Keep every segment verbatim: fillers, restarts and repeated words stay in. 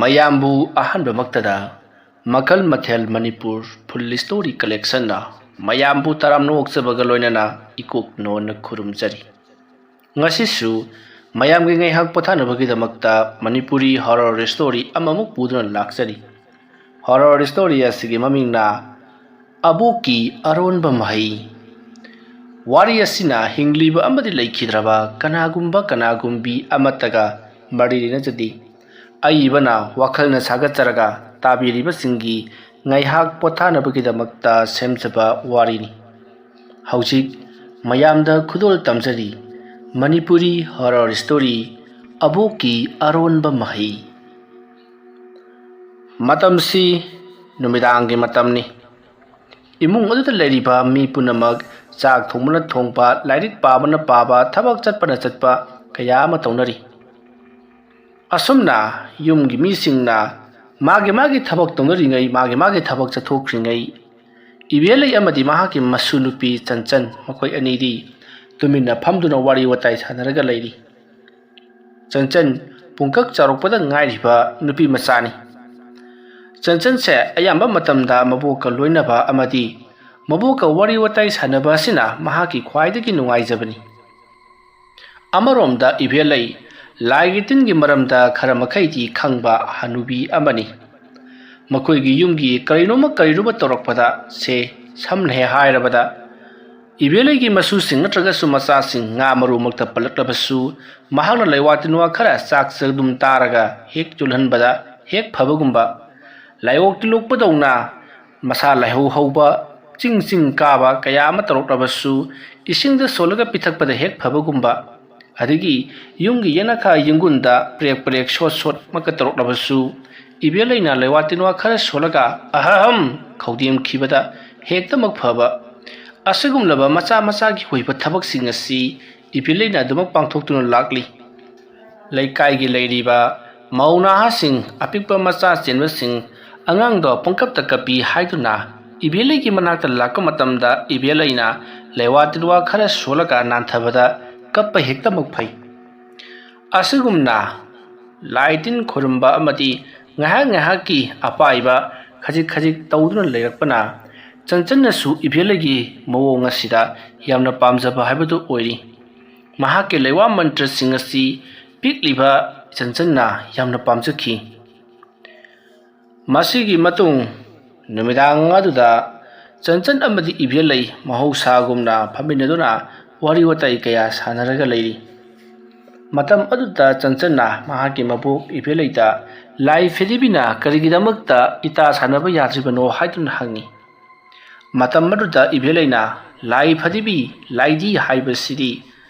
ꯃꯌꯥꯝꯕꯨ ꯑꯍꯥꯟꯕꯃꯛꯇꯗ ꯃꯈꯜ ꯃꯊꯦꯜ ꯃꯅꯤꯄꯨꯔ ꯐꯨꯜ ꯁ꯭ꯇꯣꯔꯤ ꯀꯂꯦꯛꯁꯟꯅ ꯃꯌꯥꯝꯕꯨ ꯇꯔꯥꯝꯅ ꯑꯣꯛꯆꯕꯒ ꯂꯣꯏꯅꯅ ꯏꯀꯣꯛ ꯅꯣꯟꯅ ꯈꯨꯔꯨꯝꯖꯔꯤ꯫ ꯉꯁꯤꯁꯨ ꯃꯌꯥꯝꯒꯤ ꯉꯥꯏꯍꯥꯛ ꯄꯣꯊꯥꯅꯕꯒꯤꯗꯃꯛꯇ ꯃꯅꯤꯄꯨꯔꯤ ꯍꯣꯔꯔ ꯁ꯭ꯇꯣꯔꯤ ꯑꯃꯃꯨꯛ ꯄꯨꯗꯨꯅ ꯂꯥꯛꯆꯔꯤ꯫ ꯍꯣꯔꯔ ꯁ꯭ꯇꯣꯔꯤ ꯑꯁꯤꯒꯤ ꯃꯃꯤꯡꯅ ꯑꯕꯣꯛꯀꯤ ꯑꯔꯣꯟꯕ ꯃꯍꯩ꯫ ꯋꯥꯔꯤ ꯑꯁꯤꯅ ꯍꯤꯡꯂꯤꯕ ꯑꯃꯗꯤ ꯂꯩꯈꯤꯗ꯭ꯔꯕ ꯀꯅꯥꯒꯨꯝꯕ ꯀꯅꯥꯒꯨꯝꯕꯤ ꯑꯃꯠꯇꯒ ꯃꯔꯤ ꯂꯩꯅꯖꯗꯦ꯫ ꯑꯏꯕꯅ ꯋꯥꯈꯜꯅ ꯁꯥꯒꯠꯆꯔꯒ ꯇꯥꯕꯤꯔꯤꯕꯁꯤꯡꯒꯤ ꯉꯥꯏꯍꯥꯛ ꯄꯣꯊꯥꯅꯕꯒꯤꯗꯃꯛꯇ ꯁꯦꯝꯖꯕ ꯋꯥꯔꯤꯅꯤ꯫ ꯍꯧꯖꯤꯛ ꯃꯌꯥꯝꯗ ꯈꯨꯗꯣꯜ ꯇꯝꯖꯔꯤ ꯃꯅꯤꯄꯨꯔꯤ ꯍꯣꯔꯔ ꯁ꯭ꯇꯣꯔꯤ ꯑꯕꯣꯛꯀꯤ ꯑꯔꯣꯟꯕ ꯃꯍꯩ꯫ ꯃꯇꯝꯁꯤ ꯅꯨꯃꯤꯗꯥꯡꯒꯤ ꯃꯇꯝꯅꯤ꯫ ꯏꯃꯨꯡ ꯑꯗꯨꯗ ꯂꯩꯔꯤꯕ ꯃꯤ ꯄꯨꯝꯅꯃꯛ ꯆꯥꯛ ꯊꯣꯡꯕꯅ ꯊꯣꯡꯕ, ꯂꯥꯏꯔꯤꯛ ꯄꯥꯕꯅ ꯄꯥꯕ, ꯊꯕꯛ ꯆꯠꯄꯅ ꯆꯠꯄ ꯀꯌꯥ ꯑꯃ ꯇꯧꯅꯔꯤ꯫ ꯑꯁꯨꯝꯅ ꯌꯨꯝꯒꯤ ꯃꯤꯁꯤꯡꯅ ꯃꯥꯒꯤ ꯃꯥꯒꯤ ꯊꯕꯛ ꯇꯧꯅꯔꯤꯉꯩ, ꯃꯥꯒꯤ ꯃꯥꯒꯤ ꯊꯕꯛ ꯆꯠꯊꯣꯛꯈ꯭ꯔꯤꯉꯩ, ꯏꯕꯦꯂꯩ ꯑꯃꯗꯤ ꯃꯍꯥꯛꯀꯤ ꯃꯁꯨ ꯅꯨꯄꯤ ꯆꯟꯆꯟ, ꯃꯈꯣꯏ ꯑꯅꯤꯗꯤ ꯇꯨꯃꯤꯟꯅ ꯐꯝꯗꯨꯅ ꯋꯥꯔꯤ ꯋꯥꯇꯥꯏ ꯁꯥꯟꯅꯔꯒ ꯂꯩꯔꯤ꯫ ꯆꯟꯆꯟ ꯄꯨꯡꯀꯛ ꯆꯥꯎꯔꯛꯄꯗ ꯉꯥꯏꯔꯤꯕ ꯅꯨꯄꯤ ꯃꯆꯥꯅꯤ꯫ ꯆꯟꯆꯟꯁꯦ ꯑꯌꯥꯝꯕ ꯃꯇꯝꯗ ꯃꯕꯣꯛꯀ ꯂꯣꯏꯅꯕ ꯑꯃꯗꯤ ꯃꯕꯣꯛꯀ ꯋꯥꯔꯤ ꯋꯥꯇꯥꯏ ꯁꯥꯟꯅꯕ ꯑꯁꯤꯅ ꯃꯍꯥꯛꯀꯤ ꯈ꯭ꯋꯥꯏꯗꯒꯤ ꯅꯨꯡꯉꯥꯏꯖꯕꯅꯤ꯫ ꯑꯃꯔꯣꯝꯗ ꯏꯕꯦꯂꯩ ꯂꯥꯏꯒꯤ ꯇꯤꯟꯒꯤ ꯃꯔꯝꯗ ꯈꯔ ꯃꯈꯩꯗꯤ ꯈꯪꯕ ꯍꯅꯨꯕꯤ ꯑꯃꯅꯤ꯫ ꯃꯈꯣꯏꯒꯤ ꯌꯨꯝꯒꯤ ꯀꯔꯤꯅꯣꯃ ꯀꯔꯤꯅꯣꯃ ꯇꯧꯔꯛꯄꯗ, ꯁꯦ, ꯁꯝꯅ ꯍꯦꯛ ꯍꯥꯏꯔꯕꯗ, ꯏꯕꯦꯂꯩꯒꯤ ꯃꯁꯨꯁꯤꯡ ꯅꯠꯇ꯭ꯔꯒꯁꯨ ꯃꯆꯥꯁꯤꯡ ꯉꯥ ꯃꯔꯨꯃꯛꯇ ꯄꯜꯂꯛꯂꯕꯁꯨ, ꯃꯍꯥꯛꯅ ꯂꯩꯋꯥ ꯇꯤꯟꯋꯥ ꯈꯔ ꯆꯥꯛ ꯆꯗꯨꯝ ꯇꯥꯔꯒ ꯍꯦꯛ ꯆꯨꯜꯍꯟꯕꯗ ꯍꯦꯛ ꯐꯕꯒꯨꯝꯕ, ꯂꯥꯏꯑꯣꯛ ꯇꯤꯜꯂꯣꯛꯄꯗꯧꯅ ꯃꯁꯥ ꯂꯥꯏꯍꯧ ꯍꯧꯕ, ꯆꯤꯡ ꯆꯤꯡ ꯀꯥꯕ ꯀꯌꯥ ꯑꯃ ꯇꯧꯔꯛꯂꯕꯁꯨ, ꯏꯁꯤꯡꯗ ꯁꯣꯜꯂꯒ ꯄꯤꯊꯛꯄꯗ ꯍꯦꯛ ꯐꯕꯒꯨꯝꯕ, ꯑꯗꯒꯤ ꯌꯨꯝꯒꯤ ꯌꯦꯅꯈꯥ ꯌꯦꯡꯒꯨꯟꯗ ꯄ꯭ꯔꯦꯛ ꯄ꯭ꯔꯦꯛ ꯁꯣꯠ ꯁꯣꯠꯃꯛꯀ ꯇꯧꯔꯛꯂꯕꯁꯨ, ꯏꯕꯦꯂꯩꯅ ꯂꯩꯋꯥ ꯇꯤꯟꯋꯥ ꯈꯔ ꯁꯣꯜꯂꯒ "ꯑꯍꯝ" ꯈꯧꯗꯦꯝꯈꯤꯕꯗ ꯍꯦꯛꯇꯃꯛ ꯐꯕ꯫ ꯑꯁꯤꯒꯨꯝꯂꯕ ꯃꯆꯥ ꯃꯆꯥꯒꯤ ꯑꯣꯏꯕ ꯊꯕꯛꯁꯤꯡ ꯑꯁꯤ ꯏꯕꯦꯂꯩꯅ ꯑꯗꯨꯃꯛ ꯄꯥꯡꯊꯣꯛꯇꯨꯅ ꯂꯥꯛꯂꯤ꯫ ꯂꯩꯀꯥꯏꯒꯤ ꯂꯩꯔꯤꯕ ꯃꯧ ꯅꯍꯥꯁꯤꯡ, ꯑꯄꯤꯛꯄ ꯃꯆꯥ ꯆꯦꯟꯕꯁꯤꯡ, ꯑꯉꯥꯡꯗꯣ ꯄꯪꯀꯞꯇ ꯀꯞꯄꯤ ꯍꯥꯏꯗꯨꯅ ꯏꯕꯦꯂꯩꯒꯤ ꯃꯅꯥꯛꯇ ꯂꯥꯛꯄ ꯃꯇꯝꯗ, ꯏꯕꯦꯂꯩꯅ ꯂꯩꯋꯥ ꯇꯤꯟꯋꯥ ꯈꯔ ꯁꯣꯜꯂꯒ ꯅꯥꯟꯊꯕꯗ ꯀꯞꯄ ꯍꯦꯛꯇꯃꯛ ꯐꯩ꯫ ꯑꯁꯤꯒꯨꯝꯅ ꯂꯥꯏ ꯇꯤꯟ ꯈꯣꯏꯔꯝꯕ ꯑꯃꯗꯤ ꯉꯥꯏꯍꯥꯛ ꯉꯥꯏꯍꯥꯛꯀꯤ ꯑꯄꯥꯏꯕ ꯈꯖꯤꯛ ꯈꯖꯤꯛ ꯇꯧꯗꯨꯅ ꯂꯩꯔꯛꯄꯅ ꯆꯟꯆꯟꯅꯁꯨ ꯏꯕꯦꯜꯂꯩꯒꯤ ꯃꯑꯣꯡ ꯑꯁꯤꯗ ꯌꯥꯝꯅ ꯄꯥꯝꯖꯕ ꯍꯥꯏꯕꯗꯨ ꯑꯣꯏꯔꯤ꯫ ꯃꯍꯥꯛꯀꯤ ꯂꯩꯋꯥ ꯃꯟꯇ꯭ꯔꯁꯤꯡ ꯑꯁꯤ ꯄꯤꯛꯂꯤꯕ ꯆꯟꯆꯟꯅ ꯌꯥꯝꯅ ꯄꯥꯝꯖꯈꯤ꯫ ꯃꯁꯤꯒꯤ ꯃꯇꯨꯡ ꯅꯨꯃꯤꯗꯥꯡ ꯑꯗꯨꯗ ꯆꯟꯆꯟ ꯑꯃꯗꯤ ꯏꯕꯦꯜꯂꯩ ꯃꯍꯧꯁꯥꯒꯨꯝꯅ ꯐꯝꯃꯤꯟꯅꯗꯨꯅ ꯋꯥꯔꯤ ꯋꯥꯇꯥꯏ ꯀꯌꯥ ꯁꯥꯟꯅꯔꯒ ꯂꯩꯔꯤ꯫ ꯃꯇꯝ ꯑꯗꯨꯗ ꯆꯟꯆꯟꯅ ꯃꯍꯥꯛꯀꯤ ꯃꯕꯣꯛ ꯏꯕꯦꯜꯂꯩꯗ ꯂꯥꯏ ꯐꯗꯤꯕꯤꯅ ꯀꯔꯤꯒꯤꯗꯃꯛꯇ ꯏꯇꯥ ꯁꯥꯟꯅꯕ ꯌꯥꯗ꯭ꯔꯤꯕꯅꯣ ꯍꯥꯏꯗꯨꯅ ꯍꯪꯉꯤ꯫ ꯃꯇꯝ ꯑꯗꯨꯗ ꯏꯕꯦꯜꯂꯩꯅ ꯂꯥꯏ ꯐꯗꯤꯕꯤ, ꯂꯥꯏꯗꯤ ꯍꯥꯏꯕꯁꯤꯗꯤ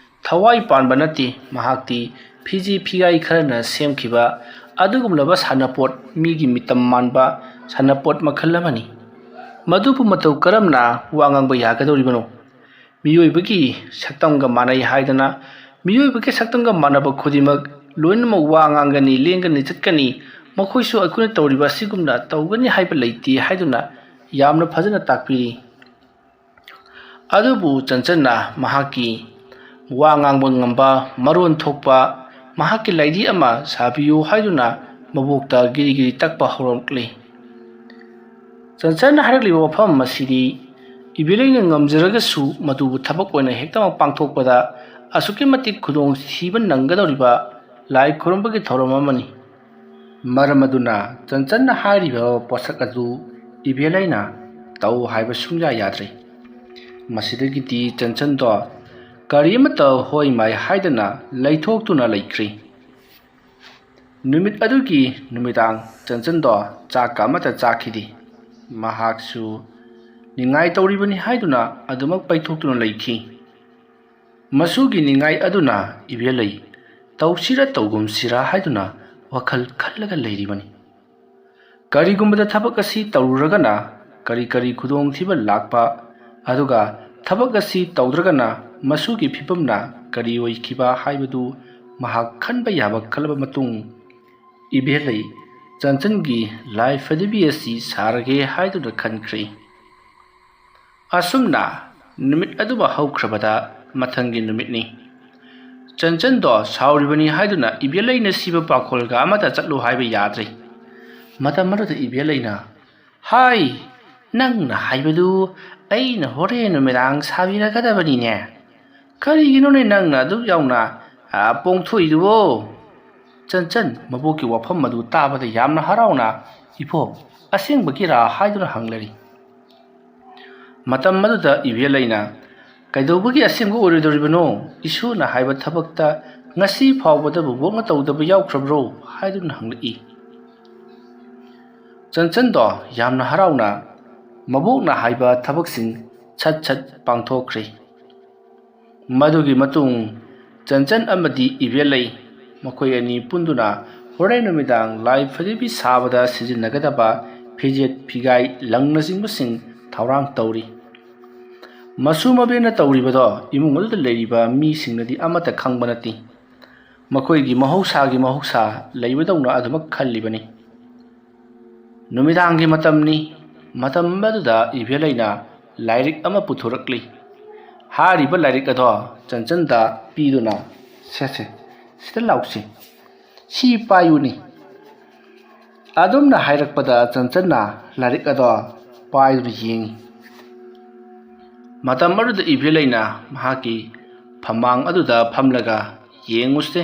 ꯊꯋꯥꯏ ꯄꯥꯟꯕ ꯅꯠꯇꯦ, ꯃꯍꯥꯛꯇꯤ ꯐꯤꯖꯤ ꯐꯤꯒꯥꯏ ꯈꯔꯅ ꯁꯦꯝꯈꯤꯕ ꯑꯗꯨꯒꯨꯝꯂꯕ ꯁꯥꯟꯅꯄꯣꯠ, ꯃꯤꯒꯤ ꯃꯤꯇꯝ ꯃꯥꯟꯕ ꯁꯥꯟꯅꯄꯣꯠ ꯃꯈꯜ ꯑꯃꯅꯤ꯫ ꯃꯗꯨꯕꯨ ꯃꯇꯧ ꯀꯔꯝꯅ ꯋꯥ ꯉꯥꯡꯕ ꯌꯥꯒꯗꯧꯔꯤꯕꯅꯣ? ꯃꯤꯑꯣꯏꯕꯒꯤ ꯁꯛꯇꯝꯒ ꯃꯥꯟꯅꯩ ꯍꯥꯏꯗꯅ ꯃꯤꯑꯣꯏꯕꯒꯤ ꯁꯛꯇꯝꯒ ꯃꯥꯟꯅꯕ ꯈꯨꯗꯤꯡꯃꯛ ꯂꯣꯏꯅꯃꯛ ꯋꯥ ꯉꯥꯡꯒꯅꯤ, ꯂꯦꯡꯒꯅꯤ, ꯆꯠꯀꯅꯤ, ꯃꯈꯣꯏꯁꯨ ꯑꯩꯈꯣꯏꯅ ꯇꯧꯔꯤꯕ ꯑꯁꯤꯒꯨꯝꯅ ꯇꯧꯒꯅꯤ ꯍꯥꯏꯕ ꯂꯩꯇꯦ ꯍꯥꯏꯗꯨꯅ ꯌꯥꯝꯅ ꯐꯖꯅ ꯇꯥꯛꯄꯤꯔꯤ꯫ ꯑꯗꯨꯕꯨ ꯆꯟꯆꯟꯅ ꯃꯍꯥꯛꯀꯤ ꯋꯥ ꯉꯥꯡꯕ ꯉꯝꯕ, ꯃꯔꯣꯟ ꯊꯣꯛꯄ ꯃꯍꯥꯛꯀꯤ ꯂꯥꯏꯗꯤ ꯑꯃ ꯁꯥꯕꯤꯌꯨ ꯍꯥꯏꯗꯨꯅ ꯃꯕꯣꯛꯇ ꯒꯤꯔꯤ ꯒꯤꯔꯤ ꯇꯛꯄ ꯍꯧꯔꯛꯂꯤ꯫ ꯆꯟꯆꯟꯅ ꯍꯥꯏꯔꯛꯂꯤꯕ ꯋꯥꯐꯝ ꯑꯁꯤꯗꯤ ꯏꯕꯦꯂꯩꯅ ꯉꯝꯖꯔꯒꯁꯨ ꯃꯗꯨꯕꯨ ꯊꯕꯛ ꯑꯣꯏꯅ ꯍꯦꯛꯇꯃꯛ ꯄꯥꯡꯊꯣꯛꯄꯗ ꯑꯁꯨꯛꯀꯤ ꯃꯇꯤꯛ ꯈꯨꯗꯣꯡꯊꯤꯕ ꯅꯪꯒꯗꯧꯔꯤꯕ ꯂꯥꯏ ꯈꯨꯔꯨꯝꯕꯒꯤ ꯊꯧꯔꯝ ꯑꯃꯅꯤ꯫ ꯃꯔꯝ ꯑꯗꯨꯅ ꯆꯟꯆꯟꯅ ꯍꯥꯏꯔꯤꯕ ꯄꯣꯠꯁꯛ ꯑꯗꯨ ꯏꯕꯦꯂꯩꯅ ꯇꯧ ꯍꯥꯏꯕ ꯁꯨꯡꯌꯥ ꯌꯥꯗ꯭ꯔꯦ꯫ ꯃꯁꯤꯗꯒꯤꯗꯤ ꯆꯟꯆꯟꯗꯣ ꯀꯔꯤꯃꯠꯇ ꯍꯣꯏ ꯃꯥꯏ ꯍꯥꯏꯗꯅ ꯂꯩꯊꯣꯛꯇꯨꯅ ꯂꯩꯈ꯭ꯔꯦ꯫ ꯅꯨꯃꯤꯠ ꯑꯗꯨꯒꯤ ꯅꯨꯃꯤꯗꯥꯡ ꯆꯟꯆꯟꯗꯣ ꯆꯥꯛꯀ ꯑꯃꯠꯇ ꯆꯥꯈꯤꯗꯦ꯫ ꯃꯍꯥꯛꯁꯨ ꯅꯤꯡꯉꯥꯏ ꯇꯧꯔꯤꯕꯅꯤ ꯍꯥꯏꯗꯨꯅ ꯑꯗꯨꯃꯛ ꯄꯩꯊꯣꯛꯇꯨꯅ ꯂꯩꯈꯤ꯫ ꯃꯁꯨꯒꯤ ꯅꯤꯡꯉꯥꯏ ꯑꯗꯨꯅ ꯏꯕꯦꯂꯩ ꯇꯧꯁꯤꯔ ꯇꯧꯒꯨꯝꯁꯤꯔ ꯍꯥꯏꯗꯨꯅ ꯋꯥꯈꯜ ꯈꯜꯂꯒ ꯂꯩꯔꯤꯕꯅꯤ꯫ ꯀꯔꯤꯒꯨꯝꯕꯗ ꯊꯕꯛ ꯑꯁꯤ ꯇꯧꯔꯨꯔꯒꯅ ꯀꯔꯤ ꯀꯔꯤ ꯈꯨꯗꯣꯡꯊꯤꯕ ꯂꯥꯛꯄ, ꯑꯗꯨꯒ ꯊꯕꯛ ꯑꯁꯤ ꯇꯧꯗ꯭ꯔꯒꯅ ꯃꯁꯨꯒꯤ ꯐꯤꯕꯝꯅ ꯀꯔꯤ ꯑꯣꯏꯈꯤꯕ ꯍꯥꯏꯕꯗꯨ ꯃꯍꯥꯛ ꯈꯟꯕ ꯌꯥꯕ ꯈꯜꯂꯕ ꯃꯇꯨꯡ, ꯏꯕꯦꯂꯩ ꯆꯟꯆꯟꯒꯤ ꯂꯥꯏ ꯐꯗꯤꯕꯤ ꯑꯁꯤ ꯁꯥꯔꯒꯦ ꯍꯥꯏꯗꯨꯅ ꯈꯟꯈ꯭ꯔꯦ꯫ ꯑꯁꯨꯝꯅ ꯅꯨꯃꯤꯠ ꯑꯗꯨꯃ ꯍꯧꯈ꯭ꯔꯕꯗ ꯃꯊꯪꯒꯤ ꯅꯨꯃꯤꯠꯅꯤ꯫ ꯆꯟꯆꯟꯗꯣ ꯁꯥꯎꯔꯤꯕꯅꯤ ꯍꯥꯏꯗꯨꯅ ꯏꯕꯦꯜꯂꯩꯅ ꯁꯤꯕ ꯄꯥꯈꯣꯜꯒ ꯑꯃꯠꯇ ꯆꯠꯂꯨ ꯍꯥꯏꯕ ꯌꯥꯗ꯭ꯔꯦ꯫ ꯃꯇꯝ ꯑꯗꯨꯗ ꯏꯕꯦꯜꯂꯩꯅ, "ꯍꯥꯏ, ꯅꯪꯅ ꯍꯥꯏꯕꯗꯨ ꯑꯩꯅ ꯍꯣꯔꯦꯟ ꯅꯨꯃꯤꯗꯥꯡ ꯁꯥꯕꯤꯔꯒꯗꯕꯅꯤꯅꯦ꯫ ꯀꯔꯤꯒꯤꯅꯣꯅꯦ ꯅꯪꯅ ꯑꯗꯨꯛ ꯌꯥꯝꯅ, ꯑ, ꯄꯣꯡꯊꯣꯛꯏꯗꯨꯕꯣ?" ꯆꯟꯆꯟ ꯃꯕꯣꯛꯀꯤ ꯋꯥꯐꯝ ꯑꯗꯨ ꯇꯥꯕꯗ ꯌꯥꯝꯅ ꯍꯔꯥꯎꯅ, "ꯏꯕꯣꯛ, ꯑꯁꯦꯡꯕꯒꯤꯔꯥ?" ꯍꯥꯏꯗꯨꯅ ꯍꯪꯂꯔꯤ꯫ ꯃꯇꯝ ꯑꯗꯨꯗ ꯏꯕꯦꯜꯂꯩꯅ, "ꯀꯩꯗꯧꯕꯒꯤ ꯑꯁꯦꯡꯕ ꯑꯣꯏꯔꯣꯏꯗꯧꯔꯤꯕꯅꯣ? ꯏꯁꯣꯔꯅ ꯍꯥꯏꯕ ꯊꯕꯛꯇ ꯉꯁꯤ ꯐꯥꯎꯕꯗ ꯕꯣꯕꯣꯛꯅ ꯇꯧꯗꯕ ꯌꯥꯎꯈ꯭ꯔꯕ꯭ꯔꯣ?" ꯍꯥꯏꯗꯨꯅ ꯍꯪꯂꯛꯏ꯫ ꯆꯟꯆꯟꯗꯣ ꯌꯥꯝꯅ ꯍꯔꯥꯎꯅ ꯃꯕꯣꯛꯅ ꯍꯥꯏꯕ ꯊꯕꯛꯁꯤꯡ ꯁꯠ ꯁꯠ ꯄꯥꯡꯊꯣꯛꯈ꯭ꯔꯦ꯫ ꯃꯗꯨꯒꯤ ꯃꯇꯨꯡ ꯆꯟꯆꯟ ꯑꯃꯗꯤ ꯏꯕꯦꯜꯂꯩ ꯃꯈꯣꯏ ꯑꯅꯤ ꯄꯨꯟꯗꯨꯅ ꯍꯣꯔꯦꯟ ꯅꯨꯃꯤꯗꯥꯡ ꯂꯥꯏ ꯐꯗꯤꯕꯤ ꯁꯥꯕꯗ ꯁꯤꯖꯤꯟꯅꯒꯗꯕ ꯐꯤꯖꯦꯠ ꯐꯤꯒꯥꯏ ꯂꯪꯅꯆꯤꯡꯕꯁꯤꯡ ꯊꯧꯔꯥꯡ ꯇꯧꯔꯤ꯫ ꯃꯁꯨ ꯃꯕꯦꯅ ꯇꯧꯔꯤꯕꯗꯣ ꯏꯃꯨꯡ ꯑꯗꯨꯗ ꯂꯩꯔꯤꯕ ꯃꯤꯁꯤꯡꯅꯗꯤ ꯑꯃꯠꯇ ꯈꯪꯕ ꯅꯠꯇꯦ꯫ ꯃꯈꯣꯏꯒꯤ ꯃꯍꯧꯁꯥꯒꯤ ꯃꯍꯧꯁꯥ ꯂꯩꯕꯗꯧꯅ ꯑꯗꯨꯃꯛ ꯈꯜꯂꯤꯕꯅꯤ꯫ ꯅꯨꯃꯤꯗꯥꯡꯒꯤ ꯃꯇꯝꯅꯤ꯫ ꯃꯇꯝ ꯑꯗꯨꯗ ꯏꯕꯦꯜꯂꯩꯅ ꯂꯥꯏꯔꯤꯛ ꯑꯃ ꯄꯨꯊꯣꯔꯛꯂꯤ꯫ ꯍꯥꯏꯔꯤꯕ ꯂꯥꯏꯔꯤꯛ ꯑꯗꯣ ꯆꯟꯆꯟꯗ ꯄꯤꯗꯨꯅ, "ꯁꯦ, ꯁꯦ, ꯁꯤꯗ ꯂꯥꯎꯁꯤ꯫ ꯁꯤ ꯄꯥꯏꯌꯨꯅꯤ"꯫ ꯑꯗꯨꯝꯅ ꯍꯥꯏꯔꯛꯄꯗ ꯆꯟꯆꯟꯅ ꯂꯥꯏꯔꯤꯛ ꯑꯗꯣ ꯄꯥꯏꯗꯨꯅ ꯌꯦꯡꯉꯤ꯫ ꯃꯇꯝ ꯑꯗꯨꯗ ꯏꯕꯦꯜꯂꯩꯅ ꯃꯍꯥꯛꯀꯤ ꯐꯝꯃꯥꯡ ꯑꯗꯨꯗ ꯐꯝꯂꯒ, "ꯌꯦꯡꯉꯨꯁꯦ,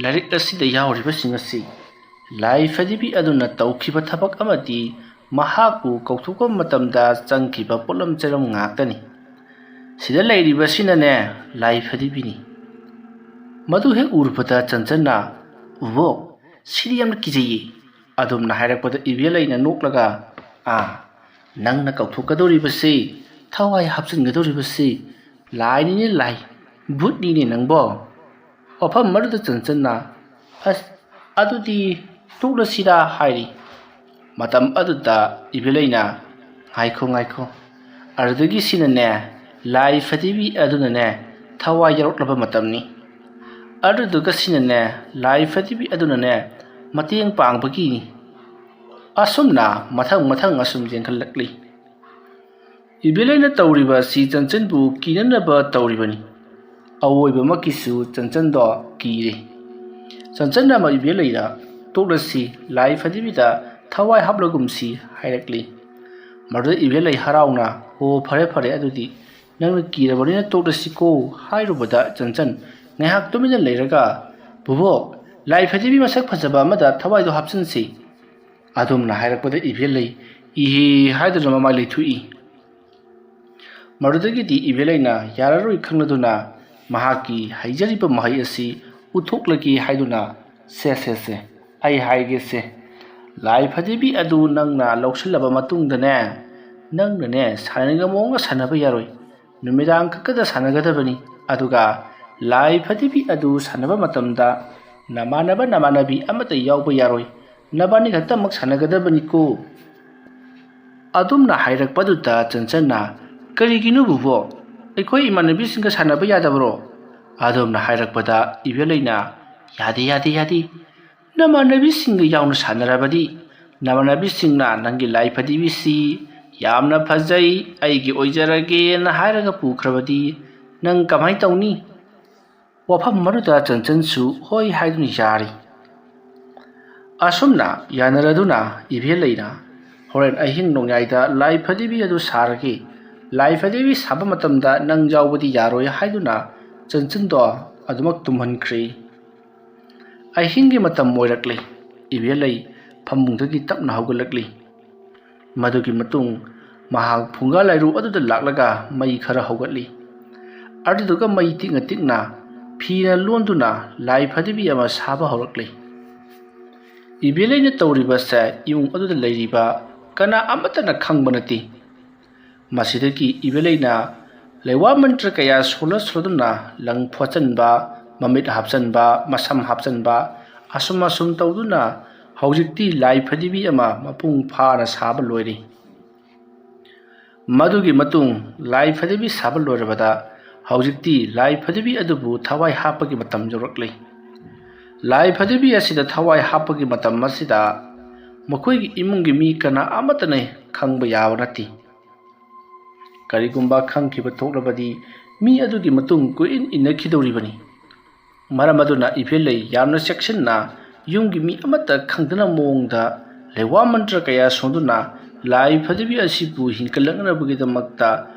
ꯂꯥꯏꯔꯤꯛ ꯑꯁꯤꯗ ꯌꯥꯎꯔꯤꯕꯁꯤꯡ ꯑꯁꯤ ꯂꯥꯏ ꯐꯗꯤꯕꯤ ꯑꯗꯨꯅ ꯇꯧꯈꯤꯕ ꯊꯕꯛ ꯑꯃꯗꯤ ꯃꯍꯥꯛꯄꯨ ꯀꯧꯊꯣꯛꯄ ꯃꯇꯝꯗ ꯆꯪꯈꯤꯕ ꯄꯣꯠꯂꯝ ꯆꯩꯔꯝ ꯉꯥꯛꯇꯅꯤ꯫ ꯁꯤꯗ ꯂꯩꯔꯤꯕꯁꯤꯅꯅꯦ ꯂꯥꯏ ꯐꯗꯤꯕꯤꯅꯤ"꯫ ꯃꯗꯨ ꯍꯦꯛ ꯎꯔꯨꯕꯗ ꯆꯟꯆꯟꯅ, "ꯎꯕꯣꯛ, ꯁꯤꯗꯤ ꯌꯥꯝꯅ ꯀꯤꯖꯩꯌꯦ"꯫ ꯑꯗꯨꯝꯅ ꯍꯥꯏꯔꯛꯄꯗ ꯏꯕꯦꯜꯂꯩꯅ ꯅꯣꯛꯂꯒ, "ꯑꯥ, ꯅꯪꯅ ꯀꯧꯊꯣꯛꯀꯗꯧꯔꯤꯕꯁꯤ, ꯊꯋꯥꯏ ꯍꯥꯞꯆꯤꯟꯒꯗꯧꯔꯤꯕꯁꯤ ꯂꯥꯏꯅꯤꯅꯦ ꯂꯥꯏ, ꯚꯨꯠꯅꯤꯅꯦ ꯅꯪꯕꯣ"꯫ ꯋꯥꯐꯝ ꯑꯗꯨꯗ ꯆꯟꯆꯟꯅ, "ꯑꯁ, ꯑꯗꯨꯗꯤ ꯇꯣꯛꯂꯁꯤꯔꯥ" ꯍꯥꯏꯔꯤ꯫ ꯃꯇꯝ ꯑꯗꯨꯗ ꯏꯕꯦꯜꯂꯩꯅ, "ꯉꯥꯏꯈꯣ, ꯉꯥꯏꯈꯣ, ꯑꯗꯨꯗꯒꯤ ꯁꯤꯅꯅꯦ ꯂꯥꯏ ꯐꯗꯤꯕꯤ ꯑꯗꯨꯅꯅꯦ ꯊꯋꯥꯏ ꯌꯥꯎꯔꯛꯂꯕ ꯃꯇꯝꯅꯤ꯫ ꯑꯗꯨꯗꯨꯒ ꯁꯤꯅꯅꯦ ꯂꯥꯏ ꯐꯗꯤꯕꯤ ꯑꯗꯨꯅꯅꯦ ꯃꯇꯦꯡ ꯄꯥꯡꯕꯒꯤꯅꯤ"꯫ ꯑꯁꯨꯝꯅ ꯃꯊꯪ ꯃꯊꯪ ꯑꯁꯨꯝ ꯌꯦꯡꯈꯠꯂꯛꯂꯤ꯫ ꯏꯕꯦꯜꯂꯩꯅ ꯇꯧꯔꯤꯕ ꯑꯁꯤ ꯆꯟꯆꯟꯕꯨ ꯀꯤꯅꯅꯕ ꯇꯧꯔꯤꯕꯅꯤ꯫ ꯑꯋꯣꯏꯕꯃꯛꯀꯤꯁꯨ ꯆꯟꯆꯟꯗꯣ ꯀꯤꯔꯦ꯫ ꯆꯟꯆꯟꯅ ꯑꯃ ꯏꯕꯦꯜꯂꯩꯗ "ꯇꯣꯛꯂꯁꯤ, ꯂꯥꯏ ꯐꯗꯤꯕꯤꯗ ꯊꯋꯥꯏ ꯍꯥꯞꯂꯒꯨꯝꯁꯤ" ꯍꯥꯏꯔꯛꯂꯤ꯫ ꯃꯗꯨꯗ ꯏꯕꯦꯜꯂꯩ ꯍꯔꯥꯎꯅ, "ꯑꯣ, ꯐꯔꯦ ꯐꯔꯦ, ꯑꯗꯨꯗꯤ ꯅꯪꯅ ꯀꯤꯔꯕꯅꯤꯅ ꯇꯣꯛꯂꯁꯤꯀꯣ" ꯍꯥꯏꯔꯨꯕꯗ ꯆꯟꯆꯟ ꯉꯥꯏꯍꯥꯛ ꯇꯨꯃꯤꯟꯅ ꯂꯩꯔꯒ, "ꯕꯨꯕꯣꯛ, ꯂꯥꯏ ꯐꯗꯤꯕꯤ ꯃꯁꯛ ꯐꯖꯕ ꯑꯃꯗ ꯊꯋꯥꯏꯗꯣ ꯍꯥꯞꯆꯤꯟꯁꯤ" ꯑꯗꯨꯝꯅ ꯍꯥꯏꯔꯛꯄꯗ ꯏꯕꯦꯜꯂꯩ "ꯏꯍꯦ" ꯍꯥꯏꯗꯨꯅ ꯃꯃꯥꯏ ꯂꯩꯊꯣꯛꯏ꯫ ꯃꯗꯨꯗꯒꯤꯗꯤ ꯏꯕꯦꯜꯂꯩꯅ ꯌꯥꯔꯔꯣꯏ ꯈꯪꯂꯗꯨꯅ ꯃꯍꯥꯛꯀꯤ ꯍꯩꯖꯔꯤꯕ ꯃꯍꯩ ꯑꯁꯤ ꯎꯠꯊꯣꯛꯂꯒꯦ ꯍꯥꯏꯗꯨꯅ, "ꯁꯦ, ꯁꯦ, ꯁꯦ, ꯑꯩ ꯍꯥꯏꯒꯦꯁꯦ, ꯂꯥꯏ ꯐꯗꯤꯕꯤ ꯑꯗꯨ ꯅꯪꯅ ꯂꯧꯁꯤꯜꯂꯕ ꯃꯇꯨꯡꯗꯅꯦ, ꯅꯪꯅꯅꯦ ꯁꯥꯟꯅꯅꯤꯡꯕ ꯃꯑꯣꯡꯒ ꯁꯥꯟꯅꯕ ꯌꯥꯔꯣꯏ, ꯅꯨꯃꯤꯗꯥꯡ ꯈꯛꯇꯗ ꯁꯥꯟꯅꯒꯗꯕꯅꯤ꯫ ꯑꯗꯨꯒ ꯂꯥꯏ ꯐꯗꯤꯕꯤ ꯑꯗꯨ ꯁꯥꯟꯅꯕ ꯃꯇꯝꯗ ꯅꯃꯥꯟꯅꯕ ꯅꯃꯥꯟꯅꯕꯤ ꯑꯃꯠꯇ ꯌꯥꯎꯕ ꯌꯥꯔꯣꯏ, ꯅꯕꯥꯅꯤ ꯈꯛꯇꯃꯛ ꯁꯥꯟꯅꯒꯗꯕꯅꯤꯀꯣ" ꯑꯗꯨꯝꯅ ꯍꯥꯏꯔꯛꯄꯗꯨꯗ ꯆꯟꯆꯟꯅ, "ꯀꯔꯤꯒꯤꯅꯣ ꯕꯨꯕꯣꯛ? ꯑꯩꯈꯣꯏ ꯏꯃꯥꯟꯅꯕꯤꯁꯤꯡꯒ ꯁꯥꯟꯅꯕ ꯌꯥꯗꯕ꯭ꯔꯣ?" ꯑꯗꯨꯝꯅ ꯍꯥꯏꯔꯛꯄꯗ ꯏꯕꯦꯜꯂꯩꯅ, "ꯌꯥꯗꯦ, ꯌꯥꯗꯦ, ꯌꯥꯗꯦ꯫ ꯅꯃꯥꯟꯅꯕꯤꯁꯤꯡꯒ ꯌꯥꯎꯅ ꯁꯥꯟꯅꯔꯕꯗꯤ ꯅꯃꯥꯟꯅꯕꯤꯁꯤꯡꯅ ꯅꯪꯒꯤ ꯂꯥꯏ ꯐꯗꯤꯕꯤꯁꯤ ꯌꯥꯝꯅ ꯐꯖꯩ, ꯑꯩꯒꯤ ꯑꯣꯏꯖꯔꯒꯦꯅ ꯍꯥꯏꯔꯒ ꯄꯨꯈ꯭ꯔꯕꯗꯤ ꯅꯪ ꯀꯃꯥꯏꯅ ꯇꯧꯅꯤ?" ꯋꯥꯐꯝ ꯑꯗꯨꯗ ꯆꯟꯆꯟꯁꯨ ꯍꯣꯏ ꯍꯥꯏꯗꯨꯅ ꯌꯥꯔꯤ꯫ ꯑꯁꯨꯝꯅ ꯌꯥꯅꯔꯗꯨꯅ ꯏꯕꯦꯜꯂꯩꯅ ꯍꯣꯔꯦꯟ ꯑꯍꯤꯡ ꯅꯣꯡꯌꯥꯏꯗ ꯂꯥꯏ ꯐꯗꯤꯕꯤ ꯑꯗꯨ ꯁꯥꯔꯒꯦ, ꯂꯥꯏ ꯐꯗꯤꯕꯤ ꯁꯥꯕ ꯃꯇꯝꯗ ꯅꯪ ꯌꯥꯎꯕꯗꯤ ꯌꯥꯔꯣꯏ ꯍꯥꯏꯗꯨꯅ ꯆꯟꯆꯟꯗꯣ ꯑꯗꯨꯃꯛ ꯇꯨꯝꯍꯟꯈ꯭ꯔꯦ꯫ ꯑꯍꯤꯡꯒꯤ ꯃꯇꯝ ꯑꯣꯏꯔꯛꯂꯦ꯫ ꯏꯕꯦꯜꯂꯩ ꯐꯃꯨꯡꯗꯒꯤ ꯇꯞꯅ ꯍꯧꯒꯠꯂꯛꯂꯤ꯫ ꯃꯗꯨꯒꯤ ꯃꯇꯨꯡ ꯃꯍꯥꯛ ꯐꯨꯡꯒꯥ ꯂꯥꯏꯔꯨ ꯑꯗꯨꯗ ꯂꯥꯛꯂꯒ ꯃꯩ ꯈꯔ ꯍꯧꯒꯠꯂꯤ꯫ ꯑꯗꯨꯗꯨꯒ ꯃꯩ ꯇꯤꯛꯅ ꯇꯤꯛꯅ ꯐꯤꯅ ꯂꯣꯟꯗꯨꯅ ꯂꯥꯏ ꯐꯗꯤꯕꯤ ꯑꯃ ꯁꯥꯕ ꯍꯧꯔꯛꯂꯤ꯫ ꯏꯕꯦꯜꯂꯩꯅ ꯇꯧꯔꯤꯕꯁꯦ ꯏꯃꯨꯡ ꯑꯗꯨꯗ ꯂꯩꯔꯤꯕ ꯀꯅꯥ ꯑꯃꯠꯇꯅ ꯈꯪꯕ ꯅꯠꯇꯦ꯫ ꯃꯁꯤꯗꯒꯤ ꯏꯕꯦꯜꯂꯩꯅ ꯂꯩꯋꯥ ꯃꯟꯇ꯭ꯔ ꯀꯌꯥ ꯁꯣꯜꯂ ꯁꯣꯜꯂꯗꯨꯅ ꯂꯪ ꯐꯣꯠꯆꯟꯕ, ꯃꯃꯤꯠ ꯍꯥꯞꯆꯟꯕ, ꯃꯁꯝ ꯍꯥꯞꯆꯟꯕ, ꯑꯁꯨꯝ ꯑꯁꯨꯝ ꯇꯧꯗꯨꯅ ꯍꯧꯖꯤꯛꯇꯤ ꯂꯥꯏ ꯐꯗꯤꯕꯤ ꯑꯃ ꯃꯄꯨꯡ ꯐꯥꯅ ꯁꯥꯕ ꯂꯣꯏꯔꯦ꯫ ꯃꯗꯨꯒꯤ ꯃꯇꯨꯡ ꯂꯥꯏ ꯐꯗꯤꯕꯤ ꯁꯥꯕ ꯂꯣꯏꯔꯕꯗ ꯍꯧꯖꯤꯛꯇꯤ ꯂꯥꯏ ꯐꯗꯤꯕꯤ ꯑꯗꯨꯕꯨ ꯊꯋꯥꯏ ꯍꯥꯞꯄꯒꯤ ꯃꯇꯝ ꯌꯧꯔꯛꯂꯦ꯫ ꯂꯥꯏ ꯐꯗꯤꯕꯤ ꯑꯁꯤꯗ ꯊꯋꯥꯏ ꯍꯥꯞꯄꯒꯤ ꯃꯇꯝ ꯑꯁꯤꯗ ꯃꯈꯣꯏꯒꯤ ꯏꯃꯨꯡꯒꯤ ꯃꯤ ꯀꯅꯥ ꯑꯃꯠꯇꯅ ꯈꯪꯕ ꯌꯥꯕ ꯅꯠꯇꯦ꯫ ꯀꯔꯤꯒꯨꯝꯕ ꯈꯪꯈꯤꯕ ꯊꯣꯛꯂꯕꯗꯤ ꯃꯤ ꯑꯗꯨꯒꯤ ꯃꯇꯨꯡ ꯀꯣꯏꯏꯟ ꯏꯟꯅꯈꯤꯗꯧꯔꯤꯕꯅꯤ꯫ ꯃꯔꯝ ꯑꯗꯨꯅ ꯏꯕꯦꯜꯂꯩ ꯌꯥꯝꯅ ꯆꯦꯛꯁꯤꯟꯅ ꯌꯨꯝꯒꯤ ꯃꯤ ꯑꯃꯠꯇ ꯈꯪꯗꯅ ꯃꯑꯣꯡꯗ ꯂꯩꯋꯥ ꯃꯟꯇ꯭ꯔ ꯀꯌꯥ ꯁꯣꯟꯗꯨꯅ ꯂꯥꯏ ꯐꯖꯕꯤ ꯑꯁꯤꯕꯨ ꯍꯤꯡꯒꯠꯂꯛꯅꯕꯒꯤꯗꯃꯛꯇ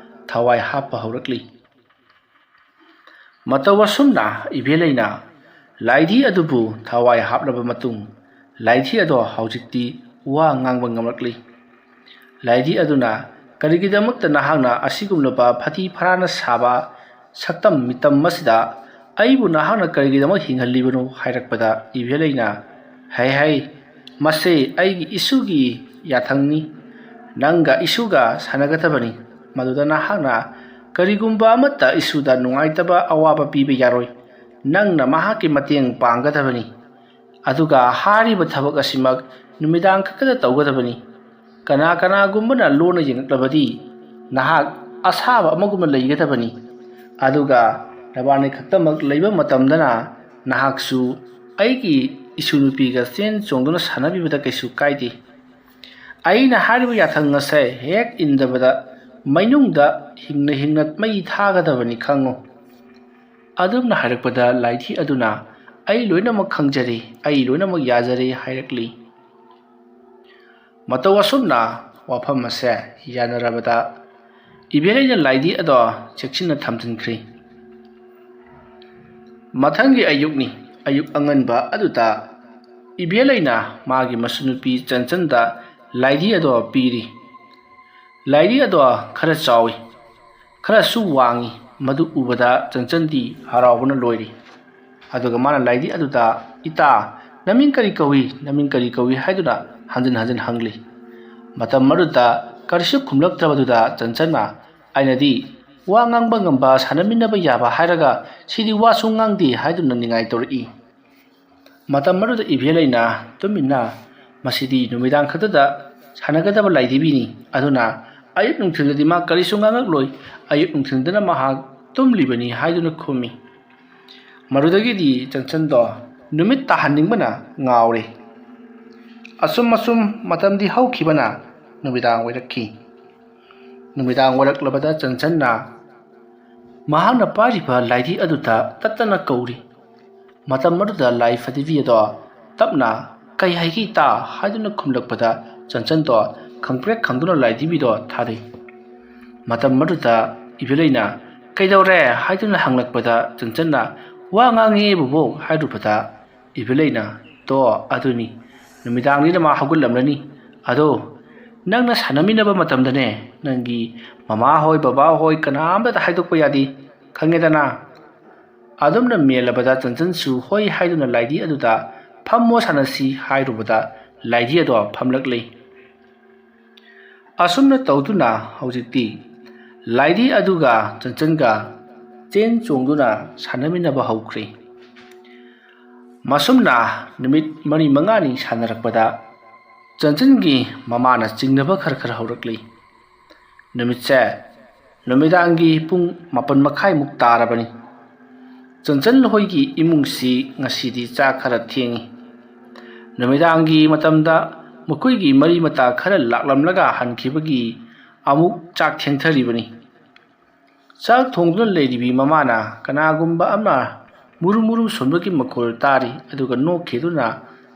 ꯊꯋꯥꯏ ꯍꯥꯞꯄ ꯍꯧꯔꯛꯂꯤ꯫ ꯃꯇꯧ ꯑꯁꯨꯝꯅ ꯏꯕꯦꯜꯂꯩꯅ ꯂꯥꯏꯙꯤ ꯑꯗꯨꯕꯨ ꯊꯋꯥꯏ ꯍꯥꯞꯂꯕ ꯃꯇꯨꯡ, ꯂꯥꯏꯙꯤ ꯑꯗꯣ ꯍꯧꯖꯤꯛꯇꯤ ꯋꯥ ꯉꯥꯡꯕ ꯉꯝꯂꯛꯂꯤ꯫ ꯂꯥꯏꯙꯤ ꯑꯗꯨꯅ, "ꯀꯔꯤꯒꯤꯗꯃꯛꯇ ꯅꯍꯥꯛꯅ ꯑꯁꯤꯒꯨꯝꯂꯕ ꯐꯇꯤ ꯐꯔꯥꯅ ꯁꯥꯕ ꯁꯛꯇꯝ ꯃꯤꯇꯝ ꯑꯁꯤꯗ ꯑꯩꯕꯨ ꯅꯍꯥꯛꯅ ꯀꯔꯤꯒꯤꯗꯃꯛ ꯍꯤꯡꯍꯜꯂꯤꯕꯅꯣ?" ꯍꯥꯏꯔꯛꯄꯗ ꯏꯕꯦꯜꯂꯩꯅ, "ꯍꯩ ꯍꯩ, ꯃꯁꯦ ꯑꯩꯒꯤ ꯏꯁꯨꯒꯤ ꯌꯥꯊꯪꯅꯤ꯫ ꯅꯪꯒ ꯏꯁꯨꯒ ꯁꯥꯟꯅꯒꯗꯕꯅꯤ꯫ ꯃꯗꯨꯗ ꯅꯍꯥꯛꯅ ꯀꯔꯤꯒꯨꯝꯕ ꯑꯃꯠꯇ ꯏꯁꯨꯗ ꯅꯨꯡꯉꯥꯏꯇꯕ ꯑꯋꯥꯕ ꯄꯤꯕ ꯌꯥꯔꯣꯏ꯫ ꯅꯪꯅ ꯃꯍꯥꯛꯀꯤ ꯃꯇꯦꯡ ꯄꯥꯡꯒꯗꯕꯅꯤ꯫ ꯑꯗꯨꯒ ꯍꯥꯏꯔꯤꯕ ꯊꯕꯛ ꯑꯁꯤꯃꯛ ꯅꯨꯃꯤꯗꯥꯡ ꯈꯛꯇꯗ ꯇꯧꯒꯗꯕꯅꯤ꯫ ꯀꯅꯥ ꯀꯅꯥꯒꯨꯝꯕꯅ ꯂꯣꯟꯅ ꯌꯦꯡꯂꯛꯂꯕꯗꯤ ꯅꯍꯥꯛ ꯑꯁꯥꯕ ꯑꯃꯒꯨꯝꯅ ꯂꯩꯒꯗꯕꯅꯤ꯫ ꯑꯗꯨꯒ ꯅꯕꯥꯅꯤ ꯈꯛꯇꯃꯛ ꯂꯩꯕ ꯃꯇꯝꯗꯅ ꯅꯍꯥꯛꯁꯨ ꯑꯩꯒꯤ ꯏꯁꯨ ꯅꯨꯄꯤꯒ ꯆꯦꯟ ꯆꯣꯡꯗꯨꯅ ꯁꯥꯟꯅꯕꯤꯕꯗ ꯀꯩꯁꯨ ꯀꯥꯏꯗꯦ꯫ ꯑꯩꯅ ꯍꯥꯏꯔꯤꯕ ꯌꯥꯊꯪ ꯑꯁꯦ ꯍꯦꯛ ꯏꯟꯗꯕꯗ ꯃꯩꯅꯨꯡꯗ ꯍꯤꯡꯅ ꯍꯤꯡꯅ ꯃꯩ ꯊꯥꯒꯗꯕꯅꯤ ꯈꯪꯉꯨ꯫" ꯑꯗꯨꯝꯅ ꯍꯥꯏꯔꯛꯄꯗ ꯂꯥꯏꯙꯤ ꯑꯗꯨꯅ, "ꯑꯩ ꯂꯣꯏꯅꯃꯛ ꯈꯪꯖꯔꯦ, ꯑꯩ ꯂꯣꯏꯅꯃꯛ ꯌꯥꯖꯔꯦ" ꯍꯥꯏꯔꯛꯂꯤ꯫ ꯃꯇꯧ ꯑꯁꯨꯝꯅ ꯋꯥꯐꯝ ꯑꯁꯦ ꯌꯥꯅꯔꯕꯗ ꯏꯕꯦꯜꯂꯩꯅ ꯂꯥꯏꯙꯤ ꯑꯗꯣ ꯆꯦꯛꯁꯤꯟꯅ ꯊꯝꯖꯤꯟꯈ꯭ꯔꯤ꯫ ꯃꯊꯪꯒꯤ ꯑꯌꯨꯛꯅꯤ꯫ ꯑꯌꯨꯛ ꯑꯉꯟꯕ ꯑꯗꯨꯗ ꯏꯕꯦꯜꯂꯩꯅ ꯃꯥꯒꯤ ꯃꯁꯨꯅꯨꯄꯤ ꯆꯟꯆꯟꯗ ꯂꯥꯏꯙꯤ ꯑꯗꯣ ꯄꯤꯔꯤ꯫ ꯂꯥꯏꯙꯤ ꯑꯗꯣ ꯈꯔ ꯆꯥꯎꯏ, ꯈꯔꯁꯨ ꯋꯥꯡꯏ꯫ ꯃꯗꯨ ꯎꯕꯗ ꯆꯟꯆꯟꯗꯤ ꯍꯔꯥꯎꯕꯅ ꯂꯣꯏꯔꯤ꯫ ꯑꯗꯨꯒ ꯃꯥꯅ ꯂꯥꯏꯙꯤ ꯑꯗꯨꯗ, "ꯏꯇꯥ, ꯅꯃꯤꯡ ꯀꯔꯤ ꯀꯧꯏ? ꯅꯃꯤꯡ ꯀꯔꯤ ꯀꯧꯏ?" ꯍꯥꯏꯗꯨꯅ ꯍꯟꯖꯤꯟ ꯍꯟꯖꯤꯟ ꯍꯪꯂꯤ꯫ ꯃꯇꯝ ꯑꯗꯨꯗ ꯀꯔꯤꯁꯨ ꯈꯨꯝꯂꯛꯇ꯭ꯔꯕꯗꯨꯗ ꯆꯟꯆꯟꯅ, "ꯑꯩꯅꯗꯤ ꯋꯥ ꯉꯥꯡꯕ ꯉꯝꯕ, ꯁꯥꯟꯅꯃꯤꯟꯅꯕ ꯌꯥꯕ ꯍꯥꯏꯔꯒ ꯁꯤꯗꯤ ꯋꯥꯁꯨ ꯉꯥꯡꯗꯦ" ꯍꯥꯏꯗꯨꯅ ꯅꯤꯡꯉꯥꯏ ꯇꯧꯔꯛꯏ꯫ ꯃꯇꯝ ꯑꯗꯨꯗ ꯏꯕꯦꯜꯂꯩꯅ ꯇꯨꯃꯤꯟꯅ, "ꯃꯁꯤꯗꯤ ꯅꯨꯃꯤꯗꯥꯡ ꯈꯛꯇꯗ ꯁꯥꯟꯅꯒꯗꯕ ꯂꯥꯏꯙꯤꯕꯤꯅꯤ, ꯑꯗꯨꯅ ꯑꯌꯨꯛ ꯅꯨꯡꯊꯤꯜꯗꯗꯤ ꯃꯥ ꯀꯔꯤꯁꯨ ꯉꯥꯡꯉꯛꯂꯣꯏ, ꯑꯌꯨꯛ ꯅꯨꯡꯊꯤꯜꯗꯅ ꯃꯍꯥꯛ ꯇꯨꯝꯂꯤꯕꯅꯤ" ꯍꯥꯏꯗꯨꯅ ꯈꯨꯝꯃꯤ꯫ ꯃꯗꯨꯗꯒꯤꯗꯤ ꯆꯟꯆꯟꯗꯣ ꯅꯨꯃꯤꯠ ꯇꯥꯍꯟꯅꯤꯡꯕꯅ ꯉꯥꯎꯔꯦ꯫ ꯑꯁꯨꯝ ꯑꯁꯨꯝ ꯃꯇꯝꯗꯤ ꯍꯧꯈꯤꯕꯅ ꯅꯨꯃꯤꯗꯥꯡ ꯑꯣꯏꯔꯛꯈꯤ꯫ ꯅꯨꯃꯤꯗꯥꯡ ꯑꯣꯏꯔꯛꯂꯕꯗ ꯆꯟꯆꯟꯅ ꯃꯍꯥꯛꯅ ꯄꯥꯏꯔꯤꯕ ꯂꯥꯏꯙꯤ ꯑꯗꯨꯗ ꯇꯠꯇꯅ ꯀꯧꯔꯤ꯫ ꯃꯇꯝ ꯑꯗꯨꯗ ꯂꯥꯏ ꯐꯗꯤꯕꯤ ꯑꯗꯣ ꯇꯞꯅ "ꯀꯩ ꯍꯥꯏꯒꯦ ꯏꯇꯥ?" ꯍꯥꯏꯗꯨꯅ ꯈꯨꯝꯂꯛꯄꯗ ꯆꯟꯆꯟꯗꯣ ꯈꯪꯄ꯭ꯔꯦꯛ ꯈꯪꯗꯨꯅ ꯂꯥꯏꯙꯤꯕꯤꯗꯣ ꯊꯥꯔꯤ꯫ ꯃꯇꯝ ꯑꯗꯨꯗ ꯏꯕꯦꯂꯩꯅ "ꯀꯩꯗꯧꯔꯦ?" ꯍꯥꯏꯗꯨꯅ ꯍꯪꯂꯛꯄꯗ ꯆꯟꯆꯟꯅ "ꯋꯥ ꯉꯥꯡꯉꯦ ꯕꯨꯕꯣꯛ" ꯍꯥꯏꯔꯨꯕꯗ ꯏꯕꯦꯂꯩꯅ "ꯇꯣ ꯑꯗꯨꯅꯤ, ꯅꯨꯃꯤꯗꯥꯡꯅꯤꯅ ꯃꯥ ꯍꯧꯒꯠꯂꯝꯂꯅꯤ꯫ ꯑꯗꯣ ꯅꯪꯅ ꯁꯥꯟꯅꯃꯤꯟꯅꯕ ꯃꯇꯝꯗꯅꯦ, ꯅꯪꯒꯤ ꯃꯃꯥ ꯍꯣꯏ ꯕꯕꯥ ꯍꯣꯏ ꯀꯅꯥꯝꯇꯗ ꯍꯥꯏꯗꯣꯛꯄ ꯌꯥꯗꯦ, ꯈꯪꯉꯦꯗꯅ?" ꯑꯗꯨꯝꯅ ꯃꯦꯜꯂꯕꯗ ꯆꯟꯆꯟꯁꯨ ꯍꯣꯏ ꯍꯥꯏꯗꯨꯅ ꯂꯥꯏꯙꯤ ꯑꯗꯨꯗ "ꯐꯝꯃꯣ ꯁꯥꯟꯅꯁꯤ" ꯍꯥꯏꯔꯨꯕꯗ ꯂꯥꯏꯙꯤ ꯑꯗꯣ ꯐꯝꯂꯛꯂꯦ꯫ ꯑꯁꯨꯝꯅ ꯇꯧꯗꯨꯅ ꯍꯧꯖꯤꯛꯇꯤ ꯂꯥꯏꯙꯤ ꯑꯗꯨꯒ ꯆꯟꯆꯟꯒ ꯆꯦꯟ ꯆꯣꯡꯗꯨꯅ ꯁꯥꯟꯅꯃꯤꯟꯅꯕ ꯍꯧꯈ꯭ꯔꯦ꯫ ꯃꯁꯨꯝꯅ ꯅꯨꯃꯤꯠ ꯃꯔꯤ ꯃꯉꯥꯅꯤ ꯁꯥꯟꯅꯔꯛꯄꯗ ꯆꯟꯆꯟꯒꯤ ꯃꯃꯥꯅ ꯆꯤꯡꯅꯕ ꯈꯔ ꯈꯔ ꯍꯧꯔꯛꯂꯤ꯫ ꯅꯨꯃꯤꯠꯁꯦ ꯅꯨꯃꯤꯗꯥꯡꯒꯤ ꯄꯨꯡ ꯃꯥꯄꯟ ꯃꯈꯥꯏꯃꯨꯛ ꯇꯥꯔꯕꯅꯤ꯫ ꯆꯟꯆꯟ ꯍꯣꯏꯒꯤ ꯏꯃꯨꯡꯁꯤ ꯉꯁꯤꯗꯤ ꯆꯥꯛ ꯈꯔ ꯊꯦꯡꯉꯤ꯫ ꯅꯨꯃꯤꯗꯥꯡꯒꯤ ꯃꯇꯝꯗ ꯃꯈꯣꯏꯒꯤ ꯃꯔꯤ ꯃꯇꯥ ꯈꯔ ꯂꯥꯛꯂꯝꯂꯒ ꯍꯟꯈꯤꯕꯒꯤ ꯑꯃꯨꯛ ꯆꯥꯛ ꯊꯦꯡꯊꯔꯤꯕꯅꯤ꯫ ꯆꯥꯛ ꯊꯣꯡꯗꯨꯅ ꯂꯩꯔꯤꯕꯤ ꯃꯃꯥꯅ ꯀꯅꯥꯒꯨꯝꯕ ꯑꯃ ꯃꯨꯔꯨꯝ ꯃꯨꯔꯨꯝ ꯁꯣꯟꯕꯒꯤ ꯃꯈꯣꯜ ꯇꯥꯔꯤ, ꯑꯗꯨꯒ ꯅꯣꯛꯈꯤꯗꯨꯅ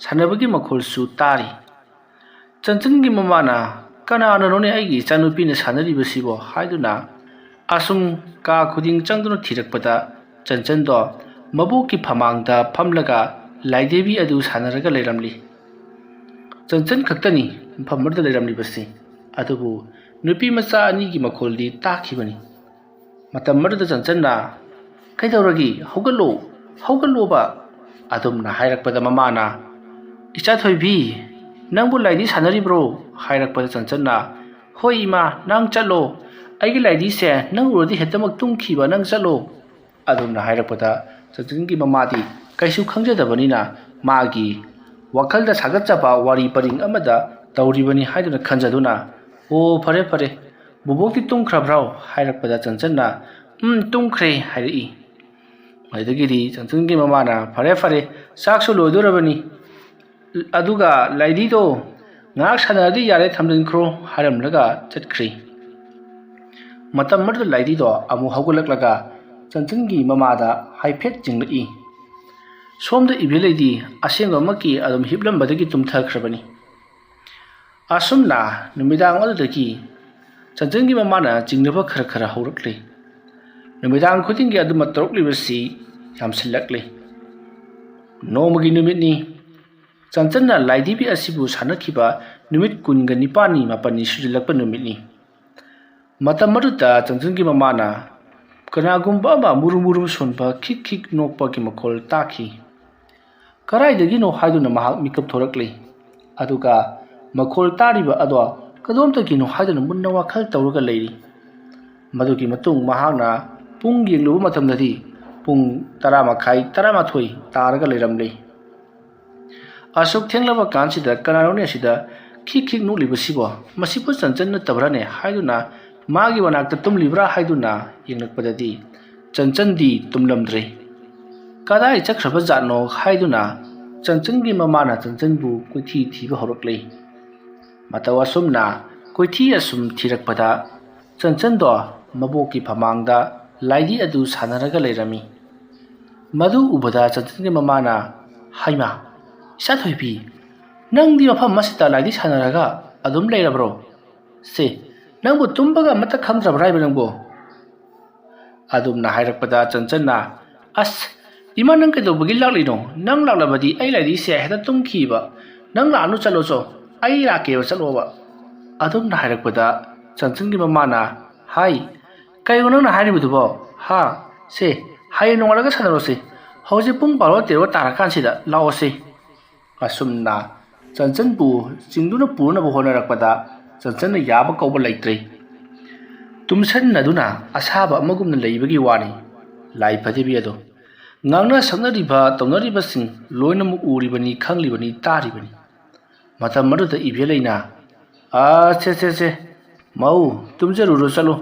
ꯁꯥꯟꯅꯕꯒꯤ ꯃꯈꯣꯜꯁꯨ ꯇꯥꯔꯤ꯫ ꯆꯟꯆꯟꯒꯤ ꯃꯃꯥꯅ "ꯀꯅꯥꯅꯅꯣꯅꯦ ꯑꯩꯒꯤ ꯏꯆꯥꯅꯨꯄꯤꯅ ꯁꯥꯟꯅꯔꯤꯕꯁꯤꯕꯣ?" ꯍꯥꯏꯗꯨꯅ ꯑꯁꯨꯝ ꯀꯥ ꯈꯨꯗꯤꯡ ꯆꯪꯗꯨꯅ ꯊꯤꯔꯛꯄꯗ ꯆꯟꯆꯟꯗꯣ ꯃꯕꯣꯛꯀꯤ ꯐꯃꯥꯡꯗ ꯐꯝꯂꯒ ꯂꯥꯏꯙꯤꯕꯤ ꯑꯗꯨ ꯁꯥꯟꯅꯔꯒ ꯂꯩꯔꯝꯂꯤ꯫ ꯆꯟꯆꯟ ꯈꯛꯇꯅꯤ ꯃꯐꯝ ꯑꯗꯨꯗ ꯂꯩꯔꯝꯂꯤꯕꯁꯤ꯫ ꯑꯗꯨꯕꯨ ꯅꯨꯄꯤ ꯃꯆꯥ ꯑꯅꯤꯒꯤ ꯃꯈꯣꯜꯗꯤ ꯇꯥꯈꯤꯕꯅꯤ꯫ ꯃꯇꯝ ꯑꯗꯨꯗ ꯆꯟꯆꯟꯅ "ꯀꯩꯗꯧꯔꯒꯦ? ꯍꯧꯒꯠꯂꯣ, ꯍꯧꯒꯠꯂꯣꯕ!" ꯑꯗꯨꯝꯅ ꯍꯥꯏꯔꯛꯄꯗ ꯃꯃꯥꯅ "ꯏꯆꯥ ꯊꯣꯏꯕꯤ, ꯅꯪꯕꯨ ꯂꯥꯏꯙꯤ ꯁꯥꯟꯅꯔꯤꯕ꯭ꯔꯣ?" ꯍꯥꯏꯔꯛꯄꯗ ꯆꯟꯆꯟꯅ "ꯍꯣꯏ ꯏꯃꯥ, ꯅꯪ ꯆꯠꯂꯣ꯫ ꯑꯩꯒꯤ ꯂꯥꯏꯙꯤꯁꯦ ꯅꯪ ꯎꯔꯗꯤ ꯍꯦꯛꯇꯃꯛ ꯇꯨꯝꯈꯤꯕ, ꯅꯪ ꯆꯠꯂꯣ" ꯑꯗꯨꯝꯅ ꯍꯥꯏꯔꯛꯄꯗ ꯆꯟꯆꯟꯒꯤ ꯃꯃꯥꯗꯤ ꯀꯩꯁꯨ ꯈꯪꯖꯗꯕꯅꯤꯅ ꯃꯥꯒꯤ ꯋꯥꯈꯜꯗ ꯁꯥꯒꯠꯆꯕ ꯋꯥꯔꯤ ꯄꯔꯤꯡ ꯑꯃꯗ ꯇꯧꯔꯤꯕꯅꯤ ꯍꯥꯏꯗꯨꯅ ꯈꯟꯖꯗꯨꯅ "ꯑꯣ, ꯐꯔꯦ ꯐꯔꯦ, ꯕꯨꯕꯣꯛꯇꯤ ꯇꯨꯝꯈ꯭ꯔꯕ꯭ꯔꯣ?" ꯍꯥꯏꯔꯛꯄꯗ ꯆꯟꯆꯟꯅ "ꯎꯝ, ꯇꯨꯝꯈ꯭ꯔꯦ" ꯍꯥꯏꯔꯛꯏ꯫ ꯑꯗꯨꯗꯒꯤꯗꯤ ꯆꯟꯆꯟꯒꯤ ꯃꯃꯥꯅ "ꯐꯔꯦ ꯐꯔꯦ, ꯆꯥꯛꯁꯨ ꯂꯣꯏꯗꯣꯔꯕꯅꯤ, ꯑꯗꯨꯒ ꯂꯥꯏꯙꯤꯗꯣ ꯉꯥꯏꯍꯥꯛ ꯁꯥꯟꯅꯔꯗꯤ ꯌꯥꯔꯦ, ꯊꯝꯖꯤꯟꯈ꯭ꯔꯣ" ꯍꯥꯏꯔꯝꯂꯒ ꯆꯠꯈ꯭ꯔꯦ꯫ ꯃꯇꯝ ꯑꯗꯨꯗ ꯂꯥꯏꯗꯤꯗꯣ ꯑꯃꯨꯛ ꯍꯧꯒꯠꯂꯛꯂꯒ ꯆꯟꯆꯟꯒꯤ ꯃꯃꯥꯗ ꯍꯥꯏꯐꯦꯠ ꯆꯤꯡꯂꯛꯏ꯫ ꯁꯣꯝꯗ ꯏꯕꯦꯜꯂꯩꯗꯤ ꯑꯁꯦꯡꯕꯃꯛꯀꯤ ꯑꯗꯨꯝ ꯍꯤꯞꯂꯝꯕꯗꯒꯤ ꯇꯨꯝꯊꯈ꯭ꯔꯕꯅꯤ꯫ ꯑꯁꯨꯝꯅ ꯅꯨꯃꯤꯗꯥꯡ ꯑꯗꯨꯗꯒꯤ ꯆꯟꯆꯟꯒꯤ ꯃꯃꯥꯅ ꯆꯤꯡꯅꯕ ꯈꯔ ꯈꯔ ꯍꯧꯔꯛꯂꯤ꯫ ꯅꯨꯃꯤꯗꯥꯡ ꯈꯨꯗꯤꯡꯒꯤ ꯑꯗꯨꯃꯛ ꯇꯧꯔꯛꯂꯤꯕꯁꯤ ꯌꯥꯝꯁꯤꯜꯂꯛꯂꯤ꯫ ꯅꯣꯡꯃꯒꯤ ꯅꯨꯃꯤꯠꯅꯤ꯫ ꯆꯟꯆꯟꯅ ꯂꯥꯏꯗꯤꯕꯤ ꯑꯁꯤꯕꯨ ꯁꯥꯟꯅꯈꯤꯕ ꯅꯨꯃꯤꯠ ꯀꯨꯟꯒ ꯅꯤꯄꯥꯜꯅꯤ ꯃꯥꯄꯜꯅꯤ ꯁꯨꯖꯤꯜꯂꯛꯄ ꯅꯨꯃꯤꯠꯅꯤ꯫ ꯃꯇꯝ ꯑꯗꯨꯗ ꯆꯟꯆꯟꯒꯤ ꯃꯃꯥꯅ ꯀꯅꯥꯒꯨꯝꯕ ꯑꯃ ꯃꯨꯔꯨꯝ ꯃꯨꯔꯨꯝ ꯁꯣꯟꯕ ꯈꯤꯛ ꯈꯤꯛ ꯅꯣꯛꯄꯒꯤ ꯃꯈꯣꯜ ꯇꯥꯈꯤ꯫ ꯀꯗꯥꯏꯗꯒꯤꯅꯣ ꯍꯥꯏꯗꯨꯅ ꯃꯍꯥꯛ ꯃꯤꯀꯞ ꯊꯣꯔꯛꯂꯤ꯫ ꯑꯗꯨꯒ ꯃꯈꯣꯜ ꯇꯥꯔꯤꯕ ꯑꯗꯣ ꯀꯗꯣꯝꯗꯒꯤꯅꯣ ꯍꯥꯏꯗꯨꯅ ꯃꯨꯟꯅ ꯋꯥꯈꯜ ꯇꯧꯔꯒ ꯂꯩꯔꯤ꯫ ꯃꯗꯨꯒꯤ ꯃꯇꯨꯡ ꯃꯍꯥꯛꯅ ꯄꯨꯡ ꯌꯦꯡꯂꯨꯕ ꯃꯇꯝꯗꯗꯤ ꯄꯨꯡ ꯇꯔꯥ ꯃꯈꯥꯏ, ꯇꯔꯥꯃꯥꯊꯣꯏ ꯇꯥꯔꯒ ꯂꯩꯔꯝꯂꯤ꯫ ꯑꯁꯨꯛ ꯊꯦꯡꯂꯕ ꯀꯥꯟꯁꯤꯗ ꯀꯅꯥꯅꯣꯅꯦ ꯑꯁꯤꯗ ꯈꯤꯛ ꯈꯤꯛ ꯅꯣꯛꯂꯤꯕꯁꯤꯕꯣ? ꯃꯁꯤꯕꯨ ꯆꯟꯆꯟ ꯅꯠꯇꯕ꯭ꯔꯥꯅꯦ? ꯍꯥꯏꯗꯨꯅ ꯃꯥꯒꯤ ꯃꯅꯥꯛꯇ ꯇꯨꯝꯂꯤꯕ꯭ꯔꯥ ꯍꯥꯏꯗꯨꯅ ꯌꯦꯡꯂꯛꯄꯗꯗꯤ ꯆꯟꯆꯟꯗꯤ ꯇꯨꯝꯂꯝꯗ꯭ꯔꯦ꯫ ꯀꯗꯥꯏ ꯆꯠꯈ꯭ꯔꯕ ꯖꯥꯠꯅꯣ ꯍꯥꯏꯗꯨꯅ ꯆꯟꯆꯟꯒꯤ ꯃꯃꯥꯅ ꯆꯟꯆꯟꯕꯨ ꯀꯣꯏꯊꯤ ꯊꯤꯕ ꯍꯧꯔꯛꯂꯦ꯫ ꯃꯇꯧ ꯑꯁꯨꯝꯅ ꯀꯣꯏꯊꯤ ꯑꯁꯨꯝ ꯊꯤꯔꯛꯄꯗ ꯆꯟꯆꯟꯗꯣ ꯃꯕꯣꯛꯀꯤ ꯐꯃꯥꯡꯗ ꯂꯥꯏꯗꯤ ꯑꯗꯨ ꯁꯥꯟꯅꯔꯒ ꯂꯩꯔꯝꯃꯤ꯫ ꯃꯗꯨ ꯎꯕꯗ ꯆꯟꯆꯟꯒꯤ ꯃꯃꯥꯅ, "ꯍꯩꯃꯥ, ꯏꯆꯥꯊꯣꯏꯕꯤ, ꯅꯪꯗꯤ ꯃꯐꯝ ꯑꯁꯤꯗ ꯂꯥꯏꯗꯤ ꯁꯥꯟꯅꯔꯒ ꯑꯗꯨꯝ ꯂꯩꯔꯕ꯭ꯔꯣ? ꯁꯦ, ꯅꯪꯕꯨ ꯇꯨꯝꯕꯒ ꯑꯃꯠꯇ ꯈꯪꯗ꯭ꯔꯕ꯭ꯔꯥ ꯍꯥꯏꯕ ꯅꯪꯕꯨ?" ꯑꯗꯨꯝꯅ ꯍꯥꯏꯔꯛꯄꯗ ꯆꯟꯆꯟꯅ, "ꯑꯁ, ꯏꯃꯥ, ꯅꯪ ꯀꯩꯗꯧꯕꯒꯤ ꯂꯥꯛꯂꯤꯅꯣ? ꯅꯪ ꯂꯥꯛꯂꯕꯗꯤ ꯑꯩ ꯂꯥꯏꯗꯤꯁꯦ ꯍꯦꯛꯇ ꯇꯨꯝꯈꯤꯕ꯫ ꯅꯪ ꯂꯥꯛꯑꯅꯨ, ꯆꯠꯂꯣ ꯆꯣ꯫ ꯑꯩ ꯂꯥꯛꯀꯦꯕ, ꯆꯠꯂꯣꯕ꯫" ꯑꯗꯨꯝꯅ ꯍꯥꯏꯔꯛꯄꯗ ꯆꯟꯆꯟꯒꯤ ꯃꯃꯥꯅ, "ꯍꯥꯏ, ꯀꯩꯅꯣ ꯅꯪꯅ ꯍꯥꯏꯔꯤꯕꯗꯨꯕꯣ? ꯍꯥ? ꯁꯦ, ꯍꯌꯦꯡ ꯅꯣꯡꯉꯥꯜꯂꯒ ꯁꯥꯟꯅꯔꯣꯁꯦ꯫ ꯍꯧꯖꯤꯛ ꯄꯨꯡ ꯕꯥꯔꯣ ꯇꯦꯔꯣ ꯇꯥꯔꯀꯥꯟꯁꯤꯗ ꯂꯥꯛꯑꯣꯁꯦ꯫" ꯑꯁꯨꯝꯅ ꯆꯟꯆꯟꯕꯨ ꯆꯤꯡꯗꯨꯅ ꯄꯨꯅꯕ ꯍꯣꯠꯅꯔꯛꯄꯗ ꯆꯟꯆꯟꯅ ꯌꯥꯕ ꯀꯧꯕ ꯂꯩꯇ꯭ꯔꯦ꯫ ꯇꯨꯝꯁꯟꯅꯗꯨꯅ ꯑꯁꯥꯕ ꯑꯃꯒꯨꯝꯅ ꯂꯩꯕꯒꯤ ꯋꯥꯅꯤ ꯂꯥꯏ ꯐꯗꯤꯕꯤ ꯑꯗꯣ꯫ ꯉꯥꯡꯅ ꯁꯛꯅꯔꯤꯕ ꯇꯧꯅꯔꯤꯕꯁꯤꯡ ꯂꯣꯏꯅꯃꯛ ꯎꯔꯤꯕꯅꯤ, ꯈꯪꯂꯤꯕꯅꯤ, ꯇꯥꯔꯤꯕꯅꯤ꯫ ꯃꯇꯝ ꯑꯗꯨꯗ ꯏꯕꯦꯜꯂꯩꯅ, "ꯑꯥ, ꯁꯦ, ꯁꯦ, ꯁꯦ, ꯃꯧ, ꯇꯨꯝꯖꯔꯨꯔꯣ ꯆꯠꯂꯣ꯫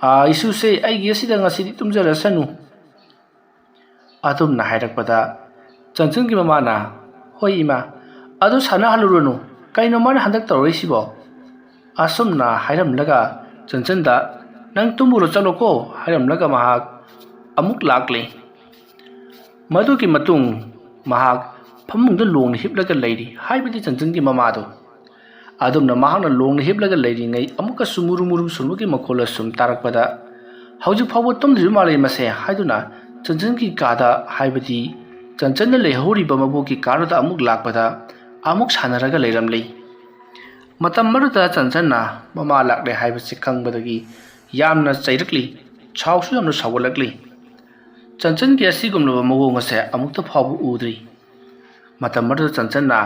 ꯑꯥ, ꯏꯁꯨꯁꯦ ꯑꯩꯒꯤ ꯑꯁꯤꯗ ꯉꯁꯤꯗꯤ ꯇꯨꯝꯖꯔꯁꯅꯨ꯫" ꯑꯗꯨꯝꯅ ꯍꯥꯏꯔꯛꯄꯗ ꯆꯟꯆꯟꯒꯤ ꯃꯃꯥꯅ, "ꯍꯣꯏ ꯏꯃꯥ, ꯑꯗꯨ ꯁꯥꯟꯅꯍꯜꯂꯨꯔꯅꯨ꯫ ꯀꯩꯅꯣ ꯃꯥꯅ ꯍꯟꯗꯛ ꯇꯧꯔꯛꯏꯁꯤꯕꯣ?" ꯑꯁꯨꯝꯅ ꯍꯥꯏꯔꯝꯂꯒ ꯆꯟꯆꯟꯗ "ꯅꯪ ꯇꯨꯝꯃꯨꯔꯣ, ꯆꯠꯂꯣꯀꯣ" ꯍꯥꯏꯔꯝꯂꯒ ꯃꯍꯥꯛ ꯑꯃꯨꯛ ꯂꯥꯛꯂꯦ꯫ ꯃꯗꯨꯒꯤ ꯃꯇꯨꯡ ꯃꯍꯥꯛ ꯐꯃꯨꯡꯗ ꯂꯣꯡꯅ ꯍꯤꯞꯂꯒ ꯂꯩꯔꯤ, ꯍꯥꯏꯕꯗꯤ ꯆꯟꯆꯟꯒꯤ ꯃꯃꯥꯗꯣ꯫ ꯑꯗꯨꯝꯅ ꯃꯍꯥꯛꯅ ꯂꯣꯡꯅ ꯍꯤꯞꯂꯒ ꯂꯩꯔꯤꯉꯩ ꯑꯃꯨꯛꯀꯁꯨ ꯃꯨꯔꯨꯝ ꯃꯨꯔꯨꯝ ꯁꯣꯟꯕꯒꯤ ꯃꯈꯣꯜ ꯑꯁꯨꯝ ꯇꯥꯔꯛꯄꯗ, "ꯍꯧꯖꯤꯛ ꯐꯥꯎꯕ ꯇꯨꯝꯗ꯭ꯔꯤꯕ ꯃꯥꯜꯂꯦ ꯃꯁꯦ" ꯍꯥꯏꯗꯨꯅ ꯆꯟꯆꯟꯒꯤ ꯀꯥꯗ, ꯍꯥꯏꯕꯗꯤ ꯆꯟꯆꯟꯅ ꯂꯩꯍꯧꯔꯤꯕ ꯃꯕꯣꯛꯀꯤ ꯀꯥꯗꯨꯗ ꯑꯃꯨꯛ ꯂꯥꯛꯄꯗ ꯑꯃꯨꯛ ꯁꯥꯟꯅꯔꯒ ꯂꯩꯔꯝꯂꯦ꯫ ꯃꯇꯝ ꯑꯗꯨꯗ ꯆꯟꯆꯟꯅ ꯃꯃꯥ ꯂꯥꯛꯂꯦ ꯍꯥꯏꯕꯁꯤ ꯈꯪꯕꯗꯒꯤ ꯌꯥꯝꯅ ꯆꯩꯔꯛꯂꯤ, ꯁꯥꯎꯁꯨ ꯌꯥꯝꯅ ꯁꯥꯎꯒꯠꯂꯛꯂꯤ꯫ ꯆꯟꯆꯟꯒꯤ ꯑꯁꯤꯒꯨꯝꯂꯕ ꯃꯑꯣꯡ ꯑꯁꯦ ꯑꯃꯨꯛꯇ ꯐꯥꯎꯕ ꯎꯗ꯭ꯔꯤ꯫ ꯃꯇꯝ ꯑꯗꯨꯗ ꯆꯟꯆꯟꯅ,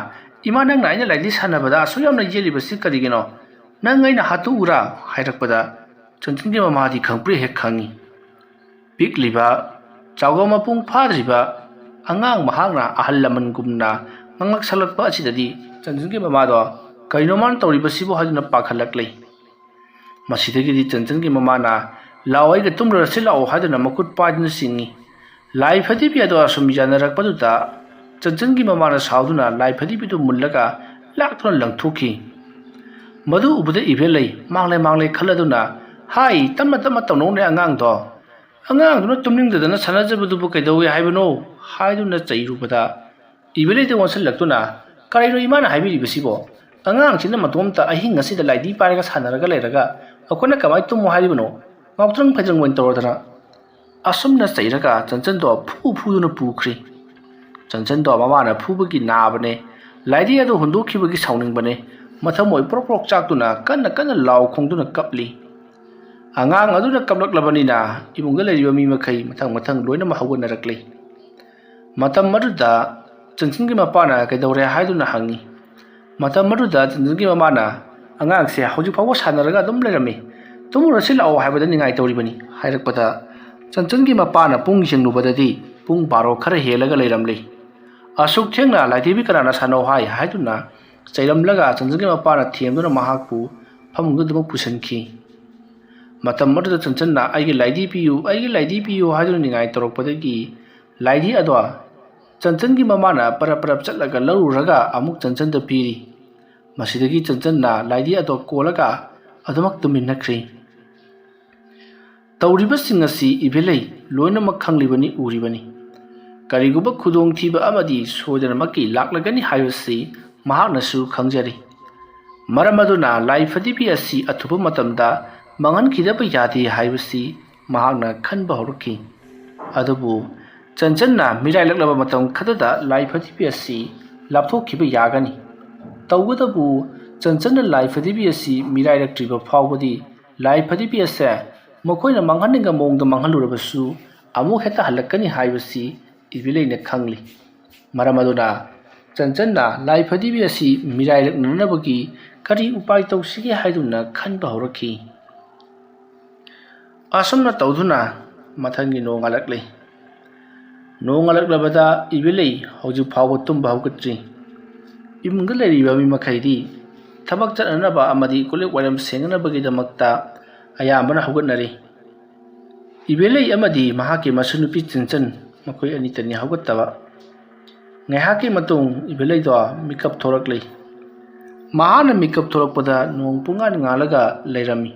"ꯏꯃꯥ, ꯅꯪꯅ ꯑꯩꯅ ꯂꯥꯏꯗꯤ ꯁꯥꯟꯅꯕꯗ ꯑꯁꯨꯛ ꯌꯥꯝꯅ ꯌꯦꯠꯂꯤꯕꯁꯤ ꯀꯔꯤꯒꯤꯅꯣ? ꯅꯪ ꯑꯩꯅ ꯍꯥꯠꯇꯣꯛꯎꯔꯥ?" ꯍꯥꯏꯔꯛꯄꯗ ꯆꯟꯆꯟꯒꯤ ꯃꯃꯥꯗꯤ ꯈꯪꯄ꯭ꯔꯦꯛ ꯍꯦꯛ ꯈꯪꯉꯤ꯫ ꯄꯤꯛꯂꯤꯕ, ꯆꯥꯎꯕ ꯃꯄꯨꯡ ꯐꯥꯗ꯭ꯔꯤꯕ ꯑꯉꯥꯡ ꯃꯍꯥꯛꯅ ꯑꯍꯜ ꯂꯃꯟꯒꯨꯝꯅ ꯉꯥꯡꯂꯛ ꯁꯛꯂꯛꯄ ꯑꯁꯤꯗꯗꯤ ꯆꯟꯆꯟꯒꯤ ꯃꯃꯥꯗꯣ "ꯀꯩꯅꯣ ꯃꯥꯅ ꯇꯧꯔꯤꯕꯁꯤꯕꯨ?" ꯍꯥꯏꯗꯨꯅ ꯄꯥꯈꯠꯂꯛꯂꯦ꯫ ꯃꯁꯤꯗꯒꯤꯗꯤ ꯆꯟꯆꯟꯒꯤ ꯃꯃꯥꯅ, "ꯂꯥꯛꯑꯣ, ꯑꯩꯒ ꯇꯨꯝꯂꯨꯔꯁꯤ ꯂꯥꯛꯑꯣ" ꯍꯥꯏꯗꯨꯅ ꯃꯈꯨꯠ ꯄꯥꯏꯗꯨꯅ ꯆꯤꯡꯏ꯫ ꯂꯥꯏ ꯐꯗꯤꯕꯤ ꯑꯗꯣ ꯑꯁꯨꯝ ꯌꯥꯅꯔꯛꯄꯗꯨꯗ ꯆꯟꯆꯟꯒꯤ ꯃꯃꯥꯅ ꯁꯥꯎꯗꯨꯅ ꯂꯥꯏ ꯐꯗꯤꯕꯤꯗꯨ ꯃꯨꯜꯂꯒ ꯂꯥꯛꯇꯨꯅ ꯂꯪꯊꯣꯛꯈꯤ꯫ ꯃꯗꯨ ꯎꯕꯗ ꯏꯕꯦꯜꯂꯩ ꯃꯥꯡꯂꯦ ꯃꯥꯡꯂꯦ ꯈꯜꯂꯗꯨꯅ, "ꯍꯥꯏ, ꯇꯞꯅ ꯇꯞꯅ ꯇꯧꯅꯧꯅꯦ ꯑꯉꯥꯡꯗꯣ꯫ ꯑꯉꯥꯡꯗꯨꯅ ꯇꯨꯝꯅꯤꯡꯗꯗꯅ ꯁꯥꯟꯅꯖꯕꯗꯨꯕꯨ ꯀꯩꯗꯧꯏ ꯍꯥꯏꯕꯅꯣ?" ꯍꯥꯏꯗꯨꯅ ꯆꯩꯔꯨꯕꯗ, ꯏꯕꯦꯜꯂꯩꯗ ꯑꯣꯟꯁꯤꯜꯂꯛꯇꯨꯅ, "ꯀꯔꯤꯅꯣ ꯏꯃꯥꯅ ꯍꯥꯏꯕꯤꯔꯤꯕꯁꯤꯕꯣ? ꯑꯉꯥꯡꯁꯤꯅ ꯃꯇꯣꯝꯇ ꯑꯍꯤꯡ ꯑꯁꯤꯗ ꯂꯥꯏꯗꯤ ꯄꯥꯏꯔꯒ ꯁꯥꯟꯅꯔꯒ ꯂꯩꯔꯒ ꯑꯩꯈꯣꯏꯅ ꯀꯃꯥꯏꯅ ꯇꯨꯝꯃꯣ ꯍꯥꯏꯔꯤꯕꯅꯣ? ꯉꯥꯎꯇ꯭ꯔꯪ ꯐꯩꯗ꯭ꯔꯪ ꯑꯣꯏꯅ ꯇꯧꯔꯗꯅ!" ꯑꯁꯨꯝꯅ ꯆꯩꯔꯒ ꯆꯟꯆꯟꯗꯣ ꯐꯨ ꯐꯨꯗꯨꯅ ꯄꯨꯈ꯭ꯔꯤ꯫ ꯆꯟꯆꯟꯗꯣ ꯃꯃꯥꯅ ꯐꯨꯕꯒꯤ ꯅꯥꯕꯅꯦ, ꯂꯥꯏꯗꯤ ꯑꯗꯨ ꯍꯨꯟꯗꯣꯛꯈꯤꯕꯒꯤ ꯁꯥꯎꯅꯤꯡꯕꯅꯦ꯫ ꯃꯊꯃꯣꯏ ꯄ꯭ꯔꯣꯛ ꯄ꯭ꯔꯣꯛ ꯆꯥꯛꯇꯨꯅ ꯀꯟꯅ ꯀꯟꯅ ꯂꯥꯎ ꯈꯣꯡꯗꯨꯅ ꯀꯞꯂꯤ꯫ ꯑꯉꯥꯡ ꯑꯗꯨꯅ ꯀꯞꯂꯛꯂꯕꯅꯤꯅ ꯏꯃꯨꯡꯗ ꯂꯩꯔꯤꯕ ꯃꯤ ꯃꯈꯩ ꯃꯊꯪ ꯃꯊꯪ ꯂꯣꯏꯅꯃꯛ ꯍꯧꯒꯠꯅꯔꯛꯂꯤ꯫ ꯃꯇꯝ ꯑꯗꯨꯗ ꯆꯟꯆꯟꯒꯤ ꯃꯄꯥꯅ ꯀꯩꯗꯧꯔꯦ ꯍꯥꯏꯗꯨꯅ ꯍꯪꯉꯤ꯫ ꯃꯇꯝ ꯑꯗꯨꯗ ꯆꯟꯆꯟꯒꯤ ꯃꯃꯥꯅ, "ꯑꯉꯥꯡꯁꯦ ꯍꯧꯖꯤꯛ ꯐꯥꯎꯕ ꯁꯥꯟꯅꯔꯒ ꯑꯗꯨꯝ ꯂꯩꯔꯝꯃꯤ, ꯇꯨꯝꯃꯨꯔꯁꯤ ꯂꯥꯛꯑꯣ ꯍꯥꯏꯕꯗ ꯅꯤꯡꯉꯥꯏ ꯇꯧꯔꯤꯕꯅꯤ" ꯍꯥꯏꯔꯛꯄꯗ, ꯆꯟꯆꯟꯒꯤ ꯃꯄꯥꯅ ꯄꯨꯡ ꯌꯦꯡꯂꯨꯕꯗꯗꯤ ꯄꯨꯡ ꯕꯥꯔꯣ ꯈꯔ ꯍꯦꯜꯂꯒ ꯂꯩꯔꯝꯂꯦ꯫ "ꯑꯁꯨꯛ ꯊꯦꯡꯅ ꯂꯥꯏꯙꯤꯕꯤ ꯀꯅꯥꯅ ꯁꯥꯟꯅꯧ ꯍꯥꯏ?" ꯍꯥꯏꯗꯨꯅ ꯆꯩꯔꯝꯂꯒ ꯆꯟꯆꯟꯒꯤ ꯃꯄꯥꯅ ꯊꯦꯝꯗꯨꯅ ꯃꯍꯥꯛꯄꯨ ꯐꯃꯨꯡꯗ ꯑꯗꯨꯃꯛ ꯄꯨꯁꯤꯟꯈꯤ꯫ ꯃꯇꯝ ꯑꯗꯨꯗ ꯆꯟꯆꯟꯅ, "ꯑꯩꯒꯤ ꯂꯥꯏꯙꯤ ꯄꯤꯌꯨ, ꯑꯩꯒꯤ ꯂꯥꯏꯙꯤ ꯄꯤꯌꯨ" ꯍꯥꯏꯗꯨꯅ ꯅꯤꯡꯉꯥꯏ ꯇꯧꯔꯛꯄꯗꯒꯤ ꯂꯥꯏꯙꯤ ꯑꯗꯣ ꯆꯟꯆꯟꯒꯤ ꯃꯃꯥꯅ ꯄꯔꯞ ꯄꯔꯞ ꯆꯠꯂꯒ ꯂꯧꯔꯨꯔꯒ ꯑꯃꯨꯛ ꯆꯟꯆꯟꯗ ꯄꯤꯔꯤ꯫ ꯃꯁꯤꯗꯒꯤ ꯆꯟꯆꯟꯅ ꯂꯥꯏꯙꯤ ꯑꯗꯣ ꯀꯣꯜꯂꯒ ꯑꯗꯨꯃꯛ ꯇꯨꯝꯃꯤꯟꯅꯈ꯭ꯔꯤ꯫ ꯇꯧꯔꯤꯕꯁꯤꯡ ꯑꯁꯤ ꯏꯕꯦꯂꯩ ꯂꯣꯏꯅꯃꯛ ꯈꯪꯂꯤꯕꯅꯤ, ꯎꯔꯤꯕꯅꯤ꯫ ꯀꯔꯤꯒꯨꯝꯕ ꯈꯨꯗꯣꯡꯊꯤꯕ ꯑꯃꯗꯤ ꯁꯣꯏꯗꯅꯃꯛꯀꯤ ꯂꯥꯛꯂꯒꯅꯤ ꯍꯥꯏꯕꯁꯤ ꯃꯍꯥꯛꯅꯁꯨ ꯈꯪꯖꯔꯤ꯫ ꯃꯔꯝ ꯑꯗꯨꯅ ꯂꯥꯏ ꯐꯗꯤꯕꯤ ꯑꯁꯤ ꯑꯊꯨꯕ ꯃꯇꯝꯗ ꯃꯥꯡꯍꯟꯈꯤꯗꯕ ꯌꯥꯗꯦ ꯍꯥꯏꯕꯁꯤ ꯃꯍꯥꯛꯅ ꯈꯟꯕ ꯍꯧꯔꯛꯈꯤ꯫ ꯑꯗꯨꯕꯨ ꯆꯟꯆꯟꯅ ꯃꯤꯔꯥꯏꯂꯛꯂꯕ ꯃꯇꯝ ꯈꯛꯇꯗ ꯂꯥꯏ ꯐꯗꯤꯕꯤ ꯑꯁꯤ ꯂꯥꯞꯊꯣꯛꯈꯤꯕ ꯌꯥꯒꯅꯤ꯫ ꯇꯧꯕꯇꯕꯨ ꯆꯟꯆꯟꯅ ꯂꯥꯏ ꯐꯗꯤꯕꯤ ꯑꯁꯤ ꯃꯤꯔꯥꯏꯔꯛꯇ꯭ꯔꯤꯕ ꯐꯥꯎꯕꯗꯤ ꯂꯥꯏ ꯐꯗꯤꯕꯤ ꯑꯁꯦ ꯃꯈꯣꯏꯅ ꯃꯥꯡꯍꯟꯅꯤꯡꯕ ꯃꯑꯣꯡꯗ ꯃꯥꯡꯍꯜꯂꯨꯔꯕꯁꯨ ꯑꯃꯨꯛ ꯍꯦꯛꯇ ꯍꯜꯂꯛꯀꯅꯤ ꯍꯥꯏꯕꯁꯤ ꯏꯕꯦꯂꯩꯅ ꯈꯪꯂꯤ꯫ ꯃꯔꯝ ꯑꯗꯨꯅ ꯆꯟꯆꯟꯅ ꯂꯥꯏ ꯐꯗꯤꯕꯤ ꯑꯁꯤ ꯃꯤꯔꯥꯏꯔꯛꯅꯅꯕꯒꯤ ꯀꯔꯤ ꯎꯄꯥꯏ ꯇꯧꯁꯤꯒꯦ ꯍꯥꯏꯗꯨꯅ ꯈꯟꯕ ꯍꯧꯔꯛꯈꯤ꯫ ꯑꯁꯨꯝꯅ ꯇꯧꯗꯨꯅ ꯃꯊꯪꯒꯤ ꯅꯣꯡꯉꯥꯜꯂꯛꯂꯤ꯫ ꯅꯣꯡꯉꯥꯜꯂꯛꯂꯕꯗ ꯏꯕꯦꯂꯩ ꯍꯧꯖꯤꯛ ꯐꯥꯎꯕ ꯇꯨꯝꯕ ꯍꯧꯒꯠꯇ꯭ꯔꯤ꯫ ꯏꯃꯨꯡꯗ ꯂꯩꯔꯤꯕ ꯃꯤ ꯃꯈꯩꯗꯤ ꯊꯕꯛ ꯆꯠꯅꯅꯕ ꯑꯃꯗꯤ ꯀꯣꯜꯂꯤꯛ ꯋꯥꯏꯔꯝ ꯁꯦꯡꯅꯅꯕꯒꯤꯗꯃꯛꯇ ꯑꯌꯥꯝꯕꯅ ꯍꯧꯒꯠꯅꯔꯤ꯫ ꯏꯕꯦꯂꯩ ꯑꯃꯗꯤ ꯃꯍꯥꯛꯀꯤ ꯃꯁꯨꯅꯨꯄꯤ ꯆꯟꯆꯟ, ꯃꯈꯣꯏ ꯑꯅꯤꯇꯅꯤ ꯍꯧꯒꯠꯇꯕ꯫ ꯉꯥꯏꯍꯥꯛꯀꯤ ꯃꯇꯨꯡ ꯏꯕꯦꯂꯩꯗꯣ ꯃꯤꯀꯞ ꯊꯣꯔꯛꯂꯤ꯫ ꯃꯍꯥꯛꯅ ꯃꯤꯀꯞ ꯊꯣꯔꯛꯄꯗ ꯅꯣꯡ ꯄꯨꯡꯉꯥꯟ ꯉꯥꯜꯂꯒ ꯂꯩꯔꯝꯃꯤ꯫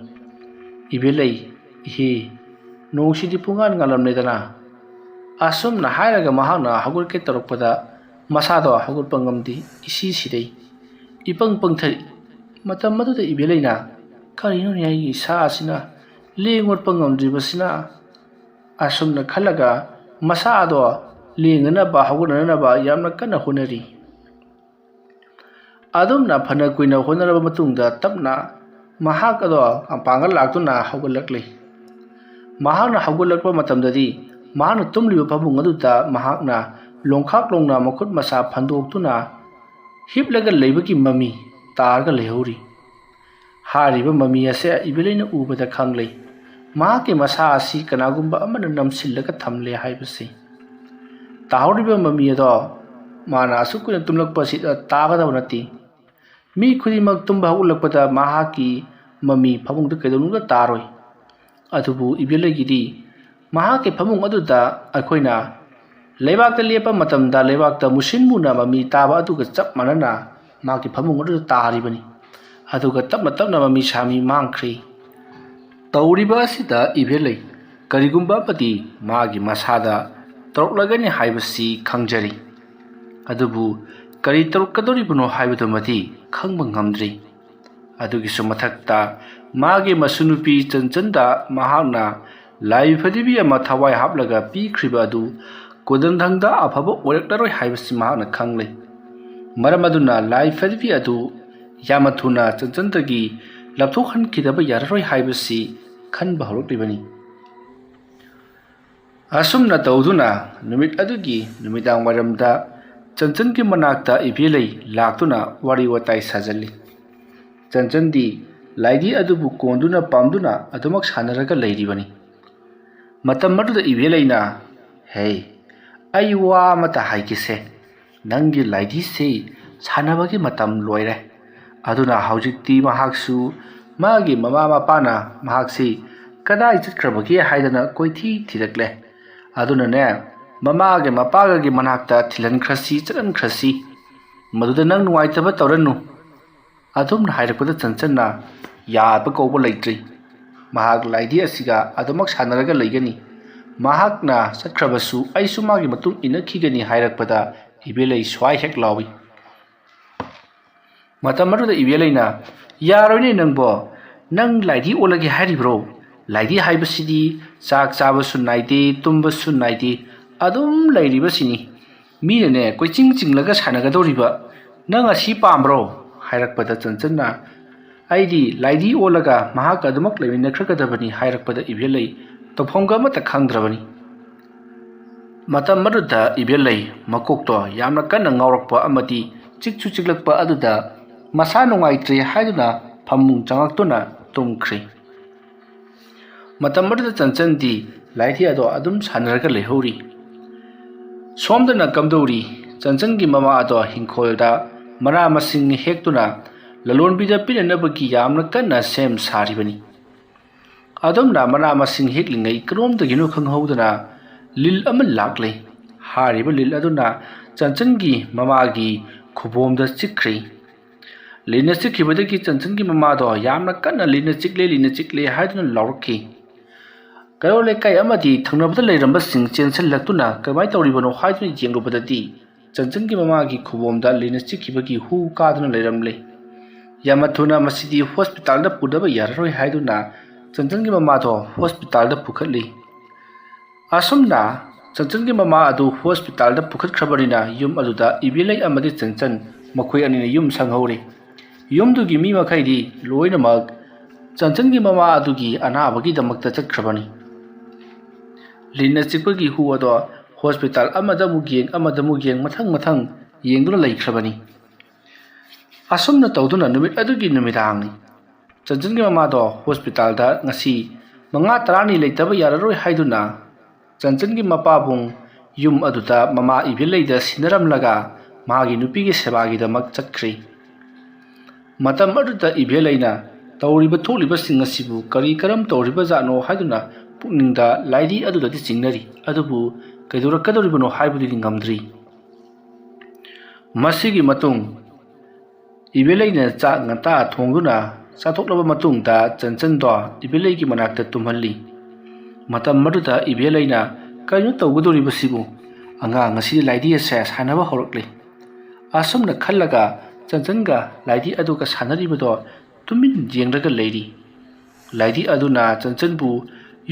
ꯏꯕꯦꯂꯩ, "ꯏꯍꯦ, ꯅꯣꯡꯁꯤꯗꯤ ꯄꯨꯡꯉꯥꯟ ꯉꯥꯜꯂꯝꯂꯦꯗꯅ?" ꯑꯁꯨꯝꯅ ꯍꯥꯏꯔꯒ ꯃꯍꯥꯛꯅ ꯍꯧꯒꯠꯀꯦ ꯇꯧꯔꯛꯄꯗ ꯃꯁꯥꯗꯣ ꯍꯧꯒꯠꯄ ꯉꯝꯗꯦ, ꯏꯁꯤ ꯁꯤꯔꯩ, ꯏꯄꯪ ꯄꯪꯊꯔꯤ꯫ ꯃꯇꯝ ꯑꯗꯨꯗ ꯏꯕꯦꯂꯩꯅ, "ꯀꯔꯤꯅꯣꯅꯦ ꯑꯩꯒꯤ ꯏꯁꯥ ꯑꯁꯤꯅ ꯂꯦꯡ ꯑꯣꯠꯄ ꯉꯝꯗ꯭ꯔꯤꯕꯁꯤꯅ?" ꯑꯁꯨꯝꯅ ꯈꯜꯂꯒ ꯃꯁꯥ ꯑꯗꯣ ꯂꯦꯡꯅꯅꯕ, ꯍꯧꯒꯠꯅꯅꯕ ꯌꯥꯝꯅ ꯀꯟꯅ ꯍꯣꯠꯅꯔꯤ꯫ ꯑꯗꯨꯝꯅ ꯐꯅ ꯀꯨꯏꯅ ꯍꯣꯠꯅꯔꯕ ꯃꯇꯨꯡꯗ ꯇꯞꯅ ꯃꯍꯥꯛ ꯑꯗꯣ ꯃꯄꯥꯡꯒꯜ ꯂꯥꯛꯇꯨꯅ ꯍꯧꯒꯠꯂꯛꯂꯤ꯫ ꯃꯍꯥꯛꯅ ꯍꯧꯒꯠꯂꯛꯄ ꯃꯇꯝꯗꯗꯤ ꯃꯍꯥꯛꯅ ꯇꯨꯝꯂꯤꯕ ꯐꯃꯨꯡ ꯑꯗꯨꯗ ꯃꯍꯥꯛꯅ ꯂꯣꯡꯈꯥꯛ ꯂꯣꯡꯅ ꯃꯈꯨꯠ ꯃꯁꯥ ꯐꯟꯗꯣꯛꯇꯨꯅ ꯍꯤꯞꯂꯒ ꯂꯩꯕꯒꯤ ꯃꯃꯤ ꯇꯥꯔꯒ ꯂꯩꯍꯧꯔꯤ꯫ ꯍꯥꯏꯔꯤꯕ ꯃꯃꯤ ꯑꯁꯦ ꯏꯕꯦꯂꯩꯅ ꯎꯕꯗ ꯈꯪꯂꯦ꯫ ꯃꯍꯥꯛꯀꯤ ꯃꯁꯥ ꯑꯁꯤ ꯀꯅꯥꯒꯨꯝꯕ ꯑꯃꯅ ꯅꯝꯁꯤꯜꯂꯒ ꯊꯝꯂꯦ ꯍꯥꯏꯕꯁꯤ꯫ ꯇꯥꯍꯧꯔꯤꯕ ꯃꯃꯤ ꯑꯗꯣ ꯃꯥꯅ ꯑꯁꯨꯛ ꯀꯨꯏꯅ ꯇꯨꯝꯂꯛꯄ ꯑꯁꯤꯗ ꯇꯥꯒꯗꯕ ꯅꯠꯇꯦ꯫ ꯃꯤ ꯈꯨꯗꯤꯡꯃꯛ ꯇꯨꯝꯕ ꯍꯧꯒꯠꯂꯛꯄꯗ ꯃꯍꯥꯛꯀꯤ ꯃꯃꯤ ꯐꯃꯨꯡꯗ ꯀꯩꯗꯧꯅꯨꯡꯗ ꯇꯥꯔꯣꯏ꯫ ꯑꯗꯨꯕꯨ ꯏꯕꯦꯂꯩꯒꯤꯗꯤ ꯃꯍꯥꯛꯀꯤ ꯐꯃꯨꯡ ꯑꯗꯨꯗ ꯑꯩꯈꯣꯏꯅ ꯂꯩꯕꯥꯛꯇ ꯂꯦꯞꯄ ꯃꯇꯝꯗ ꯂꯩꯕꯥꯛꯇ ꯃꯨꯁꯤꯟ ꯃꯨꯅ ꯃꯃꯤ ꯇꯥꯕ ꯑꯗꯨꯒ ꯆꯞ ꯃꯥꯟꯅꯅ ꯃꯍꯥꯛꯀꯤ ꯐꯃꯨꯡ ꯑꯗꯨꯗ ꯇꯥꯔꯤꯕꯅꯤ꯫ ꯑꯗꯨꯒ ꯇꯞꯅ ꯇꯞꯅ ꯃꯃꯤ ꯁꯥꯃꯤ ꯃꯥꯡꯈ꯭ꯔꯤ꯫ ꯇꯧꯔꯤꯕ ꯑꯁꯤꯗ ꯏꯕꯦꯜ ꯂꯩ꯫ ꯀꯔꯤꯒꯨꯝꯕ ꯑꯃꯗꯤ ꯃꯥꯒꯤ ꯃꯁꯥꯗ ꯇꯧꯔꯛꯂꯒꯅꯤ ꯍꯥꯏꯕꯁꯤ ꯈꯪꯖꯔꯤ, ꯑꯗꯨꯕꯨ ꯀꯔꯤ ꯇꯧꯔꯛꯀꯗꯧꯔꯤꯕꯅꯣ ꯍꯥꯏꯕꯗꯨꯃꯗꯤ ꯈꯪꯕ ꯉꯝꯗ꯭ꯔꯤ꯫ ꯑꯗꯨꯒꯤꯁꯨ ꯃꯊꯛꯇ, ꯃꯥꯒꯤ ꯃꯁꯨꯅꯨꯄꯤ ꯆꯟꯆꯟꯗ ꯃꯍꯥꯛꯅ ꯂꯥꯏ ꯐꯗꯤꯕꯤ ꯑꯃ ꯊꯋꯥꯏ ꯍꯥꯞꯂꯒ ꯄꯤꯈ꯭ꯔꯤꯕ ꯑꯗꯨ ꯀꯣꯟꯗꯪꯗ ꯑꯐꯕ ꯑꯣꯏꯔꯛꯂꯔꯣꯏ ꯍꯥꯏꯕꯁꯤ ꯃꯍꯥꯛꯅ ꯈꯪꯂꯦ꯫ ꯃꯔꯝ ꯑꯗꯨꯅ ꯂꯥꯏ ꯐꯗꯤꯕꯤ ꯑꯗꯨ ꯌꯥꯝꯅ ꯊꯨꯅ ꯆꯟꯆꯟꯗꯒꯤ ꯂꯧꯊꯣꯛꯍꯟꯈꯤꯗꯕ ꯌꯥꯔꯔꯣꯏ ꯍꯥꯏꯕꯁꯤ ꯈꯟꯕ ꯍꯧꯔꯛꯂꯤꯕꯅꯤ꯫ ꯑꯁꯨꯝꯅ ꯇꯧꯗꯨꯅ ꯅꯨꯃꯤꯠ ꯑꯗꯨꯒꯤ ꯅꯨꯃꯤꯗꯥꯡ ꯋꯥꯏꯔꯝꯗ ꯆꯟꯆꯟꯒꯤ ꯃꯅꯥꯛꯇ ꯏꯕꯦꯜꯂꯩ ꯂꯥꯛꯇꯨꯅ ꯋꯥꯔꯤ ꯋꯥꯇꯥꯏ ꯁꯥꯖꯜꯂꯤ꯫ ꯆꯟꯆꯟꯗꯤ ꯂꯥꯏꯗꯤ ꯑꯗꯨꯕꯨ ꯀꯣꯟꯗꯨꯅ ꯄꯥꯝꯗꯨꯅ ꯑꯗꯨꯃꯛ ꯁꯥꯟꯅꯔꯒ ꯂꯩꯔꯤꯕꯅꯤ꯫ ꯃꯇꯝ ꯑꯗꯨꯗ ꯏꯕꯦꯜꯂꯩꯅ, "ꯍꯦ, ꯑꯩ ꯋꯥ ꯑꯃꯇ ꯍꯥꯏꯒꯦꯁꯦ꯫ ꯅꯪꯒꯤ ꯂꯥꯏꯗꯤꯁꯤ ꯁꯥꯟꯅꯕꯒꯤ ꯃꯇꯝ ꯂꯣꯏꯔꯦ꯫ ꯑꯗꯨꯅ ꯍꯧꯖꯤꯛꯇꯤ ꯃꯍꯥꯛꯁꯨ ꯃꯥꯒꯤ ꯃꯃꯥ ꯃꯄꯥꯅ ꯃꯍꯥꯛꯁꯤ ꯀꯗꯥꯏ ꯆꯠꯈ꯭ꯔꯕꯒꯦ ꯍꯥꯏꯗꯅ ꯀꯣꯏꯊꯤ ꯊꯤꯔꯛꯂꯦ꯫ ꯑꯗꯨꯅꯅꯦ, ꯃꯃꯥꯒ ꯃꯄꯥꯒꯒꯤ ꯃꯅꯥꯛꯇ ꯊꯤꯜꯍꯟꯈ꯭ꯔꯁꯤ, ꯆꯠꯍꯟꯈ꯭ꯔꯁꯤ꯫ ꯃꯗꯨꯗ ꯅꯪ ꯅꯨꯡꯉꯥꯏꯇꯕ ꯇꯧꯔꯅꯨ꯫" ꯑꯗꯨꯝꯅ ꯍꯥꯏꯔꯛꯄꯗ ꯆꯟꯆꯟꯅ ꯌꯥꯕ ꯀꯧꯕ ꯂꯩꯇ꯭ꯔꯤ꯫ ꯃꯍꯥꯛ ꯂꯥꯏꯗꯤ ꯑꯁꯤꯒ ꯑꯗꯨꯃꯛ ꯁꯥꯟꯅꯔꯒ ꯂꯩꯒꯅꯤ꯫ ꯃꯍꯥꯛꯅ ꯆꯠꯈ꯭ꯔꯕꯁꯨ ꯑꯩꯁꯨ ꯃꯥꯒꯤ ꯃꯇꯨꯡ ꯏꯟꯅꯈꯤꯒꯅꯤ ꯍꯥꯏꯔꯛꯄꯗ ꯏꯕꯦꯜꯂꯩ ꯁ꯭ꯋꯥꯏ ꯍꯦꯛ ꯂꯥꯎꯏ꯫ ꯃꯇꯝ ꯑꯗꯨꯗ ꯏꯕꯦꯜꯂꯩꯅ, "ꯌꯥꯔꯣꯏꯅꯦ ꯅꯪꯕꯣ, ꯅꯪ ꯂꯥꯏꯗꯤ ꯑꯣꯜꯂꯒꯦ ꯍꯥꯏꯔꯤꯕ꯭ꯔꯣ? ꯂꯥꯏꯗꯤ ꯍꯥꯏꯕꯁꯤꯗꯤ ꯆꯥꯛ ꯆꯥꯕꯁꯨ ꯅꯥꯏꯗꯦ, ꯇꯨꯝꯕꯁꯨ ꯅꯥꯏꯗꯦ, ꯑꯗꯨꯝ ꯂꯩꯔꯤꯕꯁꯤꯅꯤ꯫ ꯃꯤꯅꯅꯦ ꯀꯣꯏꯆꯤꯡ ꯆꯤꯡꯂꯒ ꯁꯥꯟꯅꯒꯗꯧꯔꯤꯕ, ꯅꯪ ꯑꯁꯤ ꯄꯥꯝꯕ꯭ꯔꯣ?" ꯍꯥꯏꯔꯛꯄꯗ ꯆꯟꯆꯟꯅ, "ꯑꯩꯗꯤ ꯂꯥꯏꯗꯤ ꯑꯣꯜꯂꯒ ꯃꯍꯥꯛꯀ ꯑꯗꯨꯃꯛ ꯂꯩꯃꯤꯟꯅꯈ꯭ꯔꯒꯗꯕꯅꯤ" ꯍꯥꯏꯔꯛꯄꯗ ꯏꯕꯦꯜꯂꯩ ꯇꯧꯐꯝꯒ ꯑꯃꯠꯇ ꯈꯪꯗ꯭ꯔꯕꯅꯤ꯫ ꯃꯇꯝ ꯑꯗꯨꯗ ꯏꯕꯦꯜꯂꯩ ꯃꯀꯣꯛꯇꯣ ꯌꯥꯝꯅ ꯀꯟꯅ ꯉꯥꯎꯔꯛꯄ ꯑꯃꯗꯤ ꯆꯤꯛꯁꯨ ꯆꯤꯛꯂꯛꯄ ꯑꯗꯨꯗ ꯃꯁꯥ ꯅꯨꯡꯉꯥꯏꯇ꯭ꯔꯦ ꯍꯥꯏꯗꯨꯅ ꯐꯃꯨꯡ ꯆꯪꯉꯛꯇꯨꯅ ꯇꯨꯝꯈ꯭ꯔꯦ꯫ ꯃꯇꯝ ꯑꯗꯨꯗ ꯆꯟꯆꯟꯗꯤ ꯂꯥꯏꯗꯤ ꯑꯗꯣ ꯑꯗꯨꯝ ꯁꯥꯟꯅꯔꯒ ꯂꯩꯍꯧꯔꯤ꯫ ꯁꯣꯝꯗꯅ ꯀꯝꯗꯧꯔꯤ? ꯆꯟꯆꯟꯒꯤ ꯃꯃꯥ ꯑꯗꯣ ꯍꯤꯡꯈꯣꯜꯗ ꯃꯅꯥ ꯃꯁꯤꯡ ꯍꯦꯛꯇꯨꯅ ꯂꯂꯣꯟꯕꯤꯗ ꯄꯤꯅꯅꯕꯒꯤ ꯌꯥꯝꯅ ꯀꯟꯅ ꯁꯦꯝ ꯁꯥꯔꯤꯕꯅꯤ꯫ ꯑꯗꯨꯝꯅ ꯃꯅꯥ ꯃꯁꯤꯡ ꯍꯦꯛꯂꯤꯉꯩ ꯀꯔꯣꯝꯗꯒꯤꯅꯣ ꯈꯪꯍꯧꯗꯅ ꯂꯤꯜ ꯑꯃ ꯂꯥꯛꯂꯦ꯫ ꯍꯥꯏꯔꯤꯕ ꯂꯤꯜ ꯑꯗꯨꯅ ꯆꯟꯆꯟꯒꯤ ꯃꯃꯥꯒꯤ ꯈꯨꯕꯣꯝꯗ ꯆꯤꯛꯈ꯭ꯔꯦ꯫ ꯂꯤꯟꯅ ꯆꯤꯛꯈꯤꯕꯗꯒꯤ ꯆꯟꯆꯟꯒꯤ ꯃꯃꯥꯗꯣ ꯌꯥꯝꯅ ꯀꯟꯅ "ꯂꯤꯟꯅ ꯆꯤꯛꯂꯦ, ꯂꯤꯟꯅ ꯆꯤꯛꯂꯦ" ꯍꯥꯏꯗꯨꯅ ꯂꯥꯎꯔꯛꯈꯤ꯫ ꯀꯩꯔꯣꯜ ꯂꯩꯀꯥꯏ ꯑꯃꯗꯤ ꯊꯪꯅꯕꯗ ꯂꯩꯔꯝꯕꯁꯤꯡ ꯆꯦꯟꯁꯤꯜꯂꯛꯇꯨꯅ "ꯀꯃꯥꯏꯅ ꯇꯧꯔꯤꯕꯅꯣ?" ꯍꯥꯏꯗꯨꯅ ꯌꯦꯡꯂꯨꯕꯗꯗꯤ ꯆꯟꯆꯟꯒꯤ ꯃꯃꯥꯒꯤ ꯈꯨꯕꯣꯝꯗ ꯂꯤꯟꯅ ꯆꯤꯛꯈꯤꯕꯒꯤ ꯍꯨ ꯀꯥꯗꯨꯅ ꯂꯩꯔꯝꯂꯦ꯫ ꯌꯥꯝꯅ ꯊꯨꯅ ꯃꯁꯤꯗꯤ ꯍꯣꯁꯄꯤꯇꯥꯜꯗ ꯄꯨꯗꯕ ꯌꯥꯔꯔꯣꯏ ꯍꯥꯏꯗꯨꯅ ꯆꯟꯆꯟꯒꯤ ꯃꯃꯥꯗꯣ ꯍꯣꯁꯄꯤꯇꯥꯜꯗ ꯄꯨꯈꯠꯂꯤ꯫ ꯑꯁꯨꯝꯅ ꯆꯟꯆꯟꯒꯤ ꯃꯃꯥ ꯑꯗꯨ ꯍꯣꯁꯄꯤꯇꯥꯜꯗ ꯄꯨꯈꯠꯈ꯭ꯔꯕꯅꯤꯅ ꯌꯨꯝ ꯑꯗꯨꯗ ꯏꯕꯦꯂꯩ ꯑꯃꯗꯤ ꯆꯟꯆꯟ ꯃꯈꯣꯏ ꯑꯅꯤꯅ ꯌꯨꯝ ꯁꯪꯍꯧꯔꯤ꯫ ꯌꯨꯝꯗꯨꯒꯤ ꯃꯤ ꯃꯈꯩꯗꯤ ꯂꯣꯏꯅꯃꯛ ꯆꯟꯆꯟꯒꯤ ꯃꯃꯥ ꯑꯗꯨꯒꯤ ꯑꯅꯥꯕꯒꯤꯗꯃꯛꯇ ꯆꯠꯈ꯭ꯔꯕꯅꯤ꯫ ꯂꯤꯟꯅ ꯆꯤꯛꯄꯒꯤ ꯍꯨ ꯑꯗꯣ ꯍꯣꯁꯄꯤꯇꯥꯜ ꯑꯃꯗ ꯑꯃꯨꯛ ꯌꯦꯡ, ꯑꯃꯗ ꯑꯃꯨꯛ ꯌꯦꯡ, ꯃꯊꯪ ꯃꯊꯪ ꯌꯦꯡꯗꯨꯅ ꯂꯩꯈ꯭ꯔꯕꯅꯤ꯫ ꯑꯁꯨꯝꯅ ꯇꯧꯗꯨꯅ ꯅꯨꯃꯤꯠ ꯑꯗꯨꯒꯤ ꯅꯨꯃꯤꯗꯥꯡꯅꯤ꯫ ꯆꯟꯆꯟꯒꯤ ꯃꯃꯥꯗꯣ ꯍꯣꯁꯄꯤꯇꯥꯜꯗ ꯉꯁꯤ ꯃꯉꯥ ꯇꯔꯥꯅꯤ ꯂꯩꯇꯕ ꯌꯥꯔꯔꯣꯏ ꯍꯥꯏꯗꯨꯅ ꯆꯟꯆꯟꯒꯤ ꯃꯄꯥꯕꯨꯡ ꯌꯨꯝ ꯑꯗꯨꯗ ꯃꯃꯥ ꯏꯕꯦꯂꯩꯗ ꯁꯤꯟꯅꯔꯝꯂꯒ ꯃꯥꯒꯤ ꯅꯨꯄꯤꯒꯤ ꯁꯦꯕꯥꯒꯤꯗꯃꯛ ꯆꯠꯈ꯭ꯔꯤ꯫ ꯃꯇꯝ ꯑꯗꯨꯗ ꯏꯕꯦꯂꯩꯅ ꯇꯧꯔꯤꯕ ꯊꯣꯛꯂꯤꯕꯁꯤꯡ ꯑꯁꯤꯕꯨ ꯀꯔꯤ ꯀꯔꯝ ꯇꯧꯔꯤꯕꯖꯥꯠꯅꯣ ꯍꯥꯏꯗꯨꯅ ꯄꯨꯛꯅꯤꯡꯗ ꯂꯥꯏꯗꯤ ꯑꯗꯨꯗꯗꯤ ꯆꯤꯡꯅꯔꯤ, ꯑꯗꯨꯕꯨ ꯀꯩꯗꯧꯔꯛꯀꯗꯧꯔꯤꯕꯅꯣ ꯍꯥꯏꯕꯗꯨꯗꯤ ꯉꯝꯗ꯭ꯔꯤ꯫ ꯃꯁꯤꯒꯤ ꯃꯇꯨꯡ ꯏꯕꯦꯂꯩꯅ ꯆꯥꯛ ꯉꯟꯇꯥ ꯊꯣꯡꯗꯨꯅ ꯆꯥꯊꯣꯛꯂꯕ ꯃꯇꯨꯡꯗ ꯆꯟꯆꯟꯗꯣ ꯏꯕꯦꯂꯩꯒꯤ ꯃꯅꯥꯛꯇ ꯇꯨꯝꯍꯜꯂꯤ꯫ ꯃꯇꯝ ꯑꯗꯨꯗ ꯏꯕꯦꯂꯩꯅ "ꯀꯔꯤꯅꯣ ꯇꯧꯒꯗꯧꯔꯤꯕꯁꯤꯕꯨ? ꯑꯉꯥꯡ ꯑꯁꯤꯗꯤ ꯂꯥꯏꯗꯤ ꯑꯁꯦ ꯁꯥꯟꯅꯕ ꯍꯧꯔꯛꯂꯦ"꯫ ꯑꯁꯨꯝꯅ ꯈꯜꯂꯒ ꯆꯟꯆꯟꯒ ꯂꯥꯏꯗꯤ ꯑꯗꯨꯒ ꯁꯥꯟꯅꯔꯤꯕꯗꯣ ꯇꯨꯃꯤꯟ ꯌꯦꯡꯂꯒ ꯂꯩꯔꯤ꯫ ꯂꯥꯏꯗꯤ ꯑꯗꯨꯅ ꯆꯟꯆꯟꯕꯨ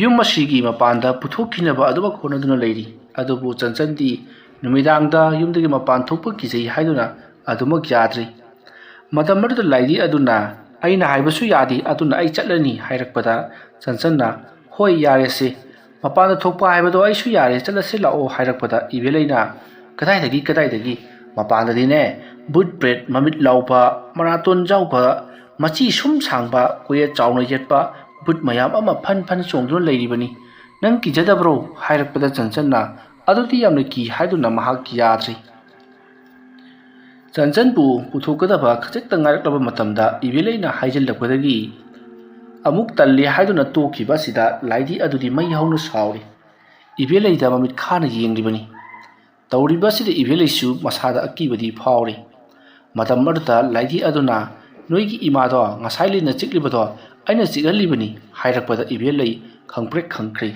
ꯌꯨꯝ ꯑꯁꯤꯒꯤ ꯃꯄꯥꯟꯗ ꯄꯨꯊꯣꯛꯈꯤꯅꯕ ꯑꯗꯨꯃꯛ ꯍꯣꯠꯅꯗꯨꯅ ꯂꯩꯔꯤ꯫ ꯑꯗꯨꯕꯨ ꯆꯟꯆꯟꯗꯤ ꯅꯨꯃꯤꯗꯥꯡꯗ ꯌꯨꯝꯗꯒꯤ ꯃꯄꯥꯟ ꯊꯣꯛꯄ ꯀꯤꯖꯩ ꯍꯥꯏꯗꯨꯅ ꯑꯗꯨꯃꯛ ꯌꯥꯗ꯭ꯔꯤ꯫ ꯃꯇꯝ ꯑꯗꯨꯗ ꯂꯥꯏꯗꯤ ꯑꯗꯨꯅ "ꯑꯩꯅ ꯍꯥꯏꯕꯁꯨ ꯌꯥꯗꯦ, ꯑꯗꯨꯅ ꯑꯩ ꯆꯠꯂꯅꯤ" ꯍꯥꯏꯔꯛꯄꯗ ꯆꯟꯆꯟꯅ "ꯍꯣꯏ, ꯌꯥꯔꯦꯁꯦ, ꯃꯄꯥꯟꯗ ꯊꯣꯛꯄ ꯍꯥꯏꯕꯗꯣ ꯑꯩꯁꯨ ꯌꯥꯔꯦ, ꯆꯠꯂꯁꯤ ꯂꯥꯛꯑꯣ" ꯍꯥꯏꯔꯛꯄꯗ ꯏꯕꯦꯂꯩꯅ "ꯀꯗꯥꯏꯗꯒꯤ, ꯀꯗꯥꯏꯗꯒꯤ? ꯃꯄꯥꯟꯗꯗꯤꯅꯦ ꯕꯨꯠ ꯕ꯭ꯔꯦꯠ ꯃꯃꯤꯠ ꯂꯥꯎꯕ, ꯃꯅꯥꯇꯣꯟ ꯌꯥꯎꯕ, ꯃꯆꯤ ꯁꯨꯝ ꯁꯥꯡꯕ, ꯀꯣꯌꯦꯠ ꯆꯥꯎꯅ ꯌꯦꯠꯄ ꯕꯨꯠ ꯃꯌꯥꯝ ꯑꯃ ꯐꯟ ꯐꯟ ꯆꯣꯡꯗꯨꯅ ꯂꯩꯔꯤꯕꯅꯤ꯫ ꯅꯪ ꯀꯤꯖꯗꯕ꯭ꯔꯣ?" ꯍꯥꯏꯔꯛꯄꯗ ꯆꯟꯆꯟꯅ "ꯑꯗꯨꯗꯤ ꯌꯥꯝꯅ ꯀꯤ" ꯍꯥꯏꯗꯨꯅ ꯃꯍꯥꯛ ꯌꯥꯗ꯭ꯔꯤ꯫ ꯆꯟꯆꯟꯕꯨ ꯄꯨꯊꯣꯛꯀꯗꯕ ꯈꯖꯤꯛꯇ ꯉꯥꯏꯔꯛꯂꯕ ꯃꯇꯝꯗ ꯏꯕꯦꯂꯩꯅ ꯍꯥꯏꯖꯤꯜꯂꯛꯄꯗꯒꯤ ꯑꯃꯨꯛ ꯇꯜꯂꯤ ꯍꯥꯏꯗꯨꯅ ꯇꯣꯛꯈꯤꯕ ꯑꯁꯤꯗ ꯂꯥꯏꯗꯤ ꯑꯗꯨꯗꯤ ꯃꯩ ꯍꯧꯅ ꯁꯥꯎꯔꯤ꯫ ꯏꯕꯦꯂꯩꯗ ꯃꯃꯤꯠ ꯈꯥꯅ ꯌꯦꯡꯂꯤꯕꯅꯤ꯫ ꯇꯧꯔꯤꯕ ꯑꯁꯤꯗ ꯏꯕꯦꯂꯩꯁꯨ ꯃꯁꯥꯗ ꯑꯀꯤꯕꯗꯤ ꯐꯥꯎꯔꯤ꯫ ꯃꯇꯝ ꯑꯗꯨꯗ ꯂꯥꯏꯙꯤ ꯑꯗꯨꯅ, "ꯅꯣꯏꯒꯤ ꯏꯃꯥꯗꯣ ꯉꯁꯥꯏ ꯂꯤꯟꯅ ꯆꯤꯛꯂꯤꯕꯗꯣ ꯑꯩꯅ ꯆꯤꯛꯍꯜꯂꯤꯕꯅꯤ" ꯍꯥꯏꯔꯛꯄꯗ ꯏꯕꯦꯜꯂꯩ ꯈꯪꯄ꯭ꯔꯦꯛ ꯈꯪꯈ꯭ꯔꯦ꯫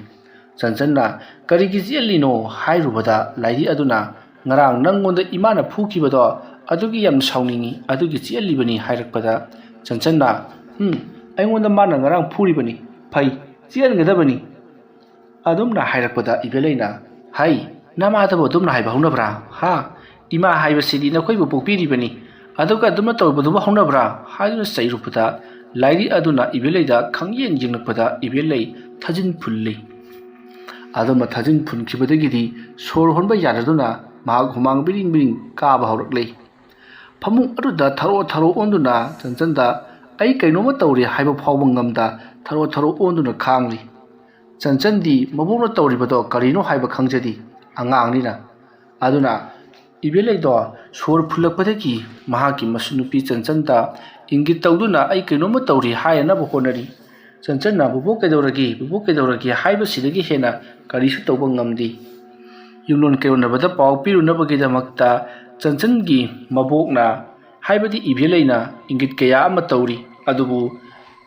ꯆꯟꯆꯟꯅ, "ꯀꯔꯤꯒꯤ ꯆꯤꯛꯍꯜꯂꯤꯅꯣ?" ꯍꯥꯏꯔꯨꯕꯗ ꯂꯥꯏꯙꯤ ꯑꯗꯨꯅ, "ꯉꯔꯥꯡ ꯅꯪꯉꯣꯟꯗ ꯏꯃꯥꯅ ꯐꯨꯈꯤꯕꯗꯣ ꯑꯗꯨꯒꯤ ꯌꯥꯝ ꯁꯥꯎꯅꯤꯡꯉꯤ, ꯑꯗꯨꯒꯤ ꯆꯤꯛꯍꯜꯂꯤꯕꯅꯤ" ꯍꯥꯏꯔꯛꯄꯗ ꯆꯟꯆꯟꯅ, "ꯎꯝ, ꯑꯩꯉꯣꯟꯗ ꯃꯥꯅ ꯉꯔꯥꯡ ꯐꯨꯔꯤꯕꯅꯤ, ꯐꯩ, ꯆꯤꯛꯍꯟꯒꯗꯕꯅꯤ" ꯑꯗꯨꯝꯅ ꯍꯥꯏꯔꯛꯄꯗ ꯏꯕꯦꯜꯂꯩꯅ, "ꯍꯩ, ꯅꯃꯥꯗꯕꯨ ꯑꯗꯨꯝꯅ ꯍꯥꯏꯕ ꯍꯧꯅꯕ꯭ꯔꯥ? ꯍꯥ? ꯏꯃꯥ ꯍꯥꯏꯕꯁꯤꯗꯤ ꯅꯈꯣꯏꯕꯨ ꯄꯣꯛꯄꯤꯔꯤꯕꯅꯤ, ꯑꯗꯨꯒ ꯑꯗꯨꯝꯅ ꯇꯧꯕꯗꯨꯕꯨ ꯍꯧꯅꯕ꯭ꯔꯥ?" ꯍꯥꯏꯗꯨꯅ ꯆꯩꯔꯨꯕꯗ ꯂꯥꯏꯙꯤ ꯑꯗꯨꯅ ꯏꯕꯦꯜꯂꯩꯗ ꯈꯪꯌꯦꯡ ꯌꯦꯡꯂꯛꯄꯗ ꯏꯕꯦꯜꯂꯩ ꯊꯥꯖꯤꯟ ꯐꯨꯜꯂꯤ꯫ ꯑꯗꯨꯝꯅ ꯊꯥꯖꯤꯟ ꯐꯨꯟꯈꯤꯕꯗꯒꯤꯗꯤ ꯁꯣꯔ ꯍꯣꯟꯕ ꯌꯥꯗꯗꯨꯅ ꯃꯍꯥꯛ ꯍꯨꯃꯥꯡ ꯕꯤꯔꯤꯡ ꯕꯤꯔꯤꯡ ꯀꯥꯕ ꯍꯧꯔꯛꯂꯦ꯫ ꯐꯃꯨꯡ ꯑꯗꯨꯗ ꯊꯔꯣ ꯊꯔꯣ ꯑꯣꯟꯗꯨꯅ ꯆꯟꯆꯟꯗ, "ꯑꯩ ꯀꯩꯅꯣꯝꯃ ꯇꯧꯔꯦ" ꯍꯥꯏꯕ ꯐꯥꯎꯕ ꯉꯝꯗ ꯊꯔꯣ ꯊꯔꯣ ꯑꯣꯟꯗꯨꯅ ꯈꯥꯡꯂꯤ꯫ ꯆꯟꯆꯟꯗꯤ ꯃꯕꯣꯛꯅ ꯇꯧꯔꯤꯕꯗꯣ ꯀꯔꯤꯅꯣ ꯍꯥꯏꯕ ꯈꯪꯖꯗꯦ, ꯑꯉꯥꯡꯅꯤꯅ꯫ ꯑꯗꯨꯅ ꯏꯕꯦꯜꯂꯩꯗꯣ ꯁꯣꯔ ꯐꯨꯜꯂꯛꯄꯗꯒꯤ ꯃꯍꯥꯛꯀꯤ ꯃꯁꯨ ꯅꯨꯄꯤ ꯆꯟꯆꯟꯗ ꯏꯪꯒꯤꯠ ꯇꯧꯗꯨꯅ "ꯑꯩ ꯀꯩꯅꯣꯝꯃ ꯇꯧꯔꯤ" ꯍꯥꯏꯅꯕ ꯍꯣꯠꯅꯔꯤ꯫ ꯆꯟꯆꯟꯅ "ꯕꯨꯕꯣꯛ ꯀꯩꯗꯧꯔꯒꯦ, ꯕꯨꯕꯣꯛ ꯀꯩꯗꯧꯔꯒꯦ" ꯍꯥꯏꯕꯁꯤꯗꯒꯤ ꯍꯦꯟꯅ ꯀꯔꯤꯁꯨ ꯇꯧꯕ ꯉꯝꯗꯦ꯫ ꯌꯨꯝꯂꯣꯟ ꯀꯩꯔꯣꯟꯅꯕꯗ ꯄꯥꯎ ꯄꯤꯔꯨꯅꯕꯒꯤꯗꯃꯛꯇ ꯆꯟꯆꯟꯒꯤ ꯃꯕꯣꯛꯅ, ꯍꯥꯏꯕꯗꯤ ꯏꯕꯦꯜꯂꯩꯅ ꯏꯪꯒꯤꯠ ꯀꯌꯥ ꯑꯃ ꯇꯧꯔꯤ, ꯑꯗꯨꯕꯨ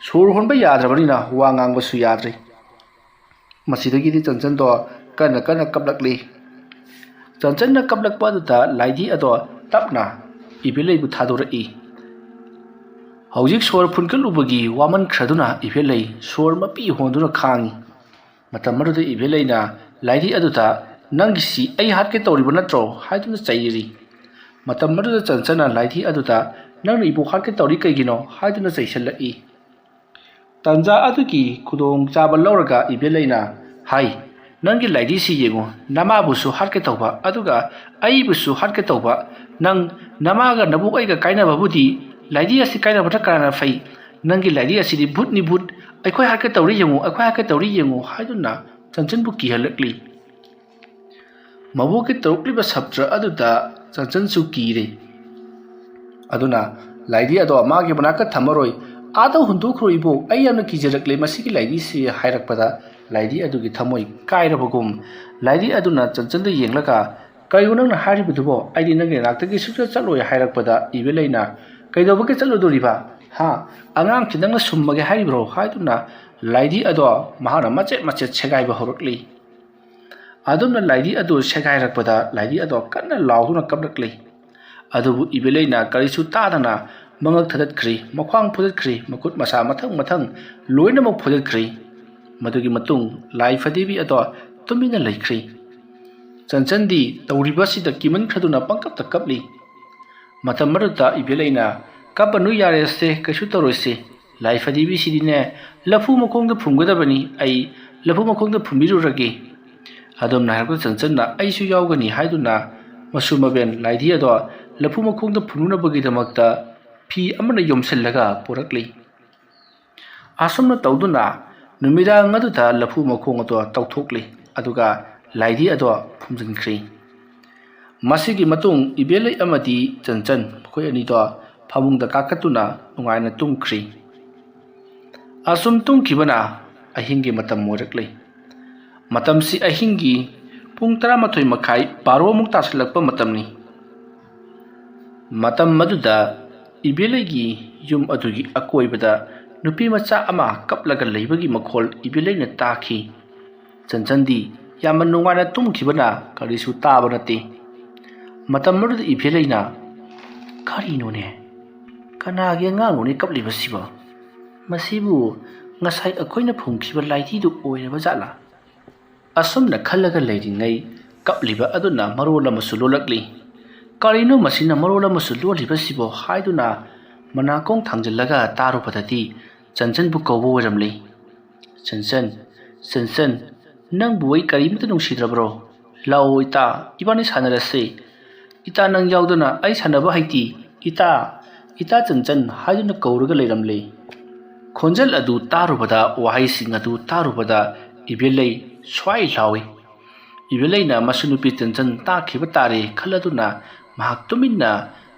ꯁꯣꯔ ꯍꯣꯟꯕ ꯌꯥꯗ꯭ꯔꯕꯅꯤꯅ ꯋꯥ ꯉꯥꯡꯕꯁꯨ ꯌꯥꯗ꯭ꯔꯦ꯫ ꯃꯁꯤꯗꯒꯤꯗꯤ ꯆꯟꯆꯟꯗꯣ ꯀꯟꯅ ꯀꯟꯅ ꯀꯞꯂꯛꯂꯤ꯫ ꯆꯟꯆꯟꯅ ꯀꯞꯂꯛꯄ ꯑꯗꯨꯗ ꯂꯥꯏꯙꯤ ꯑꯗꯣ ꯇꯞꯅ ꯏꯕꯦꯜꯂꯩꯕꯨ ꯊꯥꯗꯣꯔꯛꯏ꯫ ꯍꯧꯖꯤꯛ ꯁꯣꯔ ꯐꯨꯟꯒꯠꯂꯨꯕꯒꯤ ꯋꯥꯃꯟꯈ꯭ꯔꯗꯨꯅ ꯏꯕꯦꯜꯂꯩ ꯁꯣꯔ ꯃꯄꯤ ꯍꯣꯟꯗꯨꯅ ꯈꯥꯡꯉꯤ꯫ ꯃꯇꯝ ꯑꯗꯨꯗ ꯏꯕꯦꯜꯂꯩꯅ ꯂꯥꯏꯙꯤ ꯑꯗꯨꯗ, "ꯅꯪꯒꯤꯁꯤ ꯑꯩ ꯍꯥꯠꯀꯦ ꯇꯧꯔꯤꯕ ꯅꯠꯇ꯭ꯔꯣ?" ꯍꯥꯏꯗꯨꯅ ꯆꯩꯔꯤ꯫ ꯃꯇꯝ ꯑꯗꯨꯗ ꯆꯟꯆꯟꯅ ꯂꯥꯏꯙꯤ ꯑꯗꯨꯗ, "ꯅꯪꯅ ꯏꯕꯣꯛ ꯍꯥꯠꯀꯦ ꯇꯧꯔꯤ ꯀꯩꯒꯤꯅꯣ?" ꯍꯥꯏꯗꯨꯅ ꯆꯩꯁꯤꯜꯂꯛꯏ꯫ ꯇꯥꯟꯖꯥ ꯑꯗꯨꯒꯤ ꯈꯨꯗꯣꯡꯆꯥꯕ ꯂꯧꯔꯒ ꯏꯕꯦꯜꯂꯩꯅ ꯍꯥꯏ, "ꯅꯪꯒꯤ ꯂꯥꯏꯙꯤꯁꯤ ꯌꯦꯡꯉꯨ, ꯅꯃꯥꯕꯨꯁꯨ ꯍꯥꯠꯀꯦ ꯇꯧꯕ, ꯑꯗꯨꯒ ꯑꯩꯕꯨꯁꯨ ꯍꯥꯠꯀꯦ ꯇꯧꯕ꯫ ꯅꯪ, ꯅꯃꯥꯒ ꯅꯕꯨꯛ ꯑꯩꯒ ꯀꯥꯏꯅꯕꯕꯨꯗꯤ ꯂꯥꯏꯙꯤ ꯑꯁꯤ ꯀꯥꯏꯅꯕꯗ ꯀꯅꯥꯅ ꯐꯩ? ꯅꯪꯒꯤ ꯂꯥꯏꯙꯤ ꯑꯁꯤꯗꯤ ꯚꯨꯠꯅꯤ ꯚꯨꯠ, ꯑꯩꯈꯣꯏ ꯍꯥꯠꯀꯦ ꯇꯧꯔꯤ ꯌꯦꯡꯉꯨ, ꯑꯩꯈꯣꯏ ꯍꯥꯠꯀꯦ ꯇꯧꯔꯤ ꯌꯦꯡꯉꯨ" ꯍꯥꯏꯗꯨꯅ ꯆꯟꯆꯟꯕꯨ ꯀꯤꯍꯜꯂꯛꯂꯤ꯫ ꯃꯕꯣꯛꯀꯤ ꯇꯧꯔꯛꯂꯤꯕ ꯁꯞꯇ꯭ꯔ ꯑꯗꯨꯗ ꯆꯟꯆꯟꯁꯨ ꯀꯤꯔꯦ꯫ ꯑꯗꯨꯅ ꯂꯥꯏꯙꯤ ꯑꯗꯣ ꯃꯥꯒꯤ ꯃꯅꯥꯛꯇ ꯊꯝꯃꯔꯣꯏ, "ꯑꯥꯗ ꯍꯨꯟꯗꯣꯛꯈ꯭ꯔꯣ ꯏꯕꯣꯛ, ꯑꯩ ꯌꯥꯝꯅ ꯀꯤꯖꯔꯛꯂꯦ ꯃꯁꯤꯒꯤ ꯂꯥꯏꯙꯤꯁꯤ" ꯍꯥꯏꯔꯛꯄꯗ ꯂꯥꯏꯙꯤ ꯑꯗꯨꯒꯤ ꯊꯃꯣꯏ ꯀꯥꯏꯔꯕꯒꯨꯝ ꯂꯥꯏꯙꯤ ꯑꯗꯨꯅ ꯆꯟꯆꯟꯗ ꯌꯦꯡꯂꯒ, "ꯀꯩꯅꯣ ꯅꯪꯅ ꯍꯥꯏꯔꯤꯕꯗꯨꯕꯣ? ꯑꯩꯗꯤ ꯅꯪꯒꯤ ꯅꯥꯛꯇꯒꯤ ꯁꯨꯡꯆꯠ ꯆꯠꯂꯣꯏ" ꯍꯥꯏꯔꯛꯄꯗ ꯏꯕꯦꯂꯩꯅ, "ꯀꯩꯗꯧꯕꯒꯤ ꯆꯠꯂꯣꯏꯗꯣꯔꯤꯕ? ꯍꯥ? ꯑꯉꯥꯡꯁꯤ ꯅꯪꯅ ꯁꯨꯝꯃꯒꯦ ꯍꯥꯏꯔꯤꯕ꯭ꯔꯣ?" ꯍꯥꯏꯗꯨꯅ ꯂꯥꯏꯙꯤ ꯑꯗꯣ ꯃꯍꯥꯛꯅ ꯃꯆꯦꯠ ꯃꯆꯦꯠ ꯁꯦꯒꯥꯏꯕ ꯍꯧꯔꯛꯂꯤ꯫ ꯑꯗꯨꯝꯅ ꯂꯥꯏꯙꯤ ꯑꯗꯨ ꯁꯦꯒꯥꯏꯔꯛꯄꯗ ꯂꯥꯏꯙꯤ ꯑꯗꯣ ꯀꯟꯅ ꯂꯥꯎꯗꯨꯅ ꯀꯞꯂꯛꯂꯤ꯫ ꯑꯗꯨꯕꯨ ꯏꯕꯦꯂꯩꯅ ꯀꯔꯤꯁꯨ ꯇꯥꯗꯅ ꯃꯉꯛ ꯊꯗꯠꯈ꯭ꯔꯤ, ꯃꯈ꯭ꯋꯥꯡ ꯐꯣꯏꯗꯠꯈ꯭ꯔꯤ, ꯃꯈꯨꯠ ꯃꯁꯥ ꯃꯊꯪ ꯃꯊꯪ ꯂꯣꯏꯅꯃꯛ ꯐꯣꯏꯗꯠꯈ꯭ꯔꯤ꯫ ꯃꯗꯨꯒꯤ ꯃꯇꯨꯡ ꯂꯥꯏ ꯐꯗꯤꯕꯤ ꯑꯗꯣ ꯇꯨꯃꯤꯟꯅ ꯂꯩꯈ꯭ꯔꯤ꯫ ꯆꯟꯆꯟꯗꯤ ꯇꯧꯔꯤꯕꯁꯤꯗ ꯀꯤꯃꯟꯈ꯭ꯔꯗꯨꯅ ꯄꯪꯀꯞꯇ ꯀꯞꯂꯤ꯫ ꯃꯇꯝ ꯑꯗꯨꯗ ꯏꯕꯦꯂꯩꯅ, "ꯀꯞꯄꯅꯨ, ꯌꯥꯔꯦꯁꯦ, ꯀꯩꯁꯨ ꯇꯧꯔꯣꯏꯁꯦ꯫ ꯂꯥꯏ ꯐꯗꯤꯕꯤꯁꯤꯗꯤꯅꯦ, ꯂꯐꯨ ꯃꯈꯣꯡꯗ ꯐꯨꯝꯒꯗꯕꯅꯤ꯫ ꯑꯩ ꯂꯐꯨ ꯃꯈꯣꯡꯗ ꯐꯨꯝꯕꯤꯔꯨꯔꯒꯦ"꯫ ꯑꯗꯨꯝꯅ ꯍꯥꯏꯔꯛꯄꯗ ꯆꯟꯆꯟꯅ "ꯑꯩꯁꯨ ꯌꯥꯎꯒꯅꯤ" ꯍꯥꯏꯗꯨꯅ ꯃꯁꯨ ꯃꯕꯦꯟ ꯂꯥꯏꯙꯤ ꯑꯗꯣ ꯂꯐꯨ ꯃꯈꯣꯡꯗ ꯐꯨꯝꯅꯅꯕꯒꯤꯗꯃꯛꯇ ꯐꯤ ꯑꯃꯅ ꯌꯣꯝꯁꯤꯜꯂꯒ ꯄꯨꯔꯛꯂꯤ꯫ ꯑꯁꯨꯝꯅ ꯇꯧꯗꯨꯅ ꯅꯨꯃꯤꯗꯥꯡ ꯑꯗꯨꯗ ꯂꯐꯨ ꯃꯈꯣꯡ ꯑꯗꯣ ꯇꯧꯊꯣꯛꯂꯤ, ꯑꯗꯨꯒ ꯂꯥꯏꯙꯤ ꯑꯗꯣ ꯐꯨꯝꯖꯤꯟꯈ꯭ꯔꯤ꯫ ꯃꯁꯤꯒꯤ ꯃꯇꯨꯡ ꯏꯕꯦꯂꯩ ꯑꯃꯗꯤ ꯆꯟꯆꯟ ꯃꯈꯣꯏ ꯑꯅꯤꯗꯣ ꯐꯃꯨꯡꯗ ꯀꯥꯈꯠꯇꯨꯅ ꯅꯨꯡꯉꯥꯏꯅ ꯇꯨꯝꯈ꯭ꯔꯤ꯫ ꯑꯁꯨꯝ ꯇꯨꯝꯈꯤꯕꯅ ꯑꯍꯤꯡꯒꯤ ꯃꯇꯝ ꯑꯣꯏꯔꯛꯂꯤ꯫ ꯃꯇꯝꯁꯤ ꯑꯍꯤꯡꯒꯤ ꯄꯨꯡ ꯇꯔꯥꯃꯥꯊꯣꯏ ꯃꯈꯥꯏ, ꯕꯥꯔꯣꯃꯨꯛ ꯇꯥꯁꯤꯜꯂꯛꯄ ꯃꯇꯝꯅꯤ꯫ ꯃꯇꯝ ꯑꯗꯨꯗ ꯏꯕꯦꯂꯩꯒꯤ ꯌꯨꯝ ꯑꯗꯨꯒꯤ ꯑꯀꯣꯏꯕꯗ ꯅꯨꯄꯤ ꯃꯆꯥ ꯑꯃ ꯀꯞꯂꯒ ꯂꯩꯕꯒꯤ ꯃꯈꯣꯜ ꯏꯕꯦꯂꯩꯅ ꯇꯥꯈꯤ꯫ ꯆꯟꯆꯟꯗꯤ ꯌꯥꯝꯅ ꯅꯨꯡꯉꯥꯏꯅ ꯇꯨꯝꯈꯤꯕꯅ ꯀꯔꯤꯁꯨ ꯇꯥꯕ ꯅꯠꯇꯦ꯫ ꯃꯇꯝ ꯑꯗꯨꯗ ꯏꯕꯦꯂꯩꯅ, "ꯀꯔꯤꯅꯣꯅꯦ? ꯀꯅꯥꯒꯤ ꯑꯉꯥꯡꯅꯣꯅꯦ ꯀꯞꯂꯤꯕꯁꯤꯕꯣ? ꯃꯁꯤꯕꯨ ꯉꯁꯥꯏ ꯑꯩꯈꯣꯏꯅ ꯐꯨꯝꯈꯤꯕ ꯂꯥꯏꯙꯤꯗꯨ ꯑꯣꯏꯔꯕ ꯖꯥꯠꯂꯥ?" ꯑꯁꯨꯝꯅ ꯈꯜꯂꯒ ꯂꯩꯔꯤꯉꯩ ꯀꯞꯂꯤꯕ ꯑꯗꯨꯅ ꯃꯔꯣꯜ ꯑꯃꯁꯨ ꯂꯣꯜꯂꯛꯂꯤ꯫ "ꯀꯔꯤꯅꯣ ꯃꯁꯤꯅ ꯃꯔꯣꯜ ꯑꯃꯁꯨ ꯂꯣꯜꯂꯤꯕꯁꯤꯕꯣ?" ꯍꯥꯏꯗꯨꯅ ꯃꯅꯥꯀꯣꯡ ꯊꯥꯡꯖꯤꯜꯂꯒ ꯇꯥꯔꯨꯕꯗꯗꯤ ꯆꯟꯆꯟꯕꯨ ꯀꯧꯕ ꯑꯣꯏꯔꯝꯂꯤ꯫ "ꯆꯟꯆꯟ, ꯆꯟꯆꯟ, ꯅꯪꯕꯨ ꯑꯩ ꯀꯔꯤꯃꯇ ꯅꯨꯡꯁꯤꯗ꯭ꯔꯕ꯭ꯔꯣ? ꯂꯥꯛꯑꯣ ꯏꯇꯥ, ꯏꯕꯥꯅꯤ ꯁꯥꯟꯅꯔꯁꯤ꯫ ꯏꯇꯥ, ꯅꯪ ꯌꯥꯎꯗꯅ ꯑꯩ ꯁꯥꯟꯅꯕ ꯍꯩꯇꯦ꯫ ꯏꯇꯥ, ꯏꯇꯥ ꯆꯟꯆꯟ" ꯍꯥꯏꯗꯨꯅ ꯀꯧꯔꯒ ꯂꯩꯔꯝꯂꯦ꯫ ꯈꯣꯟꯖꯦꯜ ꯑꯗꯨ ꯇꯥꯔꯨꯕꯗ, ꯋꯥꯍꯩꯁꯤꯡ ꯑꯗꯨ ꯇꯥꯔꯨꯕꯗ ꯏꯕꯦꯂꯩ ꯁ꯭ꯋꯥꯏ ꯂꯥꯎꯏ꯫ ꯏꯕꯦꯂꯩꯅ ꯃꯁꯤ ꯅꯨꯄꯤ ꯆꯟꯆꯟ ꯇꯥꯈꯤꯕ ꯇꯥꯔꯦ ꯈꯜꯂꯗꯨꯅ ꯃꯍꯥꯛ ꯇꯨꯃꯤꯟꯅ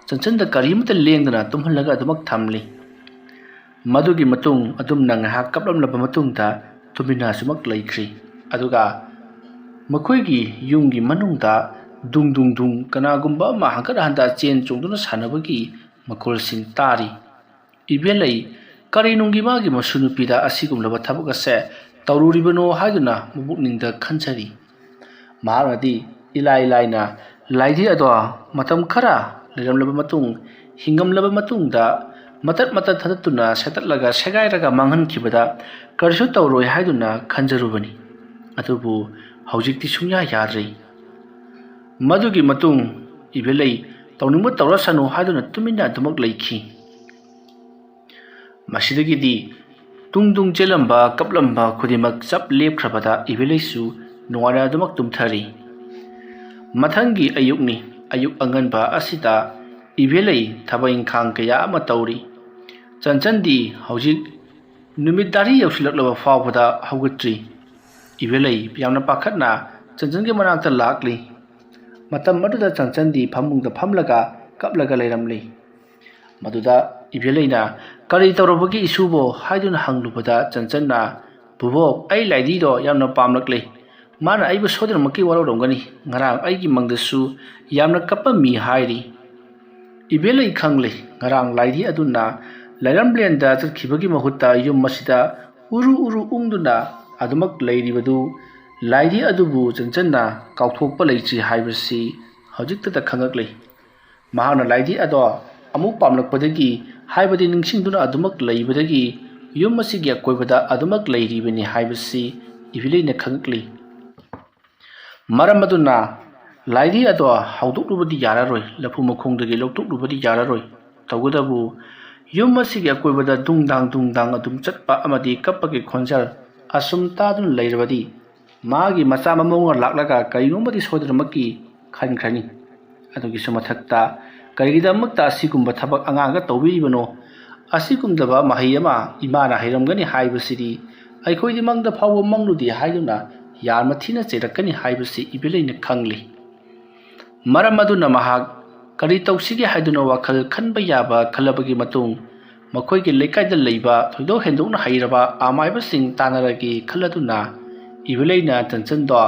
ꯆꯟꯆꯟꯗ ꯀꯔꯤꯃꯇ ꯂꯦꯡꯗꯅ ꯇꯨꯝꯍꯜꯂꯒ ꯑꯗꯨꯃꯛ ꯊꯝꯂꯤ꯫ ꯃꯗꯨꯒꯤ ꯃꯇꯨꯡ ꯑꯗꯨꯝꯅ ꯉꯥꯏꯍꯥꯛ ꯀꯞꯂꯝꯂꯕ ꯃꯇꯨꯡꯗ ꯇꯨꯃꯤꯟꯅ ꯑꯁꯨꯃꯛ ꯂꯩꯈ꯭ꯔꯤ꯫ ꯑꯗꯨꯒ ꯃꯈꯣꯏꯒꯤ ꯌꯨꯝꯒꯤ ꯃꯅꯨꯡꯗ ꯗꯨꯡ ꯗꯨꯡ ꯗꯨꯡ ꯀꯅꯥꯒꯨꯝꯕ ꯑꯃ ꯍꯪꯀꯠ ꯍꯟꯗ ꯆꯦꯟ ꯆꯣꯡꯗꯨꯅ ꯁꯥꯟꯅꯕꯒꯤ ꯃꯈꯣꯜꯁꯤꯡ ꯇꯥꯔꯤ꯫ ꯏꯕꯦꯂꯩ, ꯀꯔꯤ ꯅꯨꯡꯒꯤ ꯃꯥꯒꯤ ꯃꯁꯨ ꯅꯨꯄꯤꯗ ꯑꯁꯤꯒꯨꯝꯂꯕ ꯊꯕꯛ ꯑꯁꯦ ꯇꯧꯔꯨꯔꯤꯕꯅꯣ ꯍꯥꯏꯗꯨꯅ ꯃꯄꯨꯛꯅꯤꯡꯗ ꯈꯟꯖꯔꯤ꯫ ꯃꯍꯥꯛꯅꯗꯤ ꯏꯂꯥꯏ ꯂꯥꯏꯅ ꯂꯥꯏꯙꯤ ꯑꯗꯣ ꯃꯇꯝ ꯈꯔ ꯂꯩꯔꯝꯂꯕ ꯃꯇꯨꯡ, ꯍꯤꯡꯉꯝꯂꯕ ꯃꯇꯨꯡꯗ ꯃꯇꯠ ꯃꯇꯠ ꯊꯥꯗꯠꯇꯨꯅ ꯁꯦꯠꯇꯠꯂꯒ ꯁꯦꯒꯥꯏꯔꯒ ꯃꯥꯡꯍꯟꯈꯤꯕꯗ ꯀꯔꯤꯁꯨ ꯇꯧꯔꯣꯏ ꯍꯥꯏꯗꯨꯅ ꯈꯟꯖꯔꯨꯕꯅꯤ꯫ ꯑꯗꯨꯕꯨ ꯍꯧꯖꯤꯛꯇꯤ ꯁꯨꯡꯌꯥ ꯌꯥꯗ꯭ꯔꯦ꯫ ꯃꯗꯨꯒꯤ ꯃꯇꯨꯡ ꯏꯕꯦꯂꯩ ꯇꯧꯅꯤꯡꯕ ꯇꯧꯔꯁꯅꯨ ꯍꯥꯏꯗꯨꯅ ꯇꯨꯃꯤꯟꯅ ꯑꯗꯨꯃꯛ ꯂꯩꯈꯤ꯫ ꯃꯁꯤꯗꯒꯤꯗꯤ ꯇꯨꯡ ꯇꯨꯡ ꯆꯦꯜꯂꯝꯕ, ꯀꯞꯂꯝꯕ ꯈꯨꯗꯤꯡꯃꯛ ꯆꯞ ꯂꯦꯞꯈ꯭ꯔꯕꯗ ꯏꯕꯦꯂꯩꯁꯨ ꯅꯨꯡꯉꯥꯏꯅ ꯑꯗꯨꯃꯛ ꯇꯨꯝꯊꯔꯤ꯫ ꯃꯊꯪꯒꯤ ꯑꯌꯨꯛꯅꯤ꯫ ꯑꯌꯨꯛ ꯑꯉꯟꯕ ꯑꯁꯤꯗ ꯏꯕꯦꯂꯩ ꯊꯕꯛ ꯏꯪꯈꯥꯡ ꯀꯌꯥ ꯑꯃ ꯇꯧꯔꯤ꯫ ꯆꯟꯆꯟꯗꯤ ꯍꯧꯖꯤꯛ ꯅꯨꯃꯤꯠ ꯇꯥꯔꯤ ꯌꯧꯁꯤꯜꯂꯛꯂꯕ ꯐꯥꯎꯕꯗ ꯍꯧꯒꯠꯇ꯭ꯔꯤ꯫ ꯏꯕꯦꯂꯩ ꯌꯥꯝꯅ ꯄꯥꯈꯠꯅ ꯆꯟꯆꯟꯒꯤ ꯃꯅꯥꯛꯇ ꯂꯥꯛꯂꯤ꯫ ꯃꯇꯝ ꯑꯗꯨꯗ ꯆꯟꯆꯟꯗꯤ ꯐꯃꯨꯡꯗ ꯐꯝꯂꯒ ꯀꯞꯂꯒ ꯂꯩꯔꯝꯂꯤ꯫ ꯃꯗꯨꯗ ꯏꯕꯦꯂꯩꯅ, "ꯀꯔꯤ ꯇꯧꯔꯕꯒꯦ ꯏꯁꯨꯕꯣ?" ꯍꯥꯏꯗꯨꯅ ꯍꯪꯂꯨꯕꯗ ꯆꯟꯆꯟꯅ, "ꯕꯨꯕꯣꯛ, ꯑꯩ ꯂꯥꯏꯙꯤꯗꯣ ꯌꯥꯝꯅ ꯄꯥꯝꯂꯛꯂꯦ꯫ ꯃꯥꯅ ꯑꯩꯕꯨ ꯁꯣꯏꯗꯅꯃꯛꯀꯤ ꯋꯥꯔꯧꯔꯝꯒꯅꯤ꯫ ꯉꯔꯥꯡ ꯑꯩꯒꯤ ꯃꯪꯗꯁꯨ ꯌꯥꯝꯅ ꯀꯞꯄꯝꯃꯤ" ꯍꯥꯏꯔꯤ꯫ ꯏꯕꯦꯂꯩ ꯈꯪꯂꯦ, ꯉꯔꯥꯡ ꯂꯥꯏꯙꯤ ꯑꯗꯨꯅ ꯂꯥꯏꯔꯝꯂꯦꯟꯗ ꯆꯠꯈꯤꯕꯒꯤ ꯃꯍꯨꯠꯇ ꯌꯨꯝ ꯑꯁꯤꯗ ꯎꯔꯨ ꯎꯔꯨ ꯎꯪꯗꯨꯅ ꯑꯗꯨꯃꯛ ꯂꯩꯔꯤꯕꯗꯨ ꯂꯥꯏꯙꯤ ꯑꯗꯨꯕꯨ ꯆꯟꯆꯟꯅ ꯀꯥꯎꯊꯣꯛꯄ ꯂꯩꯇ꯭ꯔꯤ ꯍꯥꯏꯕꯁꯤ ꯍꯧꯖꯤꯛꯇꯗ ꯈꯪꯉꯛꯂꯤ꯫ ꯃꯍꯥꯛꯅ ꯂꯥꯏꯙꯤ ꯑꯗꯣ ꯑꯃꯨꯛ ꯄꯥꯝꯂꯛꯄꯗꯒꯤ, ꯍꯥꯏꯕꯗꯤ ꯅꯤꯡꯁꯤꯡꯗꯨꯅ ꯑꯗꯨꯃꯛ ꯂꯩꯕꯗꯒꯤ ꯌꯨꯝ ꯑꯁꯤꯒꯤ ꯑꯀꯣꯏꯕꯗ ꯑꯗꯨꯃꯛ ꯂꯩꯔꯤꯕꯅꯤ ꯍꯥꯏꯕꯁꯤ ꯏꯕꯦꯂꯩꯅ ꯈꯪꯉꯛꯂꯤ꯫ ꯃꯔꯝ ꯑꯗꯨꯅ ꯂꯥꯏꯙꯤ ꯑꯗꯣ ꯍꯧꯗꯣꯛꯂꯨꯕꯗꯤ ꯌꯥꯔꯔꯣꯏ, ꯂꯐꯨ ꯃꯈꯣꯡꯗꯒꯤ ꯂꯧꯊꯣꯛꯂꯨꯕꯗꯤ ꯌꯥꯔꯔꯣꯏ꯫ ꯇꯧꯕꯇꯕꯨ ꯌꯨꯝ ꯑꯁꯤꯒꯤ ꯑꯀꯣꯏꯕꯗ ꯗꯨꯡ ꯗꯥꯡ ꯗꯨꯡ ꯗꯥꯡ ꯑꯗꯨꯝ ꯆꯠꯄ ꯑꯃꯗꯤ ꯀꯞꯄꯒꯤ ꯈꯣꯟꯖꯦꯜ ꯑꯁꯨꯝ ꯇꯥꯗꯨꯅ ꯂꯩꯔꯕꯗꯤ ꯃꯥꯒꯤ ꯃꯆꯥ ꯃꯃꯧꯅ ꯂꯥꯛꯂꯒ ꯀꯔꯤꯅꯣꯝꯃꯗꯤ ꯁꯣꯏꯗꯅꯃꯛꯀꯤ ꯈꯟꯈ꯭ꯔꯅꯤ꯫ ꯑꯗꯨꯒꯤꯁꯨ ꯃꯊꯛꯇ ꯀꯔꯤꯒꯤꯗꯃꯛꯇ ꯑꯁꯤꯒꯨꯝꯕ ꯊꯕꯛ ꯑꯉꯥꯡꯗ ꯇꯧꯕꯤꯔꯤꯕꯅꯣ? ꯑꯁꯤꯒꯨꯝꯂꯕ ꯃꯍꯩ ꯑꯃ ꯏꯃꯥꯅ ꯍꯩꯔꯝꯒꯅꯤ ꯍꯥꯏꯕꯁꯤꯗꯤ ꯑꯩꯈꯣꯏꯗꯤ ꯃꯪꯗ ꯐꯥꯎꯕ ꯃꯪꯂꯨꯗꯦ ꯍꯥꯏꯗꯨꯅ ꯌꯥꯝꯅ ꯊꯤꯅ ꯆꯩꯔꯛꯀꯅꯤ ꯍꯥꯏꯕꯁꯤ ꯏꯕꯦꯂꯩꯅ ꯈꯪꯂꯤ꯫ ꯃꯔꯝ ꯑꯗꯨꯅ ꯃꯍꯥꯛ ꯀꯔꯤ ꯇꯧꯁꯤꯒꯦ ꯍꯥꯏꯗꯨꯅ ꯋꯥꯈꯜ ꯈꯟꯕ ꯌꯥꯕ ꯈꯜꯂꯕꯒꯤ ꯃꯇꯨꯡ ꯃꯈꯣꯏꯒꯤ ꯂꯩꯀꯥꯏꯗ ꯂꯩꯕ ꯊꯣꯏꯗꯣꯛ ꯍꯦꯟꯗꯣꯛꯅ ꯍꯩꯔꯕ ꯑꯃꯥꯏꯕꯁꯤꯡ ꯇꯥꯟꯅꯔꯒꯦ ꯈꯜꯂꯗꯨꯅ ꯏꯕꯦꯂꯩꯅ ꯆꯟꯆꯟꯗꯣ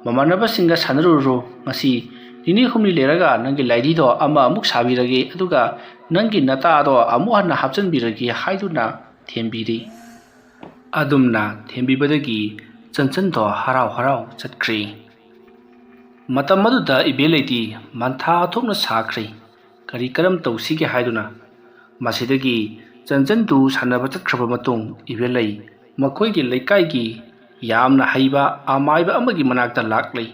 ꯃꯃꯥꯟꯅꯕꯁꯤꯡꯒ ꯁꯥꯟꯅꯔꯨꯔꯣ, ꯉꯁꯤ ꯅꯤꯅꯤ ꯍꯨꯝꯅꯤ ꯂꯩꯔꯒ ꯅꯪꯒꯤ ꯂꯥꯏꯙꯤꯗꯣ ꯑꯃ ꯑꯃꯨꯛ ꯁꯥꯕꯤꯔꯒꯦ, ꯑꯗꯨꯒ ꯅꯪꯒꯤ ꯅꯇꯥꯗꯣ ꯑꯃꯨꯛ ꯍꯟꯅ ꯍꯥꯞꯆꯤꯟꯕꯤꯔꯒꯦ" ꯍꯥꯏꯗꯨꯅ ꯊꯦꯝꯕꯤꯔꯤ꯫ ꯑꯗꯨꯝꯅ ꯊꯦꯝꯕꯤꯕꯗꯒꯤ ꯆꯟꯆꯟꯗꯣ ꯍꯔꯥꯎ ꯍꯔꯥꯎ ꯆꯠꯈ꯭ꯔꯦ꯫ ꯃꯇꯝ ꯑꯗꯨꯗ ꯏꯕꯦꯂꯩꯗꯤ ꯃꯟꯊꯥ ꯊꯣꯛꯅ ꯁꯥꯈ꯭ꯔꯦ꯫ ꯀꯔꯤ ꯀꯔꯝ ꯇꯧꯁꯤꯒꯦ ꯍꯥꯏꯗꯨꯅ꯫ ꯃꯁꯤꯗꯒꯤ ꯆꯟꯆꯟꯗꯨ ꯁꯥꯟꯅꯕ ꯆꯠꯈ꯭ꯔꯕ ꯃꯇꯨꯡ, ꯏꯕꯦꯂꯩ ꯃꯈꯣꯏꯒꯤ ꯂꯩꯀꯥꯏꯒꯤ ꯌꯥꯝꯅ ꯍꯩꯕ ꯑꯃꯥꯏꯕ ꯑꯃꯒꯤ ꯃꯅꯥꯛꯇ ꯂꯥꯛꯂꯦ꯫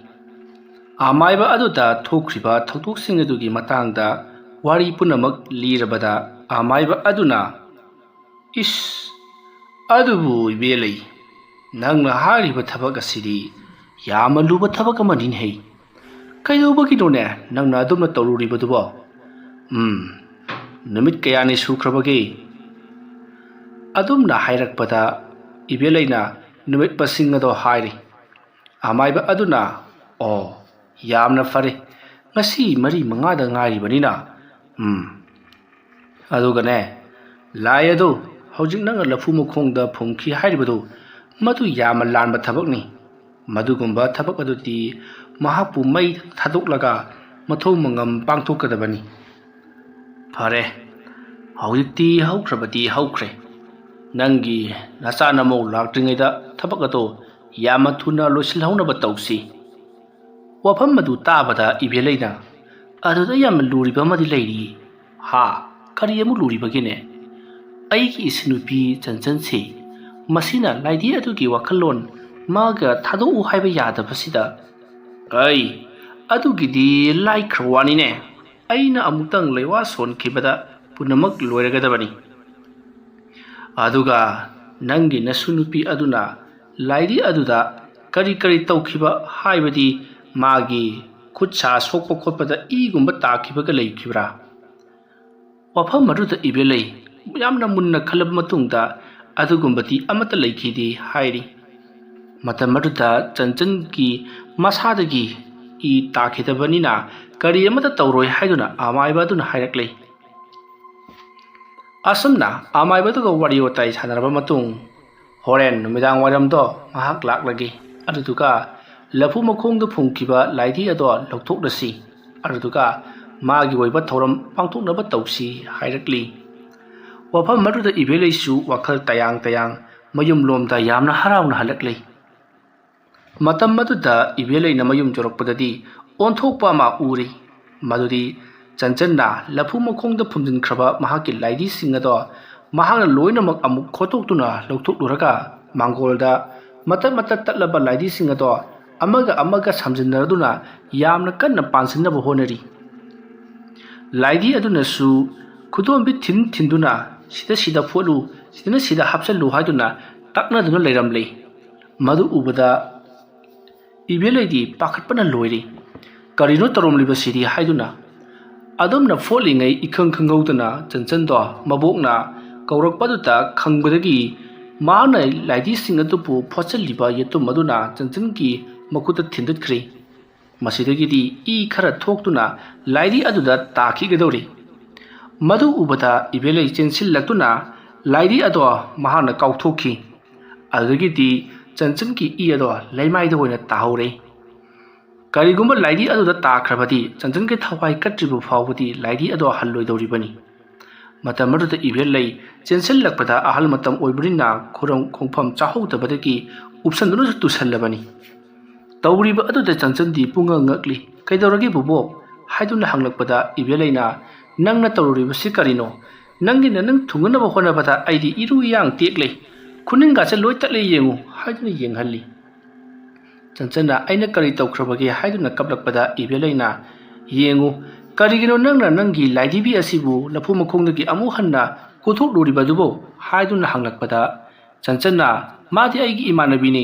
ꯑꯃꯥꯏꯕ ꯑꯗꯨꯗ ꯊꯣꯛꯈ꯭ꯔꯤꯕ ꯊꯧꯗꯣꯛꯁꯤꯡ ꯑꯗꯨꯒꯤ ꯃꯇꯥꯡꯗ ꯋꯥꯔꯤ ꯄꯨꯝꯅꯃꯛ ꯂꯤꯔꯕꯗ, ꯑꯃꯥꯏꯕ ꯑꯗꯨꯅ, "ꯏꯁ, ꯑꯗꯨꯕꯨ ꯏꯕꯦꯂꯩ, ꯅꯪꯅ ꯍꯥꯏꯔꯤꯕ ꯊꯕꯛ ꯑꯁꯤꯗꯤ ꯌꯥꯝꯅ ꯂꯨꯕ ꯊꯕꯛ ꯑꯃꯅꯤꯅꯦꯍꯦ꯫ ꯀꯩꯗꯧꯕꯒꯤꯅꯣꯅꯦ ꯅꯪꯅ ꯑꯗꯨꯝꯅ ꯇꯧꯔꯨꯔꯤꯕꯗꯨꯕꯣ? ꯎꯝ, ꯅꯨꯃꯤꯠ ꯀꯌꯥꯅꯤ ꯁꯨꯈ꯭ꯔꯕꯒꯦ?" ꯑꯗꯨꯝꯅ ꯍꯥꯏꯔꯛꯄꯗ, ꯏꯕꯦꯂꯩꯅ ꯅꯨꯃꯤꯠ ꯃꯁꯤꯡ ꯑꯗꯣ ꯍꯥꯏꯔꯤ꯫ ꯑꯃꯥꯏꯕ ꯑꯗꯨꯅ, "ꯑꯣ, ꯌꯥꯝꯅ ꯐꯔꯦ, ꯉꯁꯤ ꯃꯔꯤ ꯃꯉꯥꯗ ꯉꯥꯏꯔꯤꯕꯅꯤꯅ꯫ ꯎꯝ, ꯑꯗꯨꯒꯅꯦ, ꯂꯥꯏ ꯑꯗꯨ ꯍꯧꯖꯤꯛ ꯅꯪꯅ ꯂꯐꯨ ꯃꯈꯣꯡꯗ ꯐꯨꯝꯈꯤ ꯍꯥꯏꯔꯤꯕꯗꯨ, ꯃꯗꯨ ꯌꯥꯝꯅ ꯂꯥꯟꯕ ꯊꯕꯛꯅꯤ꯫ ꯃꯗꯨꯒꯨꯝꯕ ꯊꯕꯛ ꯑꯗꯨꯗꯤ ꯃꯍꯥꯛꯄꯨ ꯃꯩ ꯊꯥꯗꯣꯛꯂꯒ ꯃꯊꯧ ꯃꯉꯝ ꯄꯥꯡꯊꯣꯛꯀꯗꯕꯅꯤ꯫ ꯐꯔꯦ, ꯍꯧꯖꯤꯛꯇꯤ ꯍꯧꯈ꯭ꯔꯕꯗꯤ ꯍꯧꯈ꯭ꯔꯦ꯫ ꯅꯪꯒꯤ ꯅꯆꯥ ꯅꯃꯧ ꯂꯥꯛꯇ꯭ꯔꯤꯉꯩꯗ ꯊꯕꯛ ꯑꯗꯨ ꯌꯥꯝꯅ ꯊꯨꯅ ꯂꯣꯏꯁꯤꯜꯍꯧꯅꯕ ꯇꯧꯁꯤ꯫" ꯋꯥꯐꯝ ꯑꯗꯨ ꯇꯥꯕꯗ ꯏꯕꯦꯂꯩꯅ, "ꯑꯗꯨꯗ ꯌꯥꯝꯅ ꯂꯨꯔꯤꯕ ꯑꯃꯗꯤ ꯂꯩꯔꯤ꯫" "ꯍꯥ? ꯀꯔꯤ ꯑꯃꯨꯛ ꯂꯨꯔꯤꯕꯒꯦꯅꯦ?" "ꯑꯩꯒꯤ ꯏꯁꯨ ꯅꯨꯄꯤ ꯆꯟꯆꯟꯁꯤ, ꯃꯁꯤꯅ ꯂꯥꯏꯙꯤ ꯑꯗꯨꯒꯤ ꯋꯥꯈꯜꯂꯣꯟ ꯃꯥꯒ ꯊꯥꯗꯣꯛꯎ ꯍꯥꯏꯕ ꯌꯥꯗꯕꯁꯤꯗ꯫" "ꯑꯩ, ꯑꯗꯨꯒꯤꯗꯤ ꯂꯥꯏꯈ꯭ꯔ ꯋꯥꯅꯤꯅꯦ꯫ ꯑꯩꯅ ꯑꯃꯨꯛꯇꯪ ꯂꯩꯋꯥ ꯁꯣꯟꯈꯤꯕꯗ ꯄꯨꯝꯅꯃꯛ ꯂꯣꯏꯔꯒꯗꯕꯅꯤ꯫ ꯑꯗꯨꯒ ꯅꯪꯒꯤ ꯅꯁꯨ ꯅꯨꯄꯤ ꯑꯗꯨꯅ ꯂꯥꯏꯔꯤ ꯑꯗꯨꯗ ꯀꯔꯤ ꯀꯔꯤ ꯇꯧꯈꯤꯕ, ꯍꯥꯏꯕꯗꯤ ꯃꯥꯒꯤ ꯈꯨꯠ ꯁꯥ ꯁꯣꯛꯄ ꯈꯣꯠꯄꯗ ꯏꯒꯨꯝꯕ ꯇꯥꯈꯤꯕꯒ ꯂꯩꯈꯤꯕ꯭ꯔꯥ?" ꯋꯥꯐꯝ ꯑꯗꯨꯗ ꯏꯕꯦꯂꯩ ꯌꯥꯝꯅ ꯃꯨꯟꯅ ꯈꯜꯂꯕ ꯃꯇꯨꯡꯗ, "ꯑꯗꯨꯒꯨꯝꯕꯗꯤ ꯑꯃꯠꯇ ꯂꯩꯈꯤꯗꯦ" ꯍꯥꯏꯔꯤ꯫ ꯃꯇꯝ ꯑꯗꯨꯗ ꯆꯟꯆꯟꯒꯤ ꯃꯁꯥꯗꯒꯤ ꯏ ꯇꯥꯈꯤꯗꯕꯅꯤꯅ ꯀꯔꯤ ꯑꯃꯠꯇ ꯇꯧꯔꯣꯏ ꯍꯥꯏꯗꯨꯅ ꯑꯃꯥꯏꯕ ꯑꯗꯨꯅ ꯍꯥꯏꯔꯛꯂꯦ꯫ ꯑꯁꯨꯝꯅ ꯑꯃꯥꯏꯕꯗꯨꯒ ꯋꯥꯔꯤ ꯋꯥꯇꯥꯏ ꯁꯥꯟꯅꯔꯕ ꯃꯇꯨꯡ, ꯍꯣꯔꯦꯟ ꯅꯨꯃꯤꯗꯥꯡ ꯋꯥꯏꯔꯝꯗꯣ ꯉꯥꯏꯍꯥꯛ ꯂꯥꯛꯂꯒꯦ, ꯑꯗꯨꯗꯨꯒ ꯂꯐꯨ ꯃꯈꯣꯡꯗ ꯐꯨꯝꯈꯤꯕ ꯂꯥꯏꯙꯤ ꯑꯗꯣ ꯂꯧꯊꯣꯛꯂꯁꯤ, ꯑꯗꯨꯗꯨꯒ ꯃꯥꯒꯤ ꯑꯣꯏꯕ ꯊꯧꯔꯝ ꯄꯥꯡꯊꯣꯛꯅꯕ ꯇꯧꯁꯤ ꯍꯥꯏꯔꯛꯂꯤ꯫ ꯋꯥꯐꯝ ꯑꯗꯨꯗ ꯏꯕꯦꯂꯩꯁꯨ ꯋꯥꯈꯜ ꯇꯌꯥꯡ ꯇꯌꯥꯡ ꯃꯌꯨꯝꯂꯣꯝꯗ ꯌꯥꯝꯅ ꯍꯔꯥꯎꯅ ꯍꯜꯂꯛꯂꯤ꯫ ꯃꯇꯝ ꯑꯗꯨꯗ ꯏꯕꯦꯂꯩꯅ ꯃꯌꯨꯝ ꯌꯧꯔꯛꯄꯗꯗꯤ ꯑꯣꯟꯊꯣꯛꯄ ꯑꯃ ꯎꯔꯤ꯫ ꯃꯗꯨꯗꯤ ꯆꯟꯆꯟꯅ ꯂꯐꯨ ꯃꯈꯣꯡꯗ ꯐꯨꯝꯖꯤꯟꯈ꯭ꯔꯕ ꯃꯍꯥꯛꯀꯤ ꯂꯥꯏꯙꯤꯁꯤꯡ ꯑꯗꯣ ꯃꯍꯥꯛꯅ ꯂꯣꯏꯅꯃꯛ ꯑꯃꯨꯛ ꯈꯣꯠꯇꯣꯛꯇꯨꯅ ꯂꯧꯊꯣꯛꯂꯨꯔꯒ, ꯃꯥꯡꯒꯣꯜꯗ ꯃꯇꯠ ꯃꯇꯠ ꯇꯠꯂꯕ ꯂꯥꯏꯙꯤꯁꯤꯡ ꯑꯗꯣ ꯑꯃꯒ ꯑꯃꯒ ꯁꯝꯖꯤꯟꯅꯔꯗꯨꯅ ꯌꯥꯝꯅ ꯀꯟꯅ ꯄꯥꯟꯁꯤꯟꯅꯕ ꯍꯣꯠꯅꯔꯤ꯫ ꯂꯥꯏꯙꯤ ꯑꯗꯨꯅꯁꯨ ꯈꯨꯗꯣꯝꯕꯤ ꯊꯤꯟ ꯊꯤꯟꯗꯨꯅ, "ꯁꯤꯗ ꯁꯤꯗ ꯐꯣꯠꯂꯨ, ꯁꯤꯗꯅ ꯁꯤꯗ ꯍꯥꯞꯆꯜꯂꯨ" ꯍꯥꯏꯗꯨꯅ ꯇꯛꯅꯗꯨꯅ ꯂꯩꯔꯝꯂꯦ꯫ ꯃꯗꯨ ꯎꯕꯗ ꯏꯕꯦꯂꯩꯗꯤ ꯄꯥꯈꯠꯄꯅ ꯂꯣꯏꯔꯦ꯫ "ꯀꯔꯤꯅꯣ ꯇꯧꯔꯝꯂꯤꯕꯁꯤꯗꯤ?" ꯍꯥꯏꯗꯨꯅ꯫ ꯑꯗꯨꯝꯅ ꯐꯣꯠꯂꯤꯉꯩ ꯏꯈꯪ ꯈꯪꯍꯧꯗꯅ ꯆꯟꯆꯟꯗꯣ ꯃꯕꯣꯛꯅ ꯀꯧꯔꯛꯄꯗꯨꯗ ꯈꯪꯕꯗꯒꯤ ꯃꯍꯥꯛꯅ ꯂꯥꯏꯙꯤꯁꯤꯡ ꯑꯗꯨꯕꯨ ꯐꯣꯠꯆꯜꯂꯤꯕ ꯌꯦꯇꯨꯝ ꯑꯗꯨꯅ ꯆꯟꯆꯟꯒꯤ ꯃꯈꯨꯠꯇ ꯊꯤꯟꯗꯠꯈ꯭ꯔꯦ꯫ ꯃꯁꯤꯗꯒꯤꯗꯤ ꯏ ꯈꯔ ꯊꯣꯛꯇꯨꯅ ꯂꯥꯏꯙꯤ ꯑꯗꯨꯗ ꯇꯥꯈꯤꯒꯗꯧꯔꯤ꯫ ꯃꯗꯨ ꯎꯕꯗ ꯏꯕꯦꯂꯩ ꯆꯦꯟꯁꯤꯜꯂꯛꯇꯨꯅ ꯂꯥꯏꯙꯤ ꯑꯗꯣ ꯃꯍꯥꯛꯅ ꯀꯥꯎꯊꯣꯛꯈꯤ꯫ ꯑꯗꯨꯗꯒꯤꯗꯤ ꯆꯟꯆꯟꯒꯤ ꯏ ꯑꯗꯣ ꯂꯩꯃꯥꯏꯗ ꯑꯣꯏꯅ ꯇꯥꯍꯧꯔꯦ꯫ ꯀꯔꯤꯒꯨꯝꯕ ꯂꯥꯏꯙꯤ ꯑꯗꯨꯗ ꯇꯥꯈ꯭ꯔꯕꯗꯤ ꯆꯟꯆꯟꯒꯤ ꯊꯋꯥꯏ ꯀꯠꯇ꯭ꯔꯤꯕ ꯐꯥꯎꯕꯗꯤ ꯂꯥꯏꯙꯤ ꯑꯗꯣ ꯍꯜꯂꯣꯏꯗꯧꯔꯤꯕꯅꯤ꯫ ꯃꯇꯝ ꯑꯗꯨꯗ ꯏꯕꯦꯂꯩ ꯆꯦꯟꯁꯤꯜꯂꯛꯄꯗ ꯑꯍꯜ ꯃꯇꯝ ꯑꯣꯏꯕꯅꯤꯅ ꯈꯨꯔꯝ ꯈꯣꯡꯐꯝ ꯆꯥꯍꯧꯗꯕꯗꯒꯤ ꯎꯞꯁꯟꯗꯨꯅꯁꯨ ꯇꯨꯁꯜꯂꯕꯅꯤ꯫ ꯇꯧꯔꯤꯕ ꯑꯗꯨꯗ ꯆꯟꯆꯟꯗꯤ ꯄꯨꯡꯉꯛ ꯉꯛꯂꯤ꯫ "ꯀꯩꯗꯧꯔꯒꯦ ꯕꯨꯕꯣꯛ?" ꯍꯥꯏꯗꯨꯅ ꯍꯪꯂꯛꯄꯗ ꯏꯕꯦꯂꯩꯅ, "ꯅꯪꯅ ꯇꯧꯔꯨꯔꯤꯕꯁꯤ ꯀꯔꯤꯅꯣ? ꯅꯪꯒꯤ ꯅꯅꯪ ꯊꯨꯡꯅꯅꯕ ꯍꯣꯠꯅꯕꯗ ꯑꯩꯗꯤ ꯏꯔꯨ ꯏꯌꯥꯡ ꯇꯦꯛꯂꯦ꯫ ꯈꯨꯅꯤꯡꯒꯥꯁꯦ ꯂꯣꯏ ꯇꯠꯂꯦ ꯌꯦꯡꯉꯨ" ꯍꯥꯏꯗꯨꯅ ꯌꯦꯡꯍꯜꯂꯤ꯫ ꯆꯟꯆꯟꯅ, "ꯑꯩꯅ ꯀꯔꯤ ꯇꯧꯈ꯭ꯔꯕꯒꯦ?" ꯍꯥꯏꯗꯨꯅ ꯀꯞꯂꯛꯄꯗ ꯏꯕꯦꯂꯩꯅ, "ꯌꯦꯡꯉꯨ, ꯀꯔꯤꯒꯤꯅꯣ ꯅꯪꯅ ꯅꯪꯒꯤ ꯂꯥꯏꯙꯤꯕꯤ ꯑꯁꯤꯕꯨ ꯂꯐꯨ ꯃꯈꯣꯡꯗꯒꯤ ꯑꯃꯨꯛ ꯍꯟꯅ ꯀꯣꯊꯣꯛꯂꯨꯔꯤꯕꯗꯨꯕꯨ?" ꯍꯥꯏꯗꯨꯅ ꯍꯪꯂꯛꯄꯗ ꯆꯟꯆꯟꯅ, "ꯃꯥꯗꯤ ꯑꯩꯒꯤ ꯏꯃꯥꯟꯅꯕꯤꯅꯤ,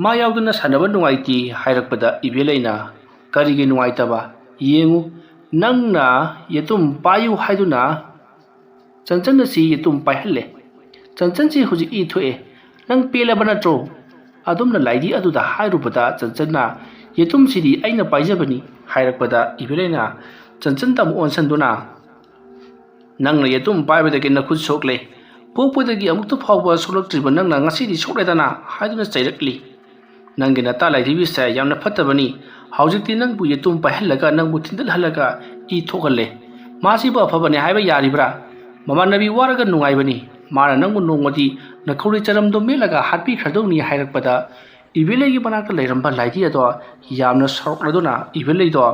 ꯃꯥ ꯌꯥꯎꯗꯅ ꯁꯥꯟꯅꯕ ꯅꯨꯡꯉꯥꯏꯇꯦ" ꯍꯥꯏꯔꯛꯄꯗ ꯏꯕꯦꯂꯩꯅ, "ꯀꯔꯤꯒꯤ ꯅꯨꯡꯉꯥꯏꯇꯕ? ꯌꯦꯡꯉꯨ, ꯅꯪꯅ ꯌꯦꯇꯨꯝ ꯄꯥꯏꯌꯨ ꯍꯥꯏꯗꯨꯅ ꯆꯟꯆꯟ ꯑꯁꯤ ꯌꯦꯇꯨꯝ ꯄꯥꯏꯍꯜꯂꯦ꯫ ꯆꯟꯆꯟꯁꯤ ꯍꯧꯖꯤꯛ ꯏ ꯊꯣꯛꯑꯦ꯫ ꯅꯪ ꯄꯦꯜꯂꯕ ꯅꯠꯇ꯭ꯔꯣ?" ꯑꯗꯨꯝꯅ ꯂꯥꯏꯙꯤ ꯑꯗꯨꯗ ꯍꯥꯏꯔꯨꯕꯗ ꯆꯟꯆꯟꯅ, "ꯌꯦꯇꯨꯝꯁꯤꯗꯤ ꯑꯩꯅ ꯄꯥꯏꯖꯕꯅꯤ" ꯍꯥꯏꯔꯛꯄꯗ ꯏꯕꯦꯂꯩꯅ ꯆꯟꯆꯟꯗ ꯑꯃꯨꯛ ꯑꯣꯟꯁꯟꯗꯨꯅ, "ꯅꯪꯅ ꯌꯦꯇꯨꯝ ꯄꯥꯏꯕꯗꯒꯤ ꯅꯈꯨꯠ ꯁꯣꯛꯂꯦ꯫ ꯄꯣꯛꯄꯗꯒꯤ ꯑꯃꯨꯛꯇ ꯐꯥꯎꯕ ꯁꯣꯛꯂꯛꯇ꯭ꯔꯤꯕ ꯅꯪꯅ ꯉꯁꯤꯗꯤ ꯁꯣꯛꯂꯦꯗꯅ" ꯍꯥꯏꯗꯨꯅ ꯆꯩꯔꯛꯂꯤ꯫ "ꯅꯪꯒꯤ ꯅꯇꯥ ꯂꯥꯏꯙꯤꯕꯤꯁꯦ ꯌꯥꯝꯅ ꯐꯠꯇꯕꯅꯤ꯫ ꯍꯧꯖꯤꯛꯇꯤ ꯅꯪꯕꯨ ꯌꯦꯇꯨꯝ ꯄꯥꯏꯍꯜꯂꯒ ꯅꯪꯕꯨ ꯊꯤꯟꯗꯠꯍꯜꯂꯒ ꯏ ꯊꯣꯛꯍꯜꯂꯦ꯫ ꯃꯥꯁꯤꯕꯨ ꯑꯐꯕꯅꯤ ꯍꯥꯏꯕ ꯌꯥꯔꯤꯕ꯭ꯔꯥ? ꯃꯃꯥꯟꯅꯕꯤ ꯋꯥꯔꯒ ꯅꯨꯡꯉꯥꯏꯕꯅꯤ꯫ ꯃꯥꯅ ꯅꯪꯕꯨ ꯅꯣꯡꯃꯗꯤ ꯅꯈꯧꯔꯤ ꯆꯔꯝꯗꯣ ꯃꯦꯠꯂꯒ ꯍꯥꯠꯄꯤꯈ꯭ꯔꯗꯧꯅꯤ" ꯍꯥꯏꯔꯛꯄꯗ, ꯏꯕꯦꯂꯩꯒꯤ ꯃꯅꯥꯛꯇ ꯂꯩꯔꯝꯕ ꯂꯥꯏꯙꯤ ꯑꯗꯣ ꯌꯥꯝꯅ ꯁꯥꯎꯔꯛꯂꯗꯨꯅ ꯏꯕꯦꯂꯩꯗꯣ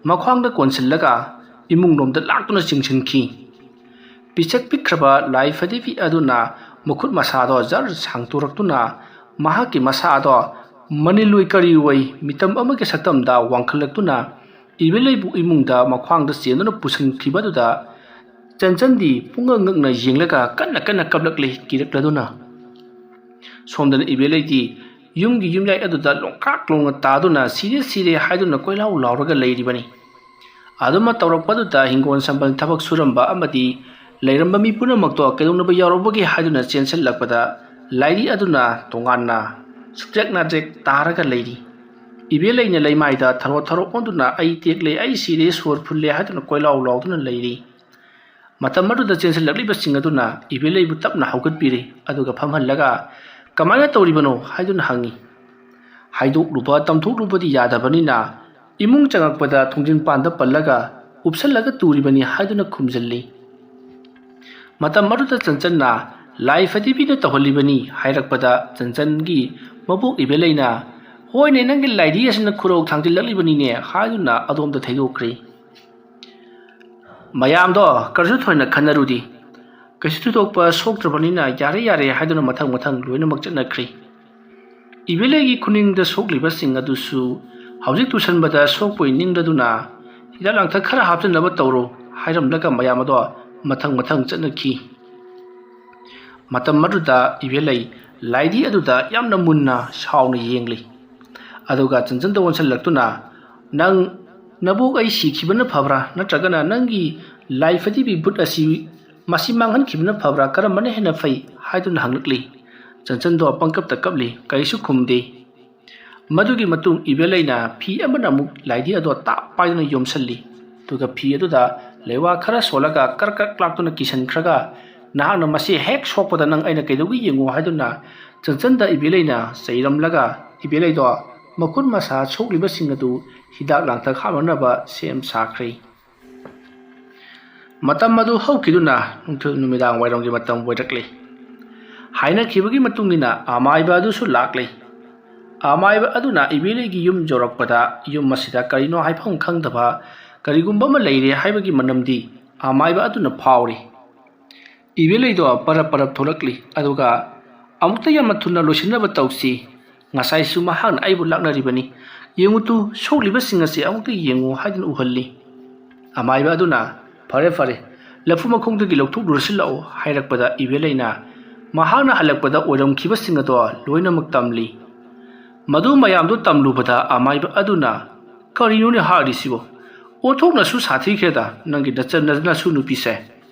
ꯃꯈ꯭ꯋꯥꯡꯗ ꯀꯣꯟꯁꯤꯜꯂꯒ ꯏꯃꯨꯡꯂꯣꯝꯗ ꯂꯥꯛꯇꯨꯅ ꯆꯤꯡꯁꯤꯟꯈꯤ꯫ ꯄꯤꯁꯛ ꯄꯤꯛꯈ꯭ꯔꯕ ꯂꯥꯏ ꯐꯗꯤꯕꯤ ꯑꯗꯨꯅ ꯃꯈꯨꯠ ꯃꯁꯥꯗꯣ ꯖꯔ ꯁꯥꯡꯇꯣꯔꯛꯇꯨꯅ ꯃꯍꯥꯛꯀꯤ ꯃꯁꯥ ꯑꯗꯣ ꯃꯅꯤꯜ ꯑꯣꯏ ꯀꯔꯤ ꯑꯣꯏ ꯃꯤꯇꯝ ꯑꯃꯒꯤ ꯁꯛꯇꯝꯗ ꯋꯥꯡꯈꯠꯂꯛꯇꯨꯅ ꯏꯕꯦꯂꯩꯕꯨ ꯏꯃꯨꯡꯗ ꯃꯈ꯭ꯋꯥꯡꯗ ꯆꯦꯟꯗꯨꯅ ꯄꯨꯁꯤꯟꯈꯤꯕꯗꯨꯗ ꯆꯟꯆꯟꯗꯤ ꯄꯨꯡꯉꯛ ꯉꯛꯅ ꯌꯦꯡꯂꯒ ꯀꯟꯅ ꯀꯟꯅ ꯀꯞꯂꯛꯂꯤ ꯀꯤꯔꯛꯂꯗꯨꯅ꯫ ꯁꯣꯝꯗꯅ ꯏꯕꯦꯂꯩꯗꯤ ꯌꯨꯝꯒꯤ ꯌꯨꯝꯌꯥꯏ ꯑꯗꯨꯗ ꯂꯣꯡꯀ꯭ꯔꯥꯛ ꯂꯣꯡꯅ ꯇꯥꯗꯨꯅ ꯁꯤꯔꯦ ꯁꯤꯔꯦ ꯍꯥꯏꯗꯨꯅ ꯀꯣꯏꯂꯥꯎ ꯂꯥꯎꯔꯒ ꯂꯩꯔꯤꯕꯅꯤ꯫ ꯑꯗꯨꯃ ꯇꯧꯔꯛꯄꯗꯨꯗ ꯍꯤꯡꯒꯣꯜ ꯁꯝꯕꯜ ꯊꯕꯛ ꯁꯨꯔꯝꯕ ꯑꯃꯗꯤ ꯂꯩꯔꯝꯕ ꯃꯤ ꯄꯨꯝꯅꯃꯛꯇꯣ ꯀꯩꯗꯧꯅꯕ ꯌꯥꯎꯔꯕꯒꯦ ꯍꯥꯏꯗꯨꯅ ꯆꯦꯟꯁꯤꯜꯂꯛꯄꯗ ꯂꯥꯏꯙꯤ ꯑꯗꯨꯅ ꯇꯣꯉꯥꯟꯅ ꯁꯨꯛꯇ꯭ꯔꯦꯛ ꯅꯥꯇ꯭ꯔꯦꯛ ꯇꯥꯔꯒ ꯂꯩꯔꯤ꯫ ꯏꯕꯦꯂꯩꯅ ꯂꯩꯃꯥꯏꯗ ꯊꯔꯣ ꯊꯔꯣ ꯑꯣꯟꯗꯨꯅ "ꯑꯩ ꯇꯦꯛꯂꯦ, ꯑꯩ ꯁꯤꯔꯦ, ꯁꯣꯔ ꯐꯨꯜꯂꯦ" ꯍꯥꯏꯗꯨꯅ ꯀꯣꯏꯂꯥꯎ ꯂꯥꯎꯗꯨꯅ ꯂꯩꯔꯤ꯫ ꯃꯇꯝ ꯑꯗꯨꯗ ꯆꯦꯟꯁꯤꯜꯂꯛꯂꯤꯕꯁꯤꯡ ꯑꯗꯨꯅ ꯏꯕꯦꯂꯩꯕꯨ ꯇꯞꯅ ꯍꯧꯒꯠꯄꯤꯔꯤ, ꯑꯗꯨꯒ ꯐꯝꯍꯜꯂꯒ "ꯀꯃꯥꯏꯅ ꯇꯧꯔꯤꯕꯅꯣ?" ꯍꯥꯏꯗꯨꯅ ꯍꯪꯉꯤ꯫ ꯍꯥꯏꯗꯣꯛꯂꯨꯕ ꯇꯝꯊꯣꯛꯂꯨꯕꯗꯤ ꯌꯥꯗꯕꯅꯤꯅ ꯏꯃꯨꯡ ꯆꯪꯉꯛꯄꯗ ꯊꯣꯡꯖꯤꯟ ꯄꯥꯟꯗ ꯄꯜꯂꯒ ꯎꯞꯁꯜꯂꯒ ꯇꯨꯔꯤꯕꯅꯤ ꯍꯥꯏꯗꯨꯅ ꯈꯨꯝꯖꯤꯜꯂꯤ꯫ ꯃꯇꯝ ꯑꯗꯨꯗ ꯆꯟꯆꯟꯅ "ꯂꯥꯏ ꯐꯗꯤꯕꯤꯅ ꯇꯧꯍꯜꯂꯤꯕꯅꯤ" ꯍꯥꯏꯔꯛꯄꯗ ꯆꯟꯆꯟꯒꯤ ꯃꯕꯣꯛ ꯏꯕꯦꯂꯩꯅ "ꯍꯣꯏꯅꯦ, ꯅꯪꯒꯤ ꯂꯥꯏꯙꯤ ꯑꯁꯤꯅ ꯈꯨꯔꯧ ꯊꯥꯡꯖꯤꯜꯂꯛꯂꯤꯕꯅꯤꯅꯦ" ꯍꯥꯏꯗꯨꯅ ꯑꯗꯣꯝꯗ ꯊꯩꯗꯣꯛꯈ꯭ꯔꯤ꯫ ꯃꯌꯥꯝꯗꯣ ꯀꯔꯤꯁꯨ ꯊꯣꯏꯅ ꯈꯟꯅꯔꯨꯗꯤ, ꯀꯩꯁꯨ ꯊꯣꯏꯗꯣꯛꯄ ꯁꯣꯛꯇ꯭ꯔꯕꯅꯤꯅ ꯌꯥꯔꯦ ꯌꯥꯔꯦ ꯍꯥꯏꯗꯨꯅ ꯃꯊꯪ ꯃꯊꯪ ꯂꯣꯏꯅꯃꯛ ꯆꯠꯅꯈ꯭ꯔꯤ꯫ ꯏꯕꯦꯂꯩꯒꯤ ꯈꯨꯅꯤꯡꯗ ꯁꯣꯛꯂꯤꯕꯁꯤꯡ ꯑꯗꯨꯁꯨ ꯍꯧꯖꯤꯛ ꯇꯨꯁꯟꯕꯗ ꯁꯣꯛꯄꯣꯏ ꯅꯤꯡꯂꯗꯨꯅ "ꯍꯤꯗꯥꯛ ꯂꯥꯡꯊꯛ ꯈꯔ ꯍꯥꯞꯆꯤꯟꯅꯕ ꯇꯧꯔꯣ" ꯍꯥꯏꯔꯝꯂꯒ ꯃꯌꯥꯝ ꯑꯗꯣ ꯃꯊꯪ ꯃꯊꯪ ꯆꯠꯅꯈꯤ꯫ ꯃꯇꯝ ꯑꯗꯨꯗ ꯏꯕꯦꯂꯩ ꯂꯥꯏꯙꯤ ꯑꯗꯨꯗ ꯌꯥꯝꯅ ꯃꯨꯟꯅ ꯁꯥꯎꯅ ꯌꯦꯡꯂꯤ꯫ ꯑꯗꯨꯒ ꯆꯟꯆꯟꯗ ꯑꯣꯟꯁꯤꯜꯂꯛꯇꯨꯅ, "ꯅꯪ, ꯅꯕꯣꯛ ꯑꯩ ꯁꯤꯈꯤꯕꯅ ꯐꯕ꯭ꯔꯥ, ꯅꯠꯇ꯭ꯔꯒꯅ ꯅꯪꯒꯤ ꯂꯥꯏ ꯐꯗꯤꯕꯤ ꯕꯨꯠ ꯑꯁꯤ ꯃꯁꯤ ꯃꯥꯡꯍꯟꯈꯤꯕꯅ ꯐꯕ꯭ꯔꯥ, ꯀꯔꯝꯕꯅ ꯍꯦꯟꯅ ꯐꯩ?" ꯍꯥꯏꯗꯨꯅ ꯍꯪꯂꯛꯂꯤ꯫ ꯆꯟꯆꯟꯗꯣ ꯄꯪꯀꯞꯇ ꯀꯞꯂꯤ, ꯀꯔꯤꯁꯨ ꯈꯨꯝꯗꯦ꯫ ꯃꯗꯨꯒꯤ ꯃꯇꯨꯡ ꯏꯕꯦꯂꯩꯅ ꯐꯤ ꯑꯃꯅ ꯑꯃꯨꯛ ꯂꯥꯏꯙꯤ ꯑꯗꯣ ꯇꯥꯞ ꯄꯥꯏꯗꯨꯅ ꯌꯣꯝꯁꯤꯜꯂꯤ꯫ ꯑꯗꯨꯒ ꯐꯤ ꯑꯗꯨꯗ ꯂꯩꯋꯥ ꯈꯔ ꯁꯣꯜꯂꯒ ꯀ꯭ꯔꯛ ꯀ꯭ꯔꯛ ꯂꯥꯛꯇꯨꯅ ꯀꯤꯁꯟꯈ꯭ꯔꯒ, "ꯅꯍꯥꯛꯅ ꯃꯁꯤ ꯍꯦꯛ ꯁꯣꯛꯄꯗ ꯅꯪ ꯑꯩꯅ ꯀꯩꯗꯧꯒꯦ ꯌꯦꯡꯉꯨ" ꯍꯥꯏꯗꯨꯅ ꯆꯟꯆꯟꯗ ꯏꯕꯦꯂꯩꯅ ꯆꯩꯔꯝꯂꯒ ꯏꯕꯦꯂꯩꯗꯣ ꯃꯈꯨꯠ ꯃꯁꯥ ꯁꯣꯛꯂꯤꯕꯁꯤꯡ ꯑꯗꯨ ꯍꯤꯗꯥꯛ ꯂꯥꯡꯊꯛ ꯍꯥꯞꯅꯅꯕ ꯁꯦꯝ ꯁꯥꯈ꯭ꯔꯦ꯫ ꯃꯇꯝ ꯑꯗꯨ ꯍꯧꯈꯤꯗꯨꯅ ꯅꯨꯡꯊꯤꯜ ꯅꯨꯃꯤꯗꯥꯡ ꯋꯥꯏꯔꯝꯒꯤ ꯃꯇꯝ ꯑꯣꯏꯔꯛꯂꯦ꯫ ꯍꯥꯏꯅꯈꯤꯕꯒꯤ ꯃꯇꯨꯡ ꯏꯟꯅ ꯑꯃꯥꯏꯕ ꯑꯗꯨꯁꯨ ꯂꯥꯛꯂꯦ꯫ ꯑꯃꯥꯏꯕ ꯑꯗꯨꯅ ꯏꯕꯦꯂꯩꯒꯤ ꯌꯨꯝ ꯌꯧꯔꯛꯄꯗ ꯌꯨꯝ ꯑꯁꯤꯗ ꯀꯔꯤꯅꯣ ꯍꯥꯏꯐꯝ ꯈꯪꯗꯕ, ꯀꯔꯤꯒꯨꯝꯕ ꯑꯃ ꯂꯩꯔꯦ ꯍꯥꯏꯕꯒꯤ ꯃꯅꯝꯗꯤ ꯑꯃꯥꯏꯕ ꯑꯗꯨꯅ ꯐꯥꯎꯔꯤ꯫ ꯏꯕꯦꯂꯩꯗꯣ ꯄꯔꯞ ꯄꯔꯞ ꯊꯣꯛꯂꯛꯂꯤ꯫ ꯑꯗꯨꯒ, "ꯑꯃꯨꯛꯇ ꯌꯥꯝꯅ ꯊꯨꯅ ꯂꯣꯏꯁꯤꯟꯅꯕ ꯇꯧꯁꯤ꯫ ꯉꯁꯥꯏꯁꯨ ꯃꯍꯥꯛꯅ ꯑꯩꯕꯨ ꯂꯥꯛꯅꯔꯤꯕꯅꯤ꯫ ꯌꯦꯡꯉꯨ ꯇꯨ, ꯁꯣꯛꯂꯤꯕꯁꯤꯡ ꯑꯁꯤ ꯑꯃꯨꯛꯇ ꯌꯦꯡꯉꯨ" ꯍꯥꯏꯗꯨꯅ ꯎꯍꯜꯂꯤ꯫ ꯑꯃꯥꯏꯕ ꯑꯗꯨꯅ, "ꯐꯔꯦ, ꯐꯔꯦ, ꯂꯐꯨ ꯃꯈꯣꯡꯗꯒꯤ ꯂꯧꯊꯣꯛꯂꯨꯔꯁꯤ ꯂꯥꯛꯑꯣ" ꯍꯥꯏꯔꯛꯄꯗ, ꯏꯕꯦꯂꯩꯅ ꯃꯍꯥꯛꯅ ꯍꯜꯂꯛꯄꯗ ꯑꯣꯏꯔꯝꯈꯤꯕꯁꯤꯡ ꯑꯗꯣ ꯂꯣꯏꯅꯃꯛ ꯇꯝꯂꯤ꯫ ꯃꯗꯨ ꯃꯌꯥꯝꯗꯨ ꯇꯝꯂꯨꯕꯗ ꯑꯃꯥꯏꯕ ꯑꯗꯨꯅ, "ꯀꯔꯤꯅꯣꯅꯦ ꯍꯥꯏꯔꯤꯁꯤꯕꯣ? ꯑꯣꯟꯊꯣꯛꯅꯁꯨ ꯁꯥꯊꯤꯈ꯭ꯔꯦꯗ ꯅꯪꯒꯤ ꯅꯆꯟ-, ꯅ-, ꯅꯁꯨ ꯅꯨꯄꯤꯁꯦ꯫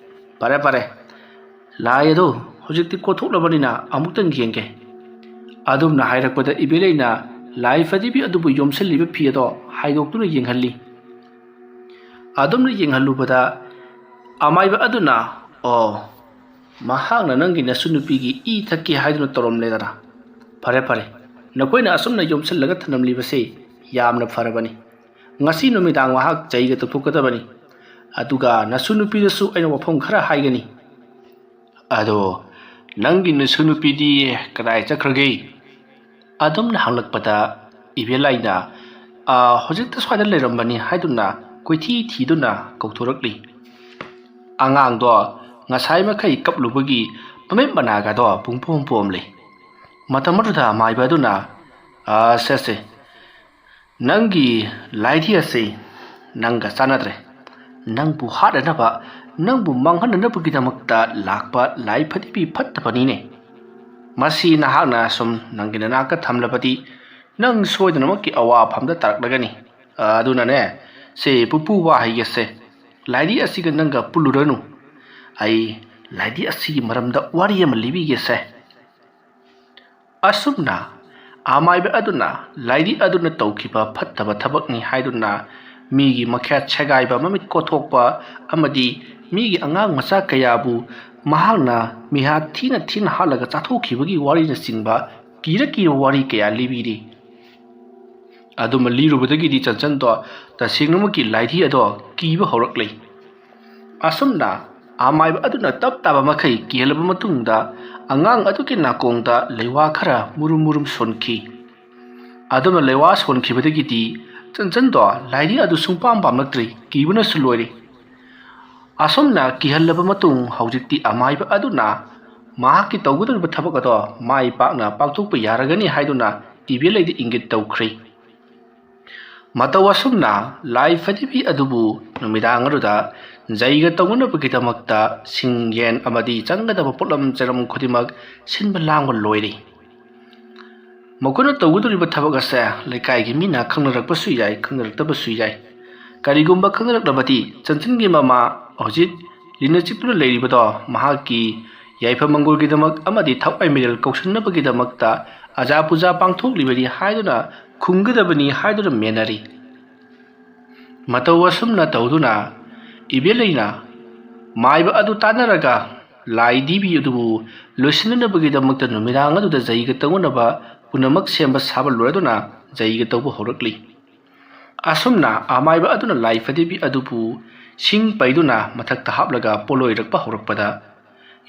ꯐꯔꯦ, ꯐꯔꯦ, ꯂꯥꯏ ꯑꯗꯣ ꯍꯧꯖꯤꯛꯇꯤ ꯀꯣꯠꯊꯣꯛꯂꯕꯅꯤꯅ ꯑꯃꯨꯛꯇꯪ ꯌꯦꯡꯒꯦ"꯫ ꯑꯗꯨꯝꯅ ꯍꯥꯏꯔꯛꯄꯗ ꯏꯕꯦꯂꯩꯅ ꯂꯥꯏ ꯐꯗꯤꯕꯤ ꯑꯗꯨꯕꯨ ꯌꯣꯝꯁꯤꯜꯂꯤꯕ ꯐꯤ ꯑꯗꯣ ꯍꯥꯏꯗꯣꯛꯇꯨꯅ ꯌꯦꯡꯍꯜꯂꯤ꯫ ꯑꯗꯨꯝꯅ ꯌꯦꯡꯍꯜꯂꯨꯕꯗ ꯑꯃꯥꯏꯕ ꯑꯗꯨꯅ, "ꯑꯣ, ꯃꯍꯥꯛꯅ ꯅꯪꯒꯤ ꯅꯁꯨ ꯅꯨꯄꯤꯒꯤ ꯏ ꯊꯛꯀꯦ ꯍꯥꯏꯗꯨꯅ ꯇꯧꯔꯝꯂꯦꯗꯅ꯫ ꯐꯔꯦ, ꯐꯔꯦ, ꯅꯈꯣꯏꯅ ꯑꯁꯨꯝꯅ ꯌꯣꯝꯁꯤꯜꯂꯒ ꯊꯝꯂꯝꯂꯤꯕꯁꯦ ꯌꯥꯝꯅ ꯐꯔꯕꯅꯤ꯫ ꯉꯁꯤ ꯅꯨꯃꯤꯗꯥꯡ ꯃꯍꯥꯛ ꯖꯩꯒ ꯇꯧꯊꯣꯛꯀꯗꯕꯅꯤ꯫ ꯑꯗꯨꯒ ꯅꯁꯨ ꯅꯨꯄꯤꯗꯁꯨ ꯑꯩꯅ ꯋꯥꯐꯝ ꯈꯔ ꯍꯥꯏꯒꯅꯤ"꯫ "ꯑꯗꯣ, ꯅꯪꯒꯤ ꯅꯁꯨ ꯅꯨꯄꯤꯗꯤ ꯀꯗꯥꯏ ꯆꯠꯈ꯭ꯔꯒꯦ?" ꯑꯗꯨꯝꯅ ꯍꯪꯂꯛꯄꯗ, ꯏꯕꯦꯂꯩꯅ, "ꯑ, ꯍꯧꯖꯤꯛꯇ ꯁ꯭ꯋꯥꯏꯗ ꯂꯩꯔꯝꯕꯅꯤ" ꯍꯥꯏꯗꯨꯅ ꯀꯣꯏꯊꯤ ꯊꯤꯗꯨꯅ ꯀꯧꯊꯣꯔꯛꯂꯤ꯫ ꯑꯉꯥꯡꯗꯣ ꯉꯁꯥꯏ ꯃꯈꯩ ꯀꯞꯂꯨꯕꯒꯤ ꯃꯃꯤꯠ ꯃꯅꯥꯒꯗꯣ ꯄꯨꯡꯄꯣꯝ ꯄꯣꯝꯂꯤ꯫ ꯃꯇꯝ ꯑꯗꯨꯗ ꯃꯥꯏꯕ ꯑꯗꯨꯅ, "ꯑ, ꯁꯦ, ꯁꯦ, ꯅꯪꯒꯤ ꯂꯥꯏꯙꯤ ꯑꯁꯤ ꯅꯪꯒ ꯆꯥꯟꯅꯗ꯭ꯔꯦ꯫ ꯅꯪꯕꯨ ꯍꯥꯠꯅꯅꯕ, ꯅꯪꯕꯨ ꯃꯥꯡꯍꯟꯅꯅꯕꯒꯤꯗꯃꯛꯇ ꯂꯥꯛꯄ ꯂꯥꯏ ꯐꯗꯤꯕꯤ ꯐꯠꯇꯕꯅꯤꯅꯦ꯫ ꯃꯁꯤ ꯅꯍꯥꯛꯅ ꯁꯨꯝ ꯅꯪꯒꯤ ꯅꯅꯥꯛꯇ ꯊꯝꯂꯕꯗꯤ ꯅꯪ ꯁꯣꯏꯗꯅꯃꯛꯀꯤ ꯑꯋꯥꯐꯝꯗ ꯇꯥꯔꯛꯂꯒꯅꯤ꯫ ꯑꯗꯨꯅꯅꯦ, ꯁꯦ ꯄꯨꯄꯨ, ꯋꯥ ꯍꯥꯏꯒꯦꯁꯦ, ꯂꯥꯏꯙꯤ ꯑꯁꯤꯒ ꯅꯪꯒ ꯄꯨꯜꯂꯨꯔꯅꯨ꯫ ꯑꯩ ꯂꯥꯏꯙꯤ ꯑꯁꯤꯒꯤ ꯃꯔꯝꯗ ꯋꯥꯔꯤ ꯑꯃ ꯂꯤꯕꯤꯒꯦꯁꯦ"꯫ ꯑꯁꯨꯝꯅ ꯑꯃꯥꯏꯕ ꯑꯗꯨꯅ ꯂꯥꯏꯙꯤ ꯑꯗꯨꯅ ꯇꯧꯈꯤꯕ ꯐꯠꯇꯕ ꯊꯕꯛꯅꯤ ꯍꯥꯏꯗꯨꯅ ꯃꯤꯒꯤ ꯃꯈ꯭ꯌꯥꯠ ꯁꯦꯒꯥꯏꯕ, ꯃꯃꯤꯠ ꯀꯣꯊꯣꯛꯄ ꯑꯃꯗꯤ ꯃꯤꯒꯤ ꯑꯉꯥꯡ ꯃꯆꯥ ꯀꯌꯥꯕꯨ ꯃꯍꯥꯛꯅ ꯃꯤꯍꯥꯠ ꯊꯤꯅ ꯊꯤꯅ ꯍꯥꯠꯂꯒ ꯆꯥꯊꯣꯛꯈꯤꯕꯒꯤ ꯋꯥꯔꯤꯅꯆꯤꯡꯕ ꯀꯤꯔ ꯀꯤꯔꯕ ꯋꯥꯔꯤ ꯀꯌꯥ ꯂꯤꯕꯤꯔꯤ꯫ ꯑꯗꯨꯃ ꯂꯤꯔꯨꯕꯗꯒꯤꯗꯤ ꯆꯟꯆꯟꯗꯣ ꯇꯁꯦꯡꯅꯃꯛꯀꯤ ꯂꯥꯏꯙꯤ ꯑꯗꯣ ꯀꯤꯕ ꯍꯧꯔꯛꯂꯦ꯫ ꯑꯁꯨꯝꯅ ꯑꯃꯥꯏꯕ ꯑꯗꯨꯅ ꯇꯞ ꯇꯥꯕ ꯃꯈꯩ ꯀꯤꯍꯜꯂꯕ ꯃꯇꯨꯡꯗ ꯑꯉꯥꯡ ꯑꯗꯨꯒꯤ ꯅꯥꯀꯣꯡꯗ ꯂꯩꯋꯥ ꯈꯔ ꯃꯨꯔꯨꯝ ꯃꯨꯔꯨꯝ ꯁꯣꯟꯈꯤ꯫ ꯑꯗꯨꯅ ꯂꯩꯋꯥ ꯁꯣꯟꯈꯤꯕꯗꯒꯤꯗꯤ ꯆꯟꯆꯟꯗꯣ ꯂꯥꯏꯙꯤ ꯑꯗꯨ ꯁꯨꯡꯄꯥꯝ ꯄꯥꯝꯂꯛꯇ꯭ꯔꯦ, ꯀꯤꯕꯅꯁꯨ ꯂꯣꯏꯔꯦ꯫ ꯑꯁꯨꯝꯅ ꯀꯤꯍꯜꯂꯕ ꯃꯇꯨꯡ ꯍꯧꯖꯤꯛꯇꯤ ꯑꯃꯥꯏꯕ ꯑꯗꯨꯅ ꯃꯍꯥꯛꯀꯤ ꯇꯧꯒꯗꯧꯔꯤꯕ ꯊꯕꯛ ꯑꯗꯣ ꯃꯥꯏ ꯄꯥꯛꯅ ꯄꯥꯡꯊꯣꯛꯄ ꯌꯥꯔꯒꯅꯤ ꯍꯥꯏꯗꯨꯅ ꯏꯕꯦꯂꯩꯗ ꯏꯪꯒꯤꯠ ꯇꯧꯈ꯭ꯔꯦ꯫ ꯃꯇꯧ ꯑꯁꯨꯝꯅ ꯂꯥꯏ ꯐꯗꯤꯕꯤ ꯑꯗꯨꯕꯨ ꯅꯨꯃꯤꯗꯥꯡ ꯑꯗꯨꯗ ꯖꯩꯒ ꯇꯧꯅꯅꯕꯒꯤꯗꯃꯛꯇ ꯁꯤꯡ ꯌꯦꯟ ꯑꯃꯗꯤ ꯆꯪꯒꯗꯕ ꯄꯣꯠꯂꯝ ꯆꯩꯔꯝ ꯈꯨꯗꯤꯡꯃꯛ ꯁꯤꯟꯕ ꯂꯥꯡꯕ ꯂꯣꯏꯔꯦ꯫ ꯃꯈꯣꯏꯅ ꯇꯧꯒꯗꯧꯔꯤꯕ ꯊꯕꯛ ꯑꯁꯦ ꯂꯩꯀꯥꯏꯒꯤ ꯃꯤꯅ ꯈꯪꯅꯔꯛꯄꯁꯨ ꯌꯥꯏ, ꯈꯪꯅꯔꯛꯇꯕꯁꯨ ꯌꯥꯏ꯫ ꯀꯔꯤꯒꯨꯝꯕ ꯈꯪꯅꯔꯛꯂꯕꯗꯤ ꯆꯟꯆꯟꯒꯤ ꯃꯃꯥ ꯍꯧꯖꯤꯛ ꯂꯤꯟꯅ ꯆꯤꯛꯇꯨꯅ ꯂꯩꯔꯤꯕꯗꯣ ꯃꯍꯥꯛꯀꯤ ꯌꯥꯏꯐ ꯃꯪꯒꯣꯜꯒꯤꯗꯃꯛ ꯑꯃꯗꯤ ꯊꯋꯥꯏ ꯃꯤꯔꯦꯜ ꯀꯧꯁꯤꯟꯅꯕꯒꯤꯗꯃꯛꯇ ꯑꯖꯥ ꯄꯨꯖꯥ ꯄꯥꯡꯊꯣꯛꯂꯤꯕꯅꯤ ꯍꯥꯏꯗꯨꯅ ꯈꯨꯝꯒꯗꯕꯅꯤ ꯍꯥꯏꯗꯨꯅ ꯃꯦꯟꯅꯔꯤ꯫ ꯃꯇꯧ ꯑꯁꯨꯝꯅ ꯇꯧꯗꯨꯅ ꯏꯕꯦꯂꯩꯅ ꯃꯥꯏꯕ ꯑꯗꯨ ꯇꯥꯟꯅꯔꯒ ꯂꯥꯏ ꯗꯦꯕꯤ ꯑꯗꯨꯕꯨ ꯂꯣꯏꯁꯤꯟꯅꯅꯕꯒꯤꯗꯃꯛꯇ ꯅꯨꯃꯤꯗꯥꯡ ꯑꯗꯨꯗ ꯖꯩꯒ ꯇꯧꯅꯅꯕ ꯄꯨꯝꯅꯃꯛ ꯁꯦꯝꯕ ꯁꯥꯕ ꯂꯣꯏꯔꯗꯨꯅ ꯖꯩꯒ ꯇꯧꯕ ꯍꯧꯔꯛꯂꯤ꯫ ꯑꯁꯨꯝꯅ ꯑꯃꯥꯏꯕ ꯑꯗꯨꯅ ꯂꯥꯏ ꯐꯗꯤꯕꯤ ꯑꯗꯨꯕꯨ ꯁꯤꯡ ꯄꯩꯗꯨꯅ ꯃꯊꯛꯇ ꯍꯥꯞꯂꯒ ꯄꯣꯂꯣꯏꯔꯛꯄ ꯍꯧꯔꯛꯄꯗ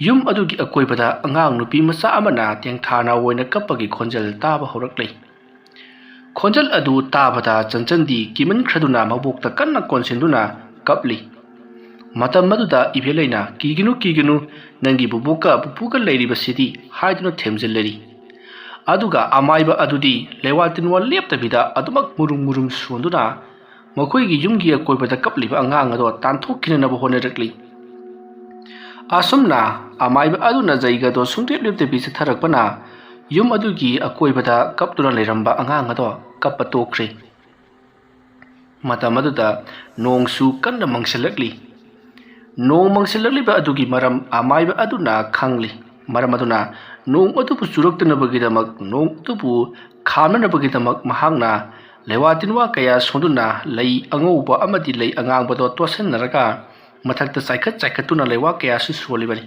ꯌꯨꯝ ꯑꯗꯨꯒꯤ ꯑꯀꯣꯏꯕꯗ ꯑꯉꯥꯡ ꯅꯨꯄꯤ ꯃꯆꯥ ꯑꯃꯅ ꯇꯦꯡꯊꯥꯅꯥ ꯑꯣꯏꯅ ꯀꯞꯄꯒꯤ ꯈꯣꯟꯖꯦꯜ ꯇꯥꯕ ꯍꯧꯔꯛꯂꯦ꯫ ꯈꯣꯟꯖꯦꯜ ꯑꯗꯨ ꯇꯥꯕꯗ ꯆꯟꯆꯟꯗꯤ ꯀꯤꯃꯟꯈ꯭ꯔꯗꯨꯅ ꯃꯕꯣꯛꯇ ꯀꯟꯅ ꯀꯣꯟꯁꯤꯟꯗꯨꯅ ꯀꯞꯂꯤ꯫ ꯃꯇꯝ ꯑꯗꯨꯗ ꯏꯕꯦꯂꯩꯅ, "ꯀꯤꯒꯅꯨ, ꯀꯤꯒꯅꯨ, ꯅꯪꯒꯤ ꯕꯨꯕꯣꯛꯀ ꯄꯨꯄꯨꯒ ꯂꯩꯔꯤꯕꯁꯤꯗꯤ" ꯍꯥꯏꯗꯨꯅ ꯊꯦꯝꯖꯤꯜꯂꯔꯤ꯫ ꯑꯗꯨꯒ ꯑꯃꯥꯏꯕ ꯑꯗꯨꯗꯤ ꯂꯩꯋꯥ ꯇꯤꯟꯋꯥ ꯂꯦꯞꯇꯕꯤꯗ ꯑꯗꯨꯃꯛ ꯃꯨꯔꯨꯝ ꯃꯨꯔꯨꯝ ꯁꯣꯟꯗꯨꯅ ꯃꯈꯣꯏꯒꯤ ꯌꯨꯝꯒꯤ ꯑꯀꯣꯏꯕꯗ ꯀꯞꯂꯤꯕ ꯑꯉꯥꯡ ꯑꯗꯣ ꯇꯥꯟꯊꯣꯛꯈꯤꯅꯅꯕ ꯍꯣꯠꯅꯔꯛꯂꯤ꯫ ꯑꯁꯨꯝꯅ ꯑꯃꯥꯏꯕ ꯑꯗꯨꯅ ꯖꯩꯒꯗꯣ ꯁꯨꯡꯂꯦꯞ ꯂꯦꯞꯇꯕꯤ ꯆꯠꯊꯔꯛꯄꯅ ꯌꯨꯝ ꯑꯗꯨꯒꯤ ꯑꯀꯣꯏꯕꯗ ꯀꯞꯇꯨꯅ ꯂꯩꯔꯝꯕ ꯑꯉꯥꯡ ꯑꯗꯣ ꯀꯞꯄ ꯇꯣꯛꯈ꯭ꯔꯦ꯫ ꯃꯇꯝ ꯑꯗꯨꯗ ꯅꯣꯡꯁꯨ ꯀꯟꯅ ꯃꯪꯁꯤꯜꯂꯛꯂꯤ꯫ ꯅꯣꯡ ꯃꯪꯁꯤꯜꯂꯛꯂꯤꯕ ꯑꯗꯨꯒꯤ ꯃꯔꯝ ꯑꯃꯥꯏꯕ ꯑꯗꯨꯅ ꯈꯪꯂꯤ꯫ ꯃꯔꯝ ꯑꯗꯨꯅ ꯅꯣꯡ ꯑꯗꯨꯕꯨ ꯆꯨꯔꯛꯇꯅꯕꯒꯤꯗꯃꯛ, ꯅꯣꯡ ꯑꯗꯨꯕꯨ ꯈꯥꯝꯅꯅꯕꯒꯤꯗꯃꯛ ꯃꯍꯥꯛꯅ ꯂꯩꯋꯥ ꯇꯤꯟꯋꯥ ꯀꯌꯥ ꯁꯣꯟꯗꯨꯅ ꯂꯩ ꯑꯉꯧꯕ ꯑꯃꯗꯤ ꯂꯩ ꯑꯉꯥꯡꯕꯗꯣ ꯇꯣꯠꯁꯤꯟꯅꯔꯒ ꯃꯊꯛꯇ ꯆꯥꯏꯈꯠ ꯆꯥꯏꯈꯠꯇꯨꯅ ꯂꯩꯋꯥ ꯀꯌꯥꯁꯨ ꯁꯣꯜꯂꯤꯕꯅꯤ꯫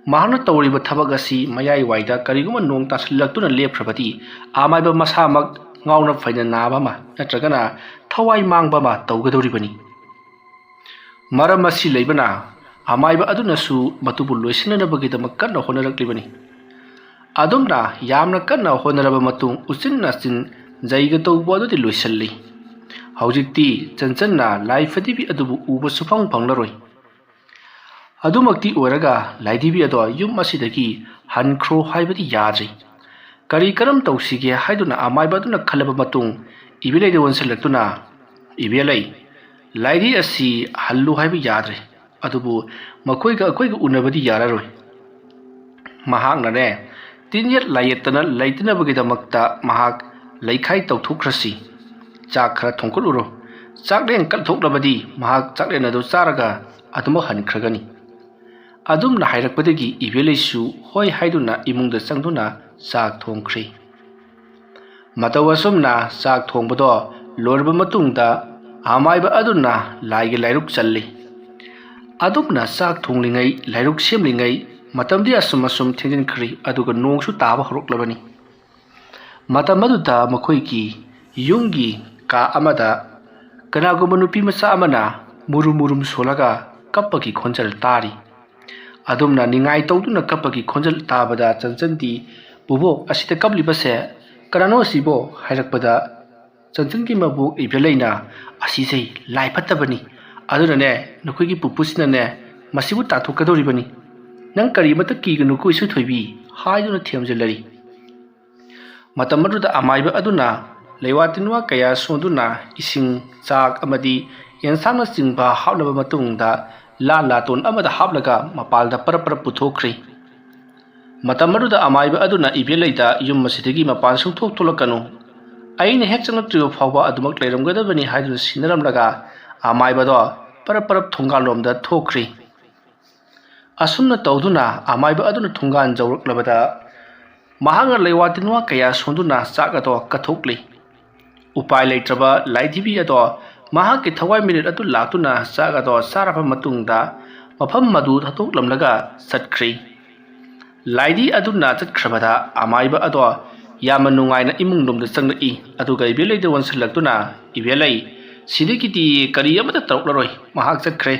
ꯃꯍꯥꯛꯅ ꯇꯧꯔꯤꯕ ꯊꯕꯛ ꯑꯁꯤ ꯃꯌꯥꯏꯋꯥꯏꯗ ꯀꯔꯤꯒꯨꯝꯕ ꯅꯣꯡ ꯇꯥꯁꯤꯜꯂꯛꯇꯨꯅ ꯂꯦꯞꯈ꯭ꯔꯕꯗꯤ, ꯑꯃꯥꯏꯕ ꯃꯁꯥꯃꯛ ꯉꯥꯎꯅ ꯐꯩꯅ ꯅꯥꯕ ꯑꯃ ꯅꯠꯇ꯭ꯔꯒꯅ ꯊꯋꯥꯏ ꯃꯥꯡꯕ ꯑꯃ ꯇꯧꯒꯗꯧꯔꯤꯕꯅꯤ꯫ ꯃꯔꯝ ꯑꯁꯤ ꯂꯩꯕꯅ, ꯑꯃꯥꯏꯕ ꯑꯗꯨꯅꯁꯨ ꯃꯗꯨꯕꯨ ꯂꯣꯏꯁꯤꯟꯅꯅꯕꯒꯤꯗꯃꯛ ꯀꯟꯅ ꯍꯣꯠꯅꯔꯛꯂꯤꯕꯅꯤ꯫ ꯑꯗꯨꯝꯅ ꯌꯥꯝꯅ ꯀꯟꯅ ꯍꯣꯠꯅꯔꯕ ꯃꯇꯨꯡ, ꯎꯆꯤꯟ ꯅꯥꯆꯤꯟ ꯖꯩꯒ ꯇꯧꯕ ꯑꯗꯨꯗꯤ ꯂꯣꯏꯁꯤꯜꯂꯤ꯫ ꯍꯧꯖꯤꯛꯇꯤ ꯆꯟꯆꯟꯅ ꯂꯥꯏ ꯐꯗꯤꯕꯤ ꯑꯗꯨꯕꯨ ꯎꯕ ꯁꯨꯐꯪ ꯐꯪꯂꯔꯣꯏ꯫ ꯑꯗꯨꯃꯛꯇꯤ ꯑꯣꯏꯔꯒ, ꯂꯥꯏꯗꯤꯕꯤ ꯑꯗꯣ ꯌꯨꯝ ꯑꯁꯤꯗꯒꯤ ꯍꯟꯈ꯭ꯔꯣ ꯍꯥꯏꯕꯗꯤ ꯌꯥꯗ꯭ꯔꯤ꯫ ꯀꯔꯤ ꯀꯔꯝ ꯇꯧꯁꯤꯒꯦ ꯍꯥꯏꯗꯨꯅ ꯑꯃꯥꯏꯕ ꯑꯗꯨꯅ ꯈꯜꯂꯕ ꯃꯇꯨꯡ, ꯏꯕꯦꯂꯩꯗ ꯑꯣꯟꯁꯤꯜꯂꯛꯇꯨꯅ, "ꯏꯕꯦꯂꯩ, ꯂꯥꯏꯗꯤ ꯑꯁꯤ ꯍꯜꯂꯨ ꯍꯥꯏꯕ ꯌꯥꯗ꯭ꯔꯦ, ꯑꯗꯨꯕꯨ ꯃꯈꯣꯏꯒ ꯑꯩꯈꯣꯏꯒ ꯎꯅꯕꯗꯤ ꯌꯥꯔꯔꯣꯏ꯫ ꯃꯍꯥꯛꯅꯅꯦ, ꯇꯤꯟꯌꯦꯠ ꯂꯥꯏꯌꯦꯠꯇꯅ ꯂꯩꯇꯅꯕꯒꯤꯗꯃꯛꯇ ꯃꯍꯥꯛ ꯂꯩꯈꯥꯏ ꯇꯧꯊꯣꯛꯈ꯭ꯔꯁꯤ꯫ ꯆꯥꯛ ꯈꯔ ꯊꯣꯡꯒꯠꯂꯨꯔꯣ꯫ ꯆꯥꯛꯂꯦꯟ ꯀꯠꯊꯣꯛꯂꯕꯗꯤ ꯃꯍꯥꯛ ꯆꯥꯛꯂꯦꯟ ꯑꯗꯨ ꯆꯥꯔꯒ ꯑꯗꯨꯃꯛ ꯍꯟꯈ꯭ꯔꯒꯅꯤ"꯫ ꯑꯗꯨꯝꯅ ꯍꯥꯏꯔꯛꯄꯗꯒꯤ ꯏꯕꯦꯂꯩꯁꯨ ꯍꯣꯏ ꯍꯥꯏꯗꯨꯅ ꯏꯃꯨꯡꯗ ꯆꯪꯗꯨꯅ ꯆꯥꯛ ꯊꯣꯡꯈ꯭ꯔꯤ꯫ ꯃꯇꯧ ꯑꯁꯨꯝꯅ ꯆꯥꯛ ꯊꯣꯡꯕꯗꯣ ꯂꯣꯏꯔꯕ ꯃꯇꯨꯡꯗ, ꯑꯃꯥꯏꯕ ꯑꯗꯨꯅ ꯂꯥꯏꯒꯤ ꯂꯥꯏꯔꯨꯛ ꯆꯜꯂꯤ꯫ ꯑꯗꯨꯝꯅ ꯆꯥꯛ ꯊꯣꯡꯂꯤꯉꯩ, ꯂꯥꯏꯔꯨꯛ ꯁꯦꯝꯂꯤꯉꯩ, ꯃꯇꯝꯗꯤ ꯑꯁꯨꯝ ꯑꯁꯨꯝ ꯊꯦꯡꯖꯤꯟꯈ꯭ꯔꯤ, ꯑꯗꯨꯒ ꯅꯣꯡꯁꯨ ꯇꯥꯕ ꯍꯧꯔꯛꯂꯕꯅꯤ꯫ ꯃꯇꯝ ꯑꯗꯨꯗ ꯃꯈꯣꯏꯒꯤ ꯌꯨꯝꯒꯤ ꯀꯥ ꯑꯃꯗ ꯀꯅꯥꯒꯨꯝꯕ ꯅꯨꯄꯤ ꯃꯆꯥ ꯑꯃꯅ ꯃꯨꯔꯨꯝ ꯃꯨꯔꯨꯝ ꯁꯣꯜꯂꯒ ꯀꯞꯄꯒꯤ ꯈꯣꯟꯖꯦꯜ ꯇꯥꯔꯤ꯫ ꯑꯗꯨꯝꯅ ꯅꯤꯡꯉꯥꯏ ꯇꯧꯗꯨꯅ ꯀꯞꯄꯒꯤ ꯈꯣꯟꯖꯦꯜ ꯇꯥꯕꯗ ꯆꯟꯆꯟꯗꯤ, "ꯕꯨꯕꯣꯛ, ꯑꯁꯤꯗ ꯀꯞꯂꯤꯕꯁꯦ ꯀꯅꯥꯅꯣ ꯑꯁꯤꯕꯣ?" ꯍꯥꯏꯔꯛꯄꯗ, ꯆꯟꯆꯟꯒꯤ ꯃꯕꯣꯛ ꯏꯕꯦꯂꯩꯅ, "ꯑꯁꯤꯁꯦ ꯂꯥꯏ ꯐꯠꯇꯕꯅꯤ, ꯑꯗꯨꯅꯅꯦ ꯅꯈꯣꯏꯒꯤ ꯄꯨꯄꯨꯁꯤꯅꯅꯦ ꯃꯁꯤꯕꯨ ꯇꯥꯟꯊꯣꯛꯀꯗꯧꯔꯤꯕꯅꯤ꯫ ꯅꯪ ꯀꯔꯤꯃꯠꯇ ꯀꯤꯒꯅꯨꯀꯣ ꯏꯁꯨ ꯊꯣꯏꯕꯤ" ꯍꯥꯏꯗꯨꯅ ꯊꯦꯝꯖꯤꯜꯂꯔꯤ꯫ ꯃꯇꯝ ꯑꯗꯨꯗ ꯑꯃꯥꯏꯕ ꯑꯗꯨꯅ ꯂꯩꯋꯥ ꯇꯤꯟꯋꯥ ꯀꯌꯥ ꯁꯣꯟꯗꯨꯅ ꯏꯁꯤꯡ, ꯆꯥꯛ ꯑꯃꯗꯤ ꯑꯦꯟꯁꯥꯡꯅꯆꯤꯡꯕ ꯍꯥꯞꯂꯕ ꯃꯇꯨꯡꯗ ꯂꯥꯟ ꯂꯥꯇꯣꯟ ꯑꯃꯗ ꯍꯥꯞꯂꯒ ꯃꯄꯥꯜꯗ ꯄꯔꯞ ꯄꯔꯞ ꯄꯨꯊꯣꯛꯈ꯭ꯔꯤ꯫ ꯃꯇꯝ ꯑꯗꯨꯗ ꯑꯃꯥꯏꯕ ꯑꯗꯨꯅ ꯏꯕꯦꯂꯩꯗ, "ꯌꯨꯝ ꯑꯁꯤꯗꯒꯤ ꯃꯄꯥꯟ ꯁꯨꯡꯊꯣꯛ ꯊꯣꯛꯂꯛꯀꯅꯨ꯫ ꯑꯩꯅ ꯍꯦꯛ ꯆꯪꯂꯛꯇ꯭ꯔꯤꯕ ꯐꯥꯎꯕ ꯑꯗꯨꯃꯛ ꯂꯩꯔꯝꯒꯗꯕꯅꯤ" ꯍꯥꯏꯗꯨꯅ ꯁꯤꯟꯅꯔꯝꯂꯒ ꯑꯃꯥꯏꯕꯗꯣ ꯄꯔꯞ ꯄꯔꯞ ꯊꯣꯡꯒꯥꯜꯂꯣꯝꯗ ꯊꯣꯛꯈ꯭ꯔꯤ꯫ ꯑꯁꯨꯝꯅ ꯇꯧꯗꯨꯅ ꯑꯃꯥꯏꯕ ꯑꯗꯨꯅ ꯊꯣꯡꯒꯥꯟ ꯌꯧꯔꯛꯂꯕꯗ ꯃꯍꯥꯛꯅ ꯂꯩꯋꯥ ꯇꯤꯟꯋꯥ ꯀꯌꯥ ꯁꯣꯟꯗꯨꯅ ꯆꯥꯛ ꯑꯗꯣ ꯀꯠꯊꯣꯛꯂꯤ꯫ ꯎꯄꯥꯏ ꯂꯩꯇ꯭ꯔꯕ ꯂꯥꯏꯙꯤꯕꯤ ꯑꯗꯣ ꯃꯍꯥꯛꯀꯤ ꯊꯋꯥꯏ ꯃꯤꯅꯤꯠ ꯑꯗꯨ ꯂꯥꯛꯇꯨꯅ ꯆꯥꯛ ꯑꯗꯣ ꯆꯥꯔꯕ ꯃꯇꯨꯡꯗ ꯃꯐꯝ ꯑꯗꯨ ꯊꯥꯗꯣꯛꯂꯝꯂꯒ ꯆꯠꯈ꯭ꯔꯤ꯫ ꯂꯥꯏꯗꯤ ꯑꯗꯨꯅ ꯆꯠꯈ꯭ꯔꯕꯗ ꯑꯃꯥꯏꯕ ꯑꯗꯣ ꯌꯥꯝꯅ ꯅꯨꯡꯉꯥꯏꯅ ꯏꯃꯨꯡꯂꯣꯝꯗ ꯆꯪꯂꯛꯏ꯫ ꯑꯗꯨꯒ ꯏꯕꯦꯂꯩꯗ ꯑꯣꯟꯁꯤꯜꯂꯛꯇꯨꯅ, "ꯏꯕꯦꯂꯩ, ꯁꯤꯗꯒꯤꯗꯤ ꯀꯔꯤ ꯑꯃꯠꯇ ꯇꯧꯔꯛꯂꯔꯣꯏ꯫ ꯃꯍꯥꯛ ꯆꯠꯈ꯭ꯔꯦ꯫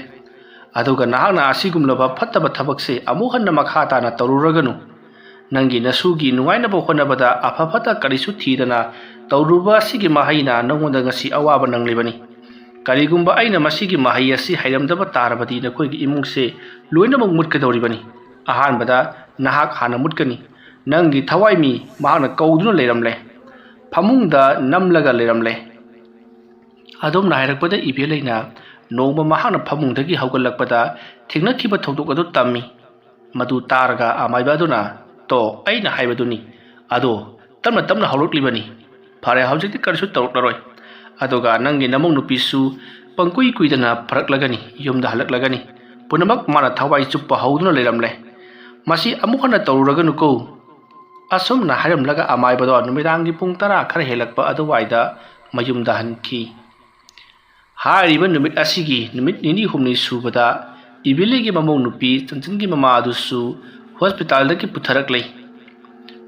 ꯑꯗꯨꯒ ꯅꯍꯥꯛꯅ ꯑꯁꯤꯒꯨꯝꯂꯕ ꯐꯠꯇꯕ ꯊꯕꯛꯁꯦ ꯑꯃꯨꯛ ꯍꯟꯅ ꯃꯈꯥ ꯇꯥꯅ ꯇꯧꯔꯨꯔꯒꯅꯨ꯫ ꯅꯪꯒꯤ ꯅꯁꯨꯒꯤ ꯅꯨꯡꯉꯥꯏꯅꯕ ꯍꯣꯠꯅꯕꯗ ꯑꯐ ꯐꯠꯇ ꯀꯔꯤꯁꯨ ꯊꯤꯗꯅ ꯇꯧꯔꯨꯕ ꯑꯁꯤꯒꯤ ꯃꯍꯩꯅ ꯅꯉꯣꯟꯗ ꯉꯁꯤ ꯑꯋꯥꯕ ꯅꯪꯂꯤꯕꯅꯤ꯫ ꯀꯔꯤꯒꯨꯝꯕ ꯑꯩꯅ ꯃꯁꯤꯒꯤ ꯃꯍꯩ ꯑꯁꯤ ꯍꯩꯔꯝꯗꯕ ꯇꯥꯔꯕꯗꯤ ꯅꯈꯣꯏꯒꯤ ꯏꯃꯨꯡꯁꯦ ꯂꯣꯏꯅꯃꯛ ꯃꯨꯠꯀꯗꯧꯔꯤꯕꯅꯤ꯫ ꯑꯍꯥꯟꯕꯗ ꯅꯍꯥꯛ ꯍꯥꯟꯅ ꯃꯨꯠꯀꯅꯤ꯫ ꯅꯪꯒꯤ ꯊꯋꯥꯏ ꯃꯤ ꯃꯍꯥꯛꯅ ꯀꯧꯗꯨꯅ ꯂꯩꯔꯝꯂꯦ꯫ ꯐꯃꯨꯡꯗ ꯅꯝꯂꯒ ꯂꯩꯔꯝꯂꯦ꯫" ꯑꯗꯨꯝꯅ ꯍꯥꯏꯔꯛꯄꯗ ꯏꯕꯦꯂꯩꯅ ꯅꯣꯡꯃ ꯃꯍꯥꯛꯅ ꯐꯃꯨꯡꯗꯒꯤ ꯍꯧꯒꯠꯂꯛꯄꯗ ꯊꯦꯡꯅꯈꯤꯕ ꯊꯧꯗꯣꯛ ꯑꯗꯨ ꯇꯝꯃꯤ꯫ ꯃꯗꯨ ꯇꯥꯔꯒ ꯑꯃꯥꯏꯕ ꯑꯗꯨꯅ, "ꯇꯣ, ꯑꯩꯅ ꯍꯥꯏꯕꯗꯨꯅꯤ꯫ ꯑꯗꯣ ꯇꯞꯅ ꯇꯞꯅ ꯍꯧꯔꯛꯂꯤꯕꯅꯤ꯫ ꯐꯔꯦ, ꯍꯧꯖꯤꯛꯇꯤ ꯀꯔꯤꯁꯨ ꯇꯧꯔꯛꯂꯔꯣꯏ꯫ ꯑꯗꯨꯒ ꯅꯪꯒꯤ ꯅꯃꯧ ꯅꯨꯄꯤꯁꯨ ꯄꯪꯀꯨꯏ ꯀꯨꯏꯗꯅ ꯐꯔꯛꯂꯒꯅꯤ, ꯌꯨꯝꯗ ꯍꯜꯂꯛꯂꯒꯅꯤ꯫ ꯄꯨꯝꯅꯃꯛ ꯃꯥꯅ ꯊꯋꯥꯏ ꯆꯨꯞꯄ ꯍꯧꯗꯨꯅ ꯂꯩꯔꯝꯂꯦ꯫ ꯃꯁꯤ ꯑꯃꯨꯛ ꯍꯟꯅ ꯇꯧꯔꯨꯔꯒꯅꯨꯀꯣ꯫" ꯑꯁꯨꯝꯅ ꯍꯥꯏꯔꯝꯂꯒ ꯑꯃꯥꯏꯕꯗꯣ ꯅꯨꯃꯤꯗꯥꯡꯒꯤ ꯄꯨꯡ ꯇꯔꯥ ꯈꯔ ꯍꯦꯜꯂꯛꯄ ꯑꯗꯨꯋꯥꯏꯗ ꯃꯌꯨꯝꯗ ꯍꯟꯈꯤ꯫ ꯍꯥꯏꯔꯤꯕ ꯅꯨꯃꯤꯠ ꯑꯁꯤꯒꯤ ꯅꯨꯃꯤꯠ ꯅꯤꯅꯤ ꯍꯨꯝꯅꯤ ꯁꯨꯕꯗ ꯏꯕꯦꯂꯩꯒꯤ ꯃꯃꯧ ꯅꯨꯄꯤ ꯆꯟꯆꯟꯒꯤ ꯃꯃꯥ ꯑꯗꯨꯁꯨ ꯍꯣꯁꯄꯤꯇꯥꯜꯗꯒꯤ ꯄꯨꯊꯔꯛꯂꯦ꯫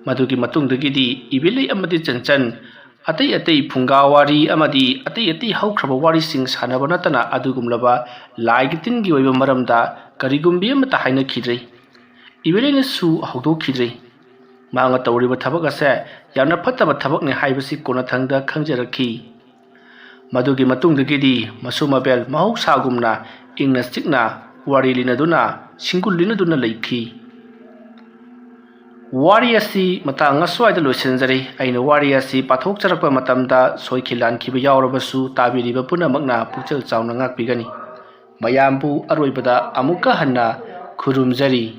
ꯃꯗꯨꯒꯤ ꯃꯇꯨꯡꯗꯒꯤꯗꯤ ꯏꯕꯦꯂꯩ ꯑꯃꯗꯤ ꯆꯟꯆꯟ ꯑꯇꯩ ꯑꯇꯩ ꯐꯨꯡꯒꯥ ꯋꯥꯔꯤ ꯑꯃꯗꯤ ꯑꯇꯩ ꯑꯇꯩ ꯍꯧꯈ꯭ꯔꯕ ꯋꯥꯔꯤꯁꯤꯡ ꯁꯥꯟꯅꯕ ꯅꯠꯇꯅ ꯑꯗꯨꯒꯨꯝꯂꯕ ꯂꯥꯏꯒꯤ ꯇꯤꯟꯒꯤ ꯑꯣꯏꯕ ꯃꯔꯝꯗ ꯀꯔꯤꯒꯨꯝꯕꯤ ꯑꯃꯠꯇ ꯍꯥꯏꯅꯈꯤꯗ꯭ꯔꯦ꯫ ꯏꯕꯦꯂꯩꯅꯁꯨ ꯍꯧꯗꯣꯛꯈꯤꯗ꯭ꯔꯦ꯫ ꯃꯍꯥꯛꯅ ꯇꯧꯔꯤꯕ ꯊꯕꯛ ꯑꯁꯦ ꯌꯥꯝꯅ ꯐꯠꯇꯕ ꯊꯕꯛꯅꯤ ꯍꯥꯏꯕꯁꯤ ꯀꯣꯟꯅꯊꯪꯗ ꯈꯪꯖꯔꯛꯈꯤ꯫ ꯃꯗꯨꯒꯤ ꯃꯇꯨꯡꯗꯒꯤꯗꯤ ꯃꯁꯨ ꯃꯕꯦꯜ ꯃꯍꯧꯁꯥꯒꯨꯝꯅ ꯏꯪꯅ ꯆꯤꯛꯅ ꯋꯥꯔꯤ ꯂꯤꯅꯗꯨꯅ, ꯁꯤꯡꯒꯨꯜ ꯂꯤꯅꯗꯨꯅ ꯂꯩꯈꯤ꯫ ꯋꯥꯔꯤ ꯑꯁꯤ ꯃꯇꯥꯡ ꯑꯁ꯭ꯋꯥꯏꯗ ꯂꯣꯏꯁꯤꯟꯖꯔꯦ꯫ ꯑꯩꯅ ꯋꯥꯔꯤ ꯑꯁꯤ ꯄꯥꯊꯣꯛꯆꯔꯛꯄ ꯃꯇꯝꯗ ꯁꯣꯏꯈꯤ ꯂꯥꯟꯈꯤꯕ ꯌꯥꯎꯔꯕꯁꯨ ꯇꯥꯕꯤꯔꯤꯕ ꯄꯨꯝꯅꯃꯛꯅ ꯄꯨꯛꯆꯦꯜ ꯆꯥꯎꯅ ꯉꯥꯛꯄꯤꯒꯅꯤ꯫ ꯃꯌꯥꯝꯕꯨ ꯑꯔꯣꯏꯕꯗ ꯑꯃꯨꯛꯀ ꯍꯟꯅ ꯈꯨꯔꯨꯝꯖꯔꯤ꯫